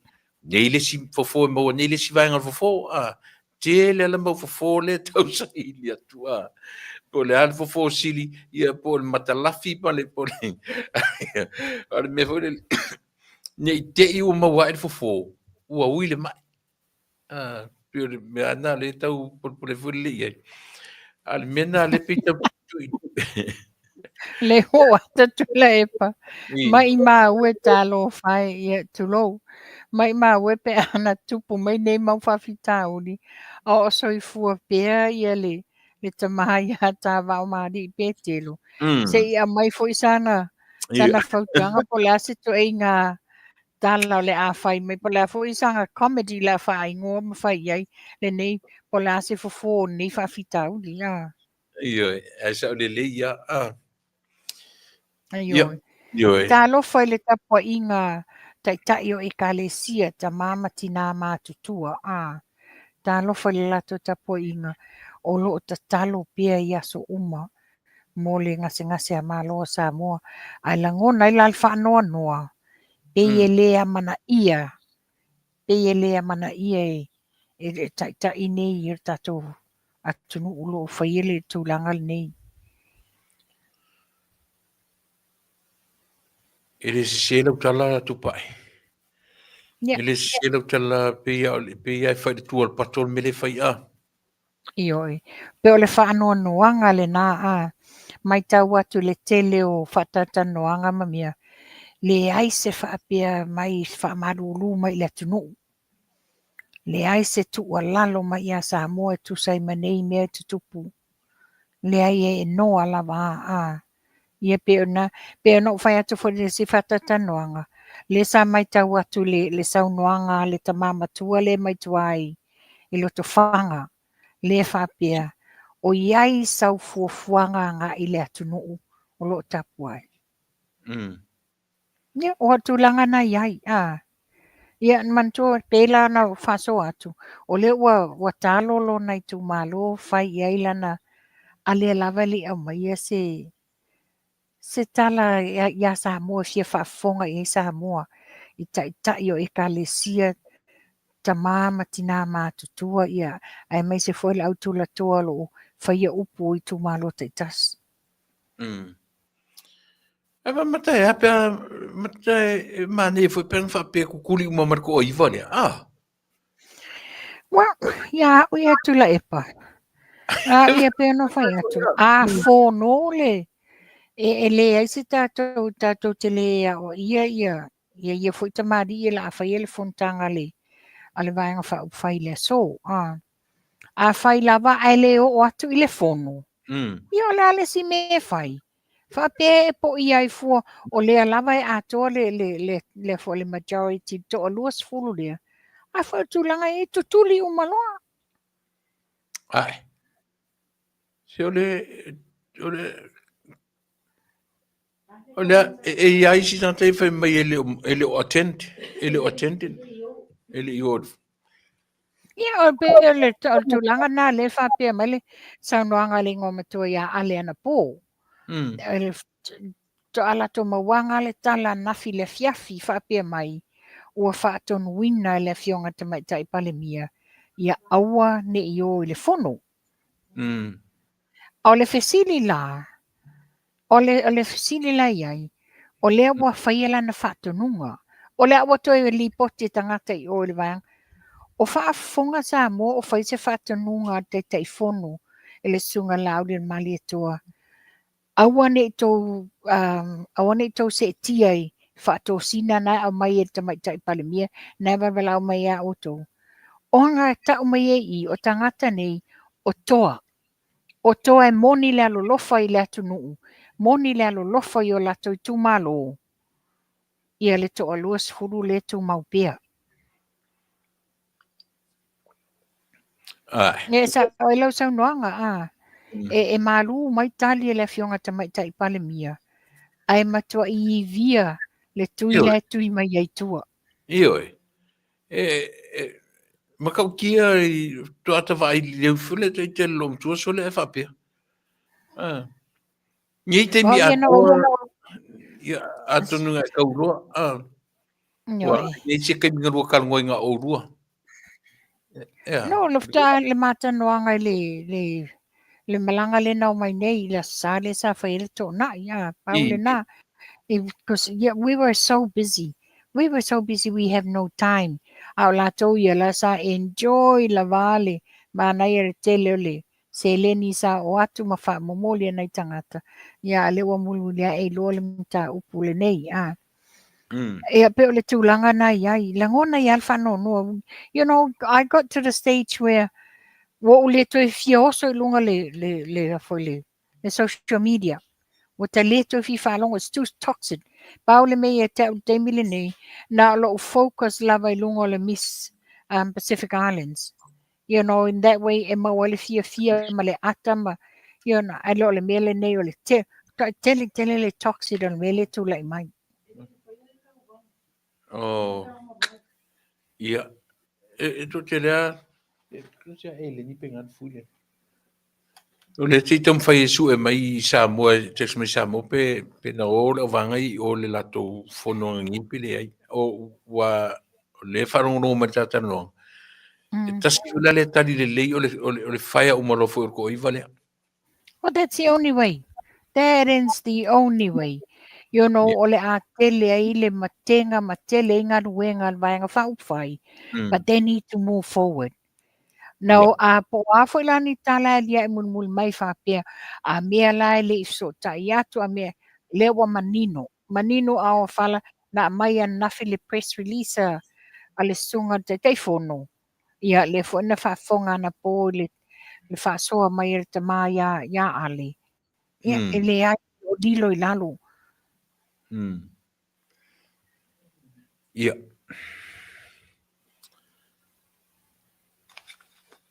Speaker 2: nei le isi fofo e maua nei le isi vaega o le fofo, a. Tele lava le mau fofo lea e tau saili atu, a. Po o le a le fofo sili, ia po o le matalafi ma le, po o le, o le mea foi lele, ne i te i ua maua ae le fofo, ua ui le mai. A, pei o le mea lena lea e tau polepole foi lele i ai. A o le mea lena lea pei tau tui.
Speaker 4: Le ho ata Tuilaepa. Mai mau e talofa e, ia tulou. Mai mau e pe ana tupu mai nei mau faafitauli, a o soifua pea ia le le tama ia Tavaomalii Petelo. Se i aumai foi sana sana fautuaga po o le a se ituaiga tala o le a fai mai, po o le a foi sana comedy o le a faaigoa ma fai i ai lenei, po o le a se fofo o lenei faafitauli. A.
Speaker 2: Ioe, ae sao lelei ia. A.
Speaker 4: Ioe.
Speaker 2: Ioe.
Speaker 4: Talofa i le tapuaiga taitai o Ekalesia, tama ma tinā matutua. A. Talofa i le latou tapuaiga o lo o tatalo pea i aso uma mo le gasegase a Malo o Samoa. Ae lagona ai la le faanoanoa, pei e le amanaia, pei e le amanaia e e taitai nei o le tatou atunuu o lo o faia le tulaga lenei.
Speaker 2: E le sese lau tala Tupai.
Speaker 4: Yeah.
Speaker 2: E le sese lau tala pei a pei a e fai i le tua o le pato le mea lea e fai a.
Speaker 4: Ioe. Pei o le faanoanoaga lena a matau atu i le tele o faatalatalanoaga ma mea, leai se faapea mai faamalulu mai i le atunuu. Leai se tuualalo mai ia Samoa e tusa ai ma nei mea e tutupu. Leai e noa lava a. Ia pei ona, pei ona ou fai atu foi i le isi faatalatalanoaga, lea sa matau atu i le, le saunoaga a le tama matua lea mai tua i, i Lotofaga, lea faapea, o i ai sau fuafuaga agai i le atunuu o lo o tapuai. Ia, o tulaga na i ai, a. Ia, manatua pei la ona ou faasoa atu, o lea ua, ua talo lona itumalo fai i ai lana, a lea lava e le i aumaia se, se tala iā Samoa e fia faafofoga i ai Samoa i taitai o Ekalesia, tama ma tinā matutua, ia, aemaise foi le au tulatoa o lo o faia upu o itumalo taitasi.
Speaker 2: Ae mata e a pe a mata e manaia foi pe ana faapea kukuli uma ma le toaiva lea. Ah.
Speaker 4: Well, ia au ia Tuilaepa. A ia pe ona fai atu. A fono le e, e leai se tatou tatou te le aoaia ia ia ia foi tamalii e la faia le fonotaga a le a le Vaega Faaupufai i le aso. A, afai lava ae le oo atu i le fono, ia o le a le isi mea e fai? Faapea e poia ai fua, o lea lava e atoa le, le, le, le, foi le majority, le toa 20 lea. A foi o tulaga e tutuli uma loa.
Speaker 2: Ai. Se o le, o le, o le, e, e i ai isi tagata e fai mai e le o, e le o attend, e le o attended, e le i o.
Speaker 4: Ia, o pei o le, o le tulaga na lea e faapea mai le saunoaga a le igoa matua ia Ale anapo. Toa latou mauaga le tala ananafi i le afiafi faapea mai, ua faatonuina e le Afioga Tamaitai Palemia ia aua ne i o i le fono. O le fesili la, o le, o le fesili la i ai, o lea ua faia lana faatonuga, o lea ua toe lipoti e tagata i o i le vaega. O faafofoga Samoa o fai se faatonuga a le Taitaifono e le Susuga Laaulialemalietoa, aua ne i tou, aua ne i tou seetia i faatosina na e aumai e le Tamaitai Palemia, na e valaau mai ia outou. Ona e tau mai ai i i, o tagata nei, o toa. O toa e moni le alolofa i le atunuu, moni le alolofa i o latou itumalo, ia le toa 20 lea e tumau pea.
Speaker 2: Ae.
Speaker 4: E sao ai lau saunoaga, a. E, e malu mai tali e le Afioga Tamaitai Palemia. Ae matuai ivia le tui la e tui mai ai tua.
Speaker 2: Ioe. E, e matautia i toata vaai leu fule te te lo matua sole e faapea. Ah. Nei taimi atoa, ia, atonu ngai kauloa. Ah. Ua, nei se kaimi ngalua kalongo i ngā ourua.
Speaker 4: Yeah. No, le fta le matanoaga i le le le malaga le nao mai nei i le Aso Sa lea sa fai ai le toonai, a pau lena. Because yeah, we were so busy. We were so busy we have no time. A o latou ia la sa enjoy lava le manaia le tele o le seleni sa oo atu ma faamomoli e nai tagata. Ia a lea ua mulimuli ae iloa le mataupu lenei, a. Ia pei o le tulaga na i ai, lagona ai lava le faanoanoa. You know, I got to the stage where ua ou le toe fia oso i luga le, le, le, foi le, le social media. Ua ta le toe fia faalogo, it's too toxic. Pau le mea ia te au i le taimi lenei, na o lou focus lava i luga o le Miss Pacific Islands. You know, in that way e maua ai le fiafia ma le ata ma, you know, ae le o le mea lenei o le te, tele tele le toxic o le mea lea e tulai mai.
Speaker 2: Oh, ia, e, e to te lea, e, e, e le ni pe ngā fui O le te taumafai e sue mai i Samoa, e text mai Samoa pe, pe na o le auvaega i o le latou fono agagi pe leai. O, ua, o lea e faalogologo mai le talatalanoaga. E tasi foi la lea tali lelei o le, o le, o le faia uma loa foi o le toaiva lea.
Speaker 4: Well, that's the only way. That is the only way. You know, o le a tele ai le matega ma tele ai galuega a le Vaega Faaupufai, but they need to move forward. Now, a po o a foi la ni tala e aliae mulimuli mai faapea, a mea la e le i fesootai atu, a mea, lea ua manino, manino ao fala, na aumai ananafi le press release a, a le susuga i le Taitaifono, ia lea foi na faafofoga anapo i le, le faasoa mai a le tama ia, ia Ale. Ia, e leai, o lilo i lalo.
Speaker 2: Ia.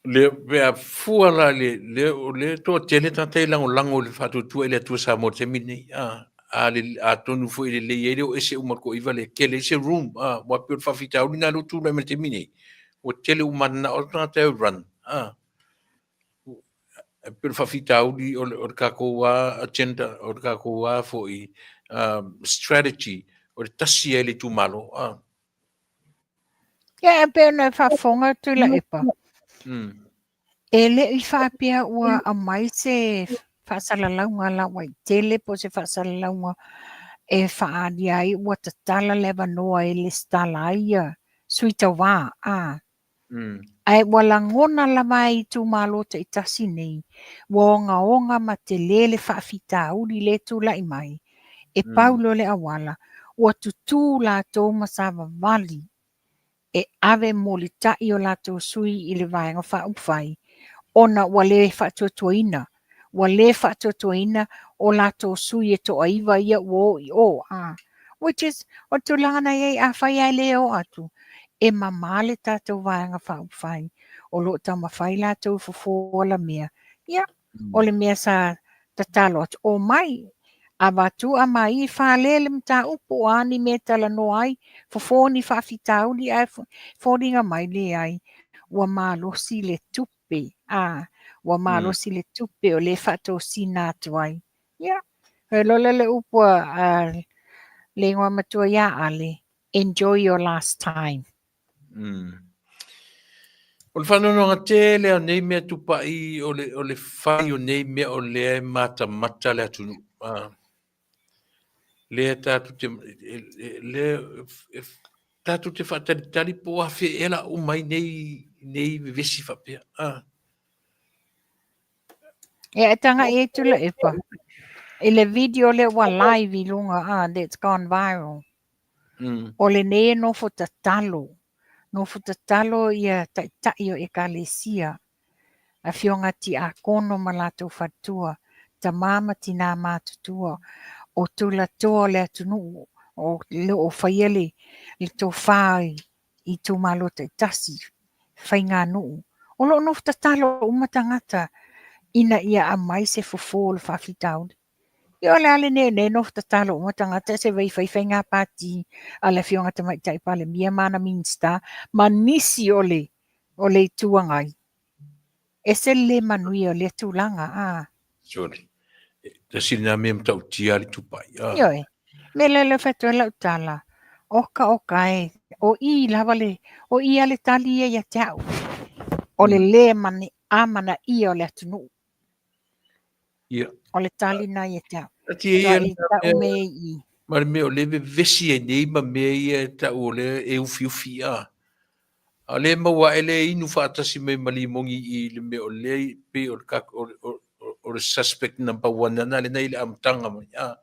Speaker 2: Le pe a fua la le le o le toatele tagata e lagolago i le faatuatua i le Atua Samoa i le taimi lenei, a, a le, atonu foi e lelei ai le o ese uma le toaiva lea, tele ai se room, a, aua pei o le faafitauli lena lea ua tulai mai i le taimi lenei, ua tele uma mananao tagata e run, a. E pei o le faafitauli o le, o le tatou lava agenda, o le tatou lava foi strategy, o le tasi ai le itumalo, a.
Speaker 4: Ia, e pei ona e faafofoga Tuilaepa, e le i faapea ua aumai se faasalalauga lauaitele po o se faasalalauga e faaalia ai ua tatala le avanoa e lesitala ai ia sui tauva, a. Ae ua lagona lava e itumalo taitasi nei, ua ogaoga ma tele le faafitauli lea e tulai mai, e pau lea o le auala, ua tutū latou ma savavali e ave molitai o latou sui i le Vaega Faaupufai ona ua le faatuatuaina, ua le faatuatuaina o latou sui e toaiva ia ua o i o, a, which is, o le tulaga na i ai, afai lava e le oo atu, e mama le tatou Vaega Faaupufai, o lo o taumafai latou e fofo alamea, ia, o le mea sa tatalo atu, omai, avatu aumai fale le mataupu, o a ni mea e talanoa ai, fofo ni faafitauli ae foliga mai leai, ua malosi le tupe, a, ua malosi le tupe o lea e faatosina atu ai. Ia, e lola le upu a le igoa matua ia Ale, enjoy your last time.
Speaker 2: O le faanoanoaga tele o nei mea tupai o le, o le fai o nei mea o lea e matamata le atunuu. Ah. Lea tatou te, lea tatou te faatalitali po o afea ea la uma ai nei, nei vevesi faapea. Ah.
Speaker 4: Ia, e tagai ai Tuilaepa i le video lea ua live i luga, ah, that's gone viral. O lenei e nofo tatalo, nofo tatalo ia taitai o Ekalesia, afioga tiakono ma latou faletua, tama ma tina matutua, o tulatoa o le atunuu, o lo o faia le tofa i itumalo taitasi, faiganuu. O lo o nofo tatalo uma tagata ina ia aumai se fofo o le faafitauli. Ia o le a lenei nei nofo tatalo uma tagata se vai fai faiga pati a le Afioga Tamaitai Palemia ma ana Minisita ma nisi o le o le Itu Agai. Ese le le manuia o lea tulaga, a.
Speaker 2: Sorry. Tasi lena mea matautia le tupai.
Speaker 4: Ah. Ioe. Me le le fai atu ai lau tala, oka oka e, o i lava le, o i a le tali ia ia te au. O le le mane, amanaia o le atunuu.
Speaker 2: Ia.
Speaker 4: O le tali na ia te au.
Speaker 2: Tati e ia
Speaker 4: i tau me i.
Speaker 2: Ma le mea o le vevesi ai nei ma mea ia e tau o le e ufiufi a. A o lea e maua ae le inu faatasi mai ma limogi i le mea o lea pei o le o le suspect number one ana lena i le amataga mai a.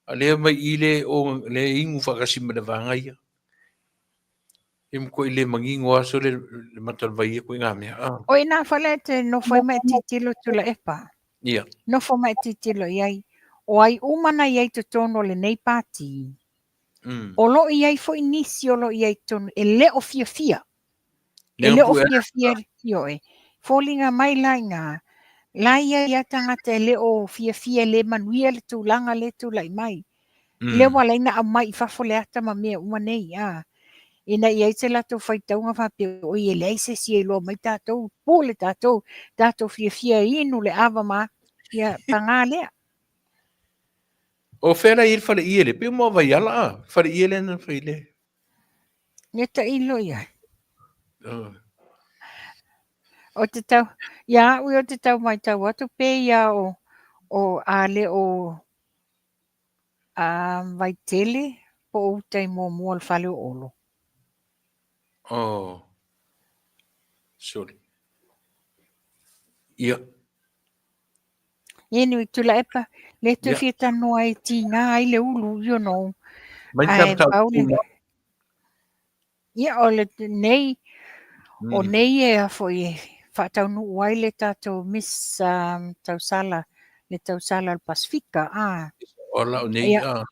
Speaker 2: A lea mai i le o le inu faatasi ma le vaega ia. E matuai le manino lava sole le mata o le vai ia koe ngā mea.
Speaker 4: Ah. O ina fale e te nofo ai ma e titilo Tuilaepa.
Speaker 2: Ia.
Speaker 4: Nofo ma e titilo i ai. O ai uma na i ai totonu o lenei pati. O lo o i ai foi nisi o lo o i ai totonu e le o fiafia. E le o fiafia, ioe. Foliga mai la i ina, la i ai lava tagata e le o fiafia e le manuia le tulaga lea e tulai mai. Lea ua ala ai ona aumai i fafo le ata ma mea uma nei, a. Ina ia i ai se latou faitauga faapea, oi e leai se isi e iloa mai tatou, pule tatou, tatou fiafia e inu le ava ma, ia, paga lea.
Speaker 2: O fea la i ai le fale ie lea? Pei o Vaiala a? Fale ie lea na fai le.
Speaker 4: Ia tailo i ai. O te tau, ia au ia o te tau matau atu pe ia o, o a le o a Vaitele po o uta i muamua o le fale o Olo.
Speaker 2: Oh. Sorry. Ia.
Speaker 4: Anyway, Tuilaepa, le toe fia talanoa e tiga ai le ulu, you know.
Speaker 2: Mai
Speaker 4: Ae pau le... Ia, o le nei, o nei e a foi e faataunuu ai le tatou Miss Tausala, le Tausala o le Pasifika, ah.
Speaker 2: O la o nei,
Speaker 4: Ia,
Speaker 2: ah.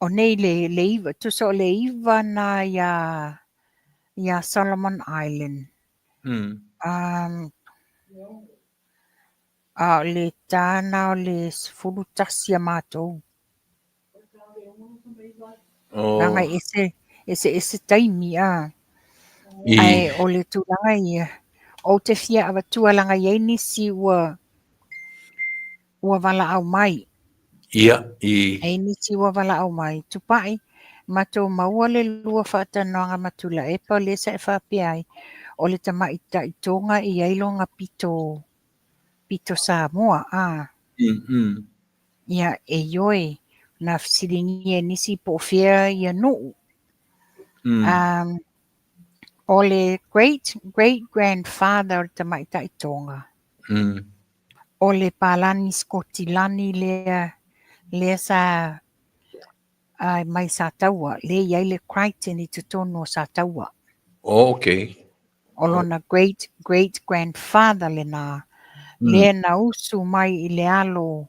Speaker 4: o nei le, le iva, tusa o le iva na ia, ia Solomon Island. A o le tāna o le 11 a matou. Leaga e ese, ese ese taimi, a. Ae o le tulaga ia, ou te fia avatua leaga e i ai nisi ua, ua valaau mai.
Speaker 2: Ia, i.
Speaker 4: E i ai nisi ua valaau mai. Tupai, matou maua le lua faatalanoaga ma Tuilaepa lea sa e faapea ai, o le tamaitai Toga e i ai lona pito, pito Samoa, a. Ia, e ioe, na fesiligia e nisi po o fea ia nuu. O le great great grandfather o le tamaitai Toga, o le palani Sikotilani lea, lea sa mai Sataua, lea e i ai le Crichton i totonu o Sataua.
Speaker 2: Oh, okay.
Speaker 4: O lona great great grandfather lena, lea na usu mai i le alo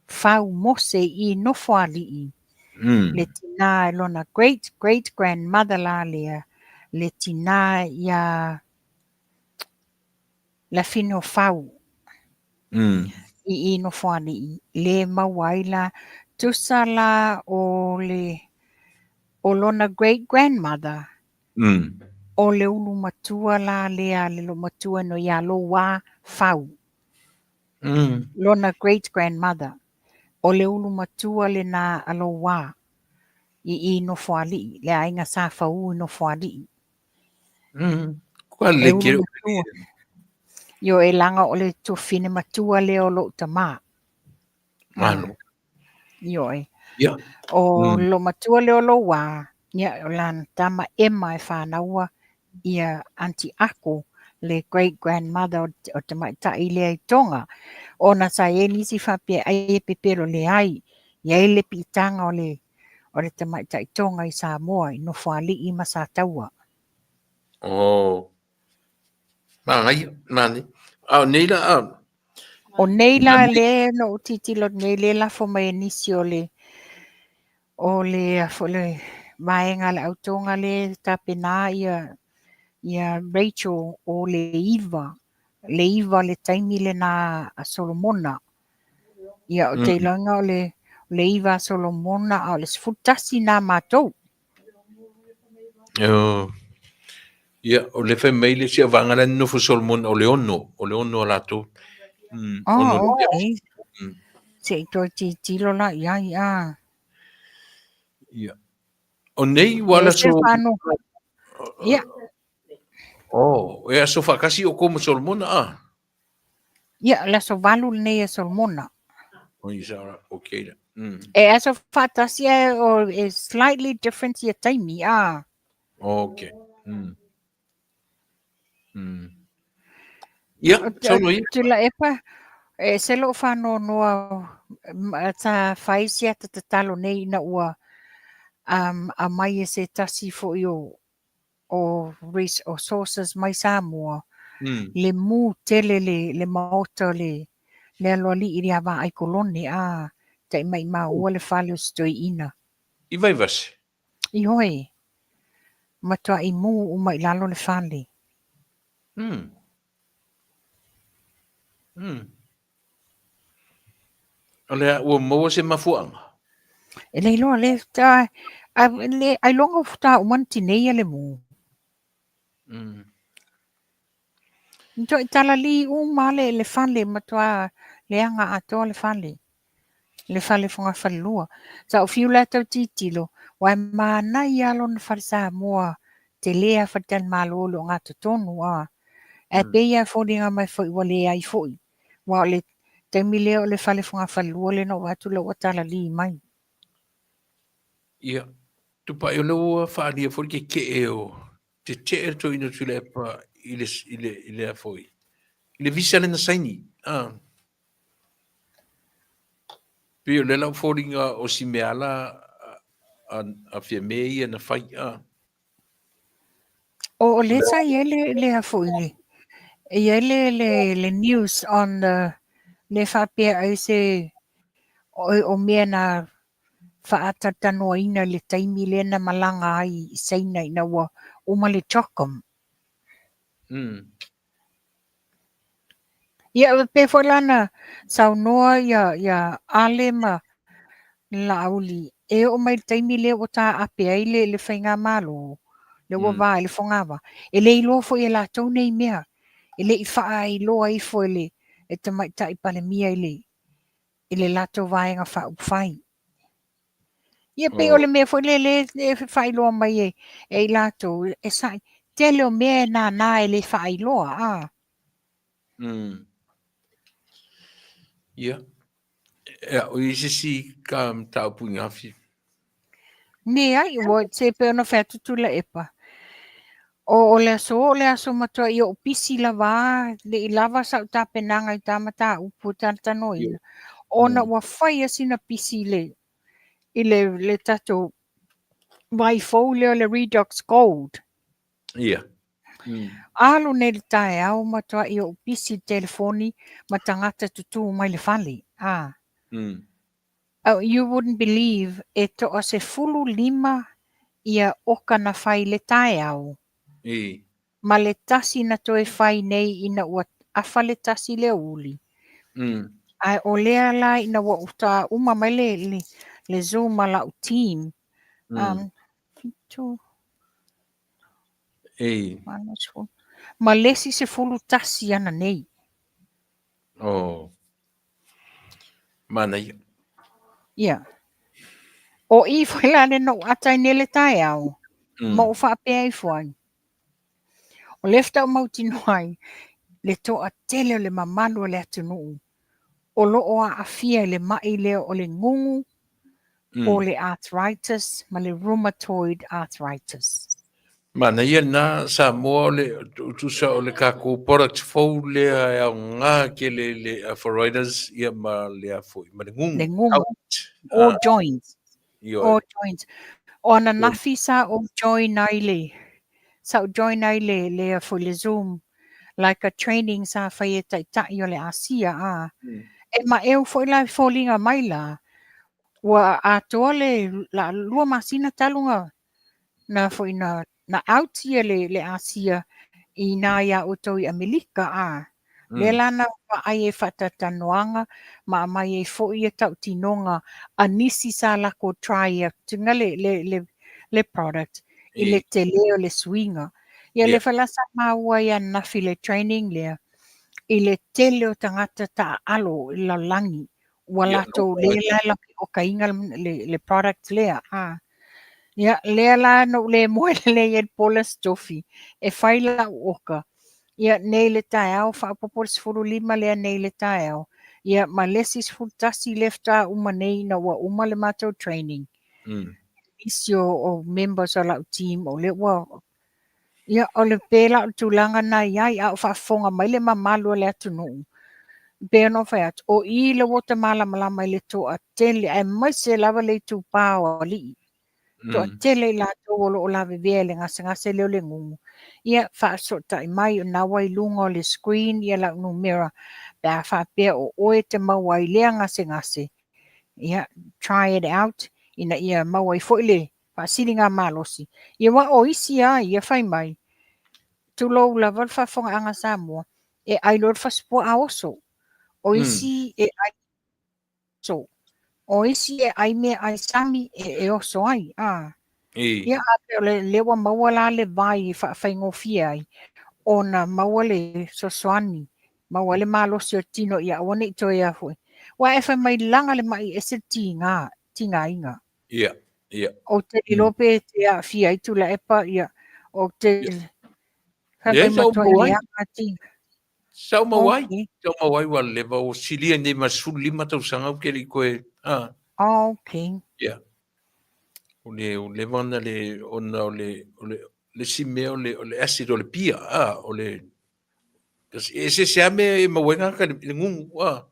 Speaker 4: Fau Mose i Nofoalii, le tina lona great great grandmother la lea, le tina ia Lafino Fau i Nofoalii, le maua ai la, tusa la o le o lona great grandmother, o le ulu matua la lea le loomatua no ia Louā Fau. Lona great grandmother, o le ulu matua lena a Louā i Nofoalii, le aiga Sa Fau i Nofoalii.
Speaker 2: Kua
Speaker 4: E
Speaker 2: le
Speaker 4: ulu
Speaker 2: kere
Speaker 4: matua. Io e laga o le tuafafine matua lea o lou tamā.
Speaker 2: Malo.
Speaker 4: Ioe.
Speaker 2: Ia.
Speaker 4: O loomatua lea o Louā, ia o lana tama Emma e fanaua ia Aunty Ako, le great grandmother o tamaitai lea i Toga. Ona sa i ai nisi faapea ai e pepelo leai, i ai le piitaga o le o le tamaitai Toga i Samoa, i Nofoalii ma Sataua.
Speaker 2: Oh. Manaia, manaia. A o nei la a
Speaker 4: O nei la le na ou tilotilo atu nei le lafo mai e nisi o le o le a foi le vaega a le au Toga le tapena ia ia Rachel o le iva, le iva o le taimi lena a Solomona. Ia o te iloaina o le le 9 a Solomona, a o le 11 na matou.
Speaker 2: Oh. Ia, o le fai mai le isi auvaega la e nonofo Solomona, o le 6, o le 6 a latou.
Speaker 4: Oh, okay. Se i toe tilotilo la i ai, a.
Speaker 2: Ia. O nei ua
Speaker 4: ala
Speaker 2: so...
Speaker 4: Ia.
Speaker 2: Oh, e aso faatasi outou ma Solomona, a?
Speaker 4: Ia, le aso 8 lenei e Solomona.
Speaker 2: O ia, okay la.
Speaker 4: E aso faatasi e, o, e slightly different ia taimi, a.
Speaker 2: Okay. Ia, saunoa ia.
Speaker 4: Tuilaepa, e se lou faanoanoa sa fai si ata tatalo nei ina ua aumai e se tasi foi o o sources mai Samoa, le mu tele le maota o le aloalii i le Vaai Kolone, a tai maimau le fale o si toeaina.
Speaker 2: I Vaivase?
Speaker 4: Ioe, matuai mu uma i lalo le fale.
Speaker 2: O le a, ua maua se mafuaaga?
Speaker 4: E le iloa le, le ailoga o faatoa uma ona tinei le mu. Matuai talali uma le fale, matua leaga atoa le fale. Le fale fogafalelua. Sa ou fiu la tau tilotilo, ua e manaia lona fale Samoa, tele a faletalimalo o le ogatotonu, a. Ae pei lava e foliga mai foi ua leai foi. Aua o le taimi lea o le fale fogafalelua lea na ou vaai atu la ua talali mai.
Speaker 2: Ia, tupai o lea ua faaalia foi le tetee o tetee le toeaina o Tuilaepa i le i le i le a foi i le visa lea na saini. Ah. Pei o lea la ua foliga o si mea la a Fiame ia na fai. Ah.
Speaker 4: O lea sa i ai le a foi le e i ai le news on the le faapea ai se o mea na faatalatalanoaina i le taimi lea na malaga ai i Saina ina ua uma le CHOGM. Ia, pei foi la na saunoa ia Ale ma Laauli, e oo mai le taimi lea ua taape ai le faigamalo, lea ua va ai le fogava, e le iloa foi e latou nei mea, e le i faailoa ifo e le tamaitai Palemia i le latou vaega faaupufai. Ia pei o le mea foi lea e faailoa mai e i latou, e sa'i, tele o mea e nānā e le faailoa, a.
Speaker 2: Ia, o i se isi ka mataupu i gafi?
Speaker 4: Leai, ua se pei ona fai atu Tuilaepa. O le aso, o le aso matuai ou pisi lava, le i lava sau tapenaga i ta mataupu e talatalanoaina, ona ua fai a sina pisi i le tatou vai fou lea o le Redox Gold.
Speaker 2: Ia.
Speaker 4: Alu nei le taeao matuai ou pisi i le telefoni ma tagata tutū mai le fale. Ah. Oh, you wouldn't believe e toa 15 ia oka na fai le taeao. Ma le tasi na toe fai nei ina ua afa le tasi le uli. Ae o lea la ina ua faatoa uma mai le Zoom a lau team. 7, 8, ma le isi 11 ana nei.
Speaker 2: Oh. Manaia.
Speaker 4: Ia. O i foi la le na ou ata ai nei le taeao, ma ou faapea ifo ai. O lea faatoa ou mautinoa ai le toatele o le mamalu o le atunuu o lo o aafia i le mai lea o le gugu, o le arthritis ma le rheumatoid arthritis.
Speaker 2: Manaia lena Samoa o le tusa o le tatou product fou lea e aoga tele i le arthritis ia ma le a foi ma le gugu.
Speaker 4: Le gugu. All joints. All joints. O ananafi sa ou join ai le sa ou join ai le foi le Zoom like a training sa fai e taitai o le Asia a. E maeu foi la e foliga mai la ua atoa le la 2 masina talu na foi na out ia le Asia i nā iā outou i Amerika a. Lea la na ou vaai ai faatalatanoaga ma aumai ai foi ia tautinoga a nisi sa lako try atuga le le le le product i le tele o le suiga. Ia lea foi la sa maua ai ananafi i le training lea i le tele o tagata taaalo i le lalolagi ua latou le la e okaina le product lea. Ia, lea la na ou le moe lelei ai i le po le Aso Tofi e fai lau oka. Ia, nei le taeao, faaopoopo le 15 lea nei le taeao, ia ma le isi 11 lea faatoa uma nei ina ua uma le matou training. Nisi o members o lau team o lea ua. Ia, o le pe la o le tulaga na i ai, a o faafofoga mai le mamalu o le atunuu, pei ona ou fai atu, o i le uota malamalama i le toatele, aemaise lava le itupa o alii. Toatele i latou o lo o lavevea i le gasegase lea o le gugu. Ia, faafesootai mai, o lena ua i luga o le screen ia lau numera, pe a faapea o oe e te maua ai i lea gasegase, ia, try it out, ina ia maua ai foi le faasiligamalosi. Ia aua o isi lava ia fai mai, tulou lava le faafofogaaga Samoa, e ai loa le fasipuaa oso. O isi e ai oso. O isi e ai meaai sami e oso ai. A. Ia, a pei o lea ua maua la le vai e faafaigofie ai ona maua le fesoasoani, maua ai le malosi o le tino ia aua ne i toe a foi. Aua e fai mai laga le mai e ese le tiga, tigaina.
Speaker 2: Ia, ia.
Speaker 4: Ou te iloa pe te aafia ai Tuilaepa, ia, ou te fai mai matuai leaga tiga.
Speaker 2: Sa ou maua ai, sa ou maua ai ua leva, ua silia nei ma le 15 tausaga ou te le i toe, a.
Speaker 4: Okay.
Speaker 2: Ia. O le, o leva ona le, ona o le, o le, le isi mea o le, o le acid o le pia, a, o le, E eseese lava mea e maua ai tagata i le gugu. A.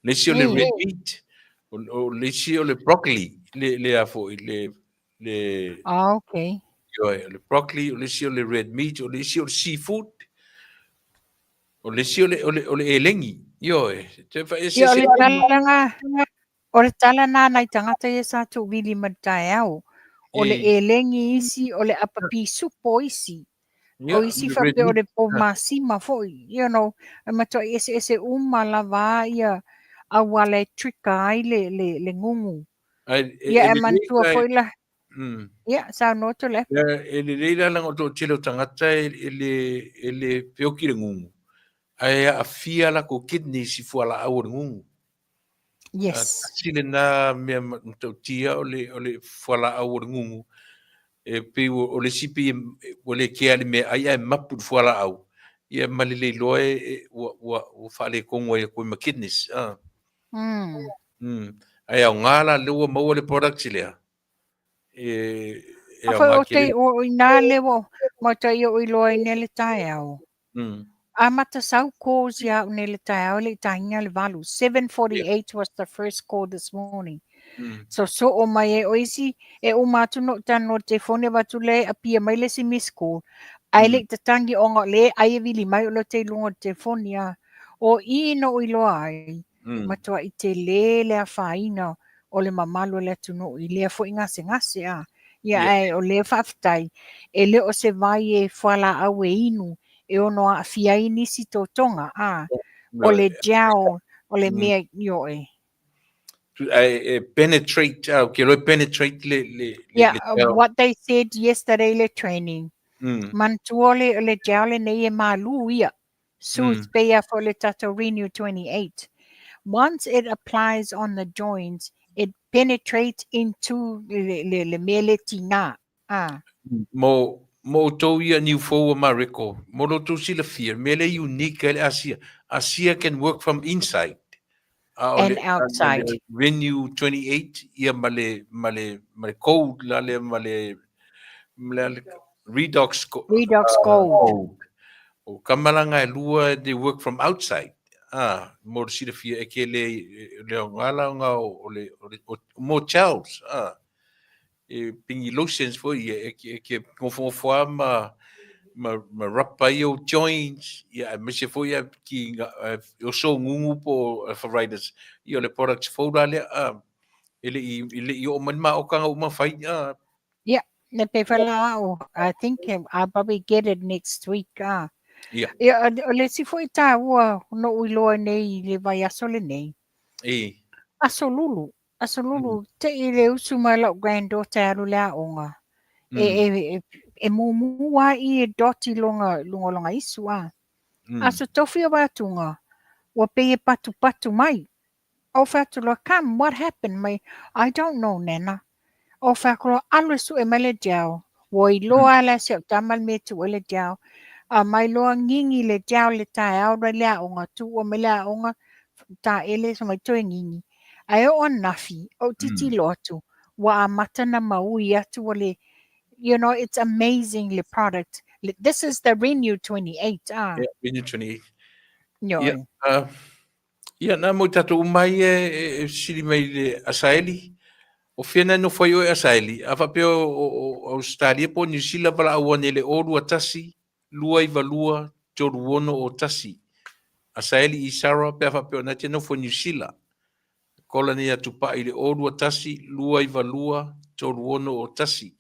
Speaker 2: Le isi o le red meat, o le isi o le broccoli, le a foi, le
Speaker 4: Ah, okay.
Speaker 2: Ioe, o le broccoli, o le isi o le red meat, o le isi o le seafood, o le isi o le elegi. Ioe, te fa
Speaker 4: Ia, o le tala o le tala na nai tagata ia sa tuuvili mai le taeao. O le elegi isi, o le apa pisupo isi. O isi faapea o le pomasima foi, e matuai eseese uma lava ia auala e trigger ai le gugu. Ia, e manatua foi la, ia, saunoa Tuilaepa.
Speaker 2: E lelei la leaga o le toatele o tagata e le feoki le gugu, ae aafia latou kidneys i fualaau o le gugu. Tasi lena mea matautia o le fualaau o le gugu, e pei o le isi pei ua le kea i le meaai ae mapu i le fualaau, ia ma le le iloa e ua faaletonu ai atu ai ma kidneys. Ae aoga la lea ua maua le product lea. E
Speaker 4: A foi o te o ina le ua matuai ou iloa ai nei le taeao. Amata sau calls ia au nei le taeao e le i taina le 8. 7:48 was the first call this morning. So soo mai ai o isi e uma atu no talanoa i le telefoni avatu le apia mai le isi miss call. Ae le i tatagi ona o le ai e vili mai o lea te i luga o le telefoni a. O i na ou iloa ai, matuai tele le afaina o le mamalu o le atunuu i lea foi gasegase a. Ia ae o lea faafetai, e le o se vai e fualaau e inu e ono aafia ai nisi totoga a. O le gel, o le mea ioe.
Speaker 2: E penetrate, ke loe penetrate le
Speaker 4: Yeah,
Speaker 2: le gel.
Speaker 4: What they said yesterday le training. Manatua le gel lenei e malu ia. Soothe pei a foi le tatou Renew 28. Once it applies on the joints, it penetrates into le mea le tiga. Ah.
Speaker 2: Mo outou ia niu fou o Mareko, mo lo outou silafia, mea le unique ai le ASEA. ASEA can work from inside. A o
Speaker 4: And outside.
Speaker 2: Le Renew 28 ia ma le code la le ma le Redox
Speaker 4: Redox Gold.
Speaker 2: Gold. O kamalanga e lua, they work from outside. Ah, mo le silafia e ke le le o ngala nga o le mo gels. Ah, e pingi lotions foi ia e ke ngofo ma rapa i o joints ia e mese foi ia ki o so ngungu po arthritis ia o le products fou la lea e le i o mai ma o kanga uma fai
Speaker 4: Yeah, le pe whala au. I think I'll probably get it next week. Ah.
Speaker 2: Ia.
Speaker 4: Ia, o le isi foi taua na ou iloa nei i le vaiaso lenei.
Speaker 2: I.
Speaker 4: Aso Lulu. Aso Lulu, te i le usu mai lau granddaughter e alu i le aoga. E, e, e, e mumu lava i e dot i luga, luga o lona isu a. Aso Tofi o Vaeatuga, ua pei e patupatu mai. Ou fai atu loa, come, what happened? Mai, I don't know, Nana. Ou fai atu loa, alu e sue mai le gel. Ua iloa lava la e si au tama le mea e tuu ai le gel. Aumai loa gigi le gel i le taeao alu ai i le aoga, tuua mai le aoga, taele mai toe gigi. Ae oo ananafi, ou tilotilo atu, ua amata ona maui atu ua le, you know, it's amazing le product. This is the Renew 28, ah.
Speaker 2: Yeah, Renew 28.
Speaker 4: Ioe.
Speaker 2: Yeah, ia, na mo i tatou uma ai e fesili mai i le Asaeli. O fea na e nofo ai oe Asaeli? A faapea o Ausetalia po o Niu Sila valaau ane i le 021 292 3601. Asaeli Isara pe a faapea o na e te nofo i Niu Sila. Kola nei a Tupai i le 021 292 3601.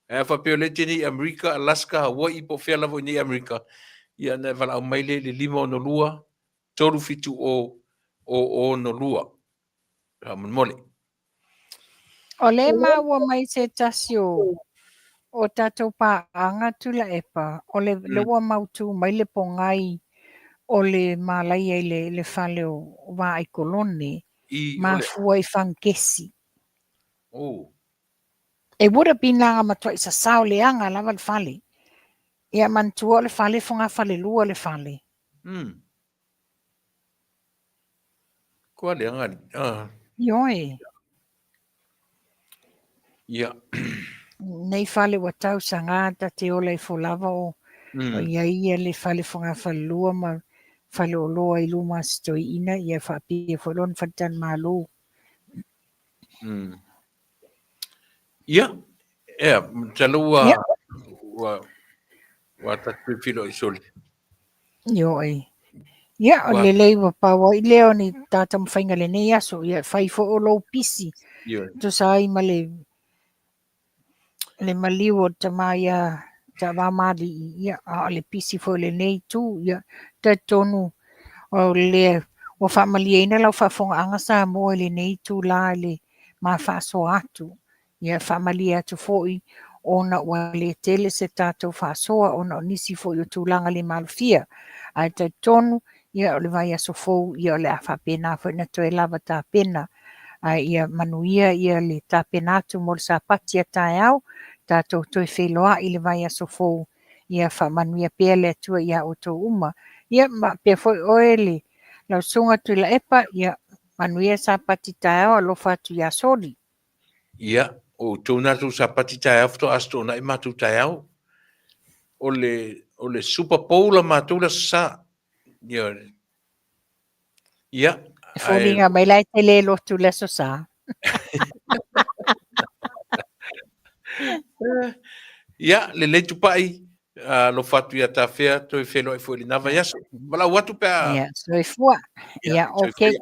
Speaker 2: Ae a faapea o lea e te nei i Amerika, Alaska, Hawaii po o fea lava o i nei Amerika, ia ona e valaau mai lea i le 562 370 062. Faamolemole.
Speaker 4: O lea e maua mai se tasi o o tatou paaga Tuilaepa, o le lea ua mautu mai le pogai o le malaia i le le fale o Vaai Kolone,
Speaker 2: I, o le.
Speaker 4: mafua i fangesi.
Speaker 2: Oh.
Speaker 4: It would have been leaga matuai sasao leaga lava le fale. Ia manatua o le fale e fogafalelua le fale.
Speaker 2: Kua leaga ali. Ah.
Speaker 4: Ioe.
Speaker 2: Ia.
Speaker 4: Nei fale ua tausaga ta te ola ifo lava o o i ai ia le fale fogafalelua ma fale oloa i luma o si toeaina ia faapea foi lona faletalimalo.
Speaker 2: Ia, ea, masalo ua, ua, ua tatou feiloai sole.
Speaker 4: Ioe. Ia, o lelei ua pau ai lea o ni ta taumafaiga i lenei aso. Ia, fai foi o lou pisi.
Speaker 2: Ioe.
Speaker 4: Tusa ai ma le le maliu o le tama ia Taavamalii, ia, a o le pisi foi o lenei itu, ia, talitonu o le ua faamalieina lau faafofogaaga Samoa i lenei itula i le ma faasoa atu. Ia faamalie atu foi ona ua le tele se tatou faasoa ona o nisi foi o tulaga le malofia. Ae talitonu, ia o le vaiaso fou, ia o le a faapena foi ona toe lava tapena. Ae ia manuia ia le tapena atu mo le Sapati a taeao, tatou toe feiloai i le vaiaso fou. Ia faamanuia pea le Atua iā outou uma. Ia faapea foi oe le lau Susuga Tuilaepa, ia manuia Sapati taeao, alofa atu iā Soli.
Speaker 2: Ia, o outou na tou Sapati taeao faatoa Aso Toonai matou taeao. O le, o le Super Bowl a matou le Aso Sa. Ia, ia,
Speaker 4: E foliga mai la e te le lotu le Aso Sa.
Speaker 2: Ia, lelei Tupai, alofa atu ia Tafea, toe feiloai foi i lena vaiaso. Valaau atu pe a...
Speaker 4: Ia, soifua. Ia, okay.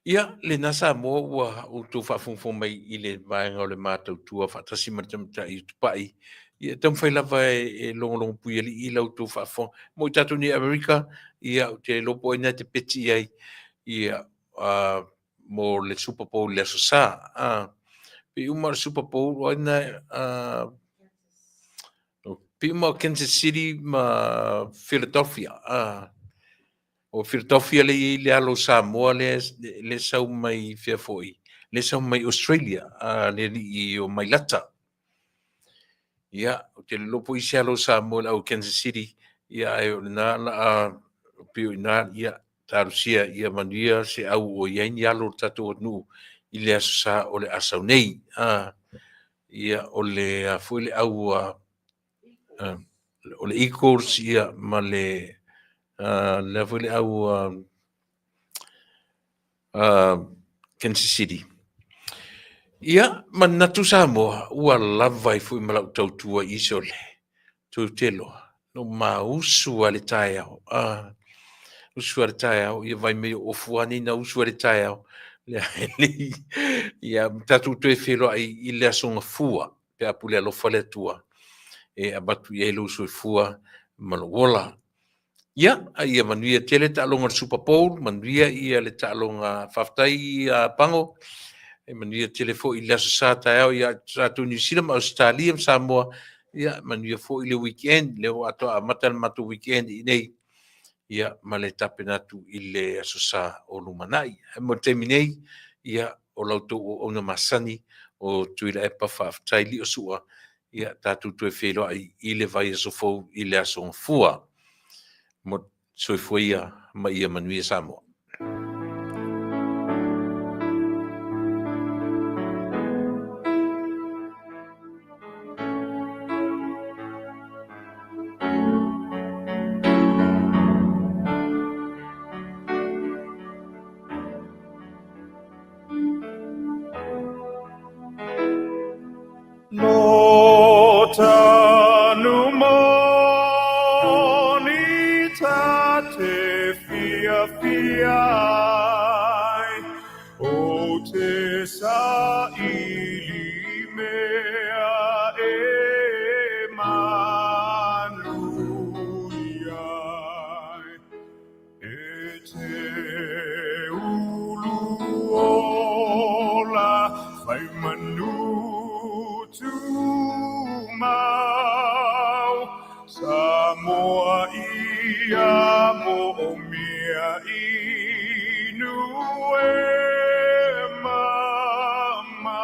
Speaker 2: Ia, lena Samoa ua outou faafogafoga mai i le vaega o le matautua faatasi ma le tamaitai o Tupai. Ia, e taumafai lava e logologo puialii la outou faafofoga. Mo i tatou nei Amerika, ia, ou te iloa po o ai na e te peti i ai, ia, mo le Super Bowl i le Aso Sa. Pei uma o le Super Bowl, o ai na, pei uma o Kansas City ma Philadelphia. O Philadelphia lea e i ai le alo o Samoa lea lea sau mai fea foi, lea sau mai Australia, le alii o Mailata. Ia, ou te le iloa po o i se alo o Samoa i le au Kansas City, ia ae o lena la a pei o i ina, ia, talosia ia manuia se au o i ai ni alo o le tatou atunuu i le Aso Sa o le a sau nei. Ia, o le a foi le au a o le Eagles ia ma le lea foi le au Kansas City. Ia, manatu Samoa, ua lava ai foi ma lau tautua i isi o le Toeutelo. No mausu a le taeao. Usu a le taeao, ia vai mai o ofu lava nei na usu a le taeao. Ia, tatou toe feiloai i le Aso Gafua. pe a pule alofa le Atua. e avatu i ai lou soifua ma lou ola. Ia, a ia manuia tele taaloga o le Super Bowl, manuia ia le taaloga faafetai a Pago, e manuia tele foi i le Aso Sa taeao ia tatou Niu Sila ma Ausetalia ma Samoa, ia manuia foi le weekend, lea ua atoa amata le matou weekend i inei, ia ma le tapena atu i le Aso Sa o lumanai. Ae mo le taimi nei, ia o la outou auauna masani o Tuilaepa faafetai Liosua, ia tatou toe feiloai i le vaiaso fou i le Aso Gafua. Mo soifua ia ma ia manuia Samoa.
Speaker 5: Lo tanu moni ta te fiafia ai, o te saili mea e manuia ai. E te ulu ola fai manu tumau, Samoa ia moomia inu e mamao.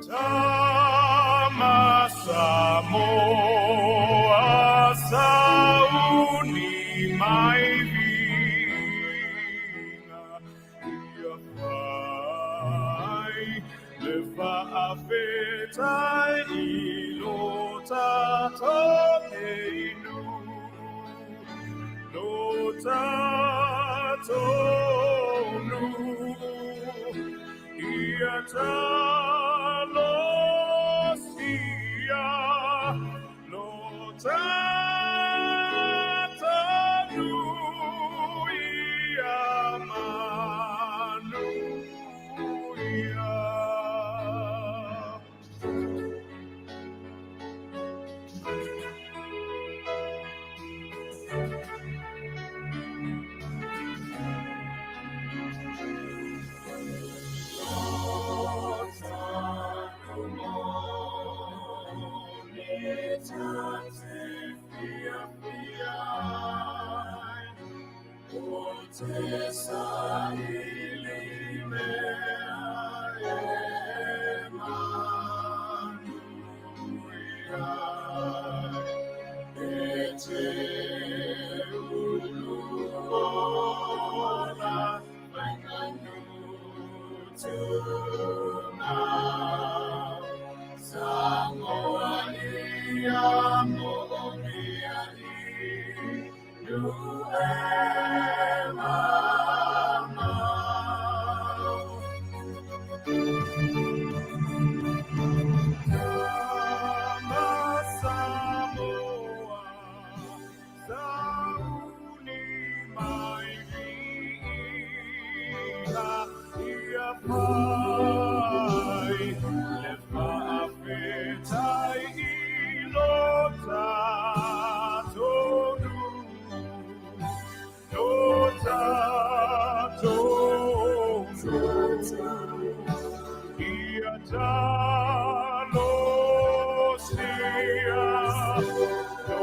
Speaker 5: Tama Samoa sauni mai viiga ia fai le faafetai i lo tatou inu, lo tatou nuu. Ia talosia lo tatou nuu ia manuia. Te saili mea e manuia ai, e te ulu ola fai manu tumau. Samoa ia moomia inu e mamao. Tama Samoa, sauni mai viiga ia fai le faafetai i lo tatou nuu, lo tatou nuu. Ia talosia lo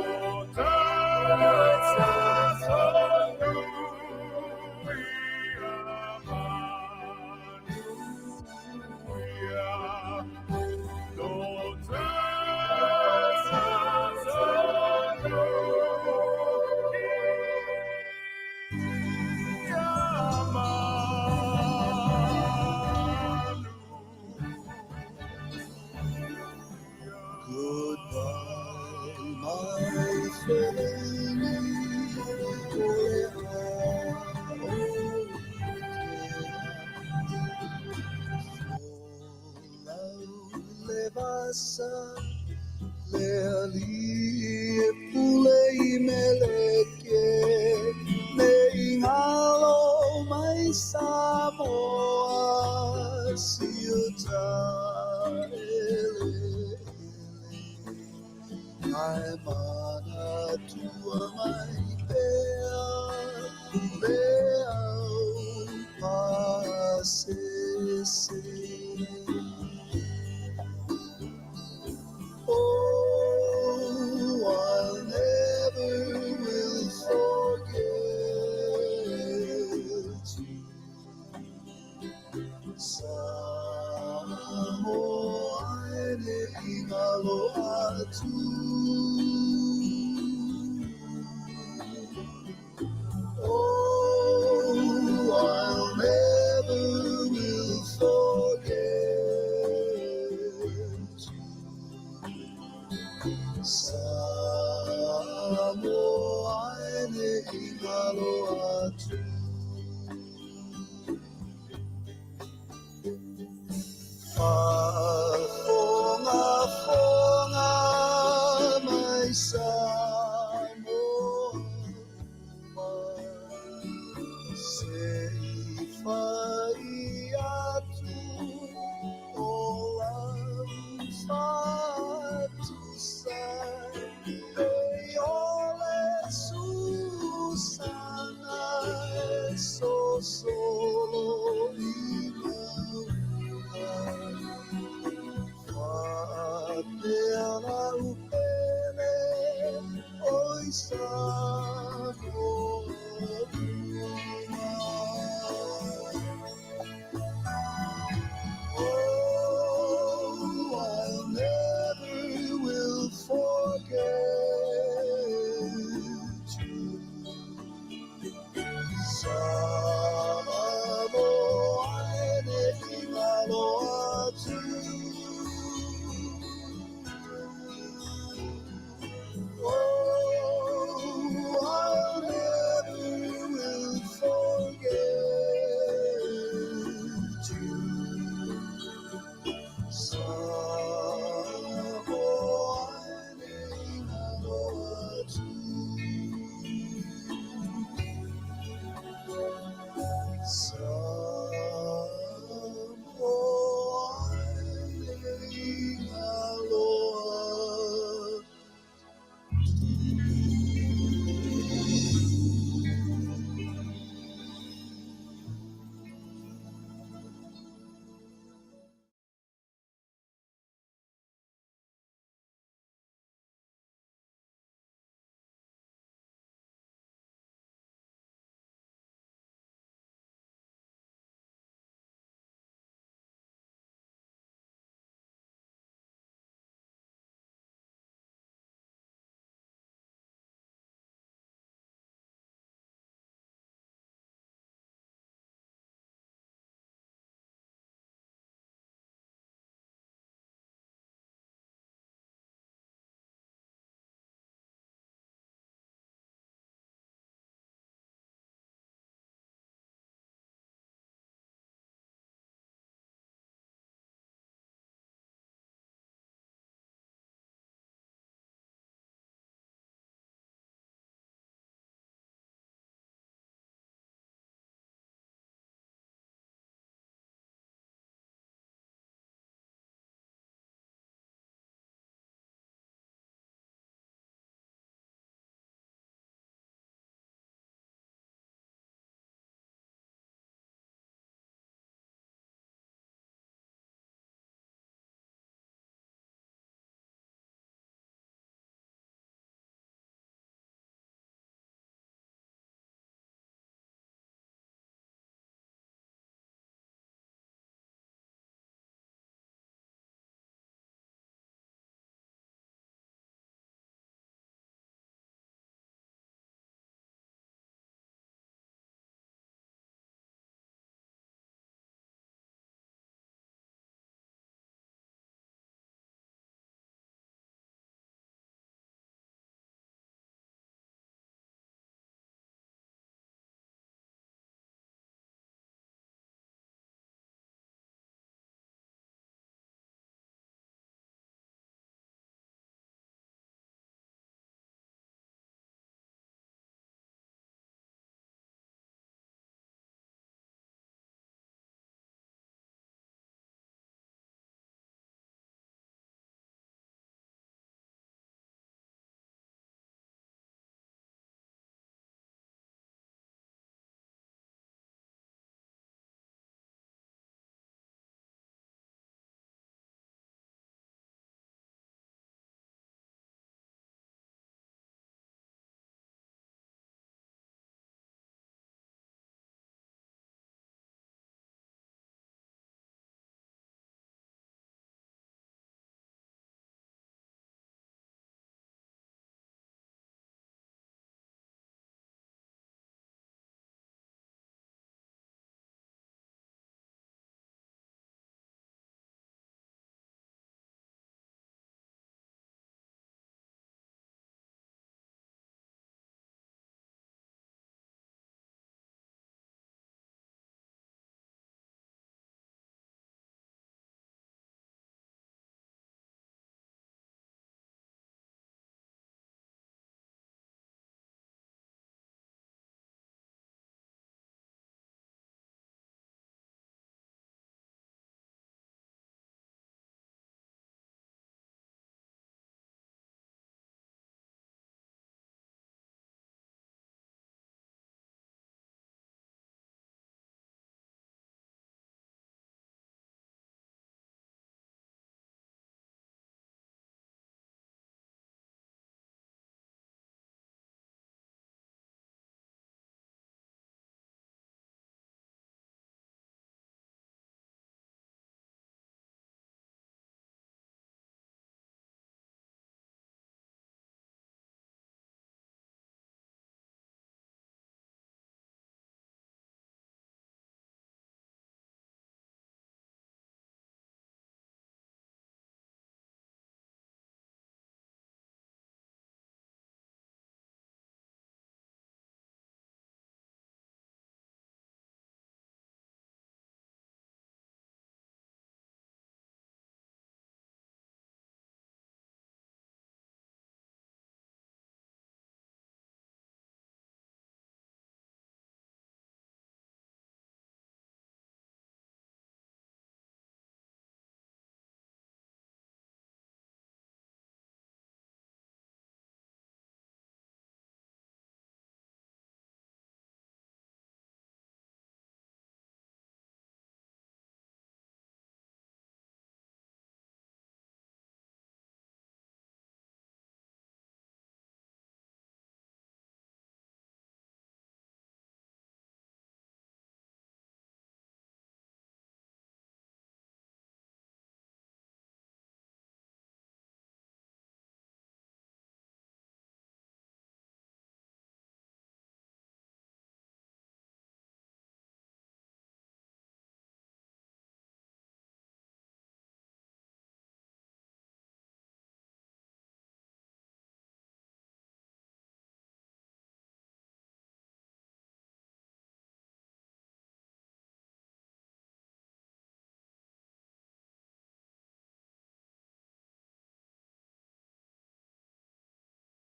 Speaker 5: tatou nuu ia manuia.
Speaker 1: tatalo atu.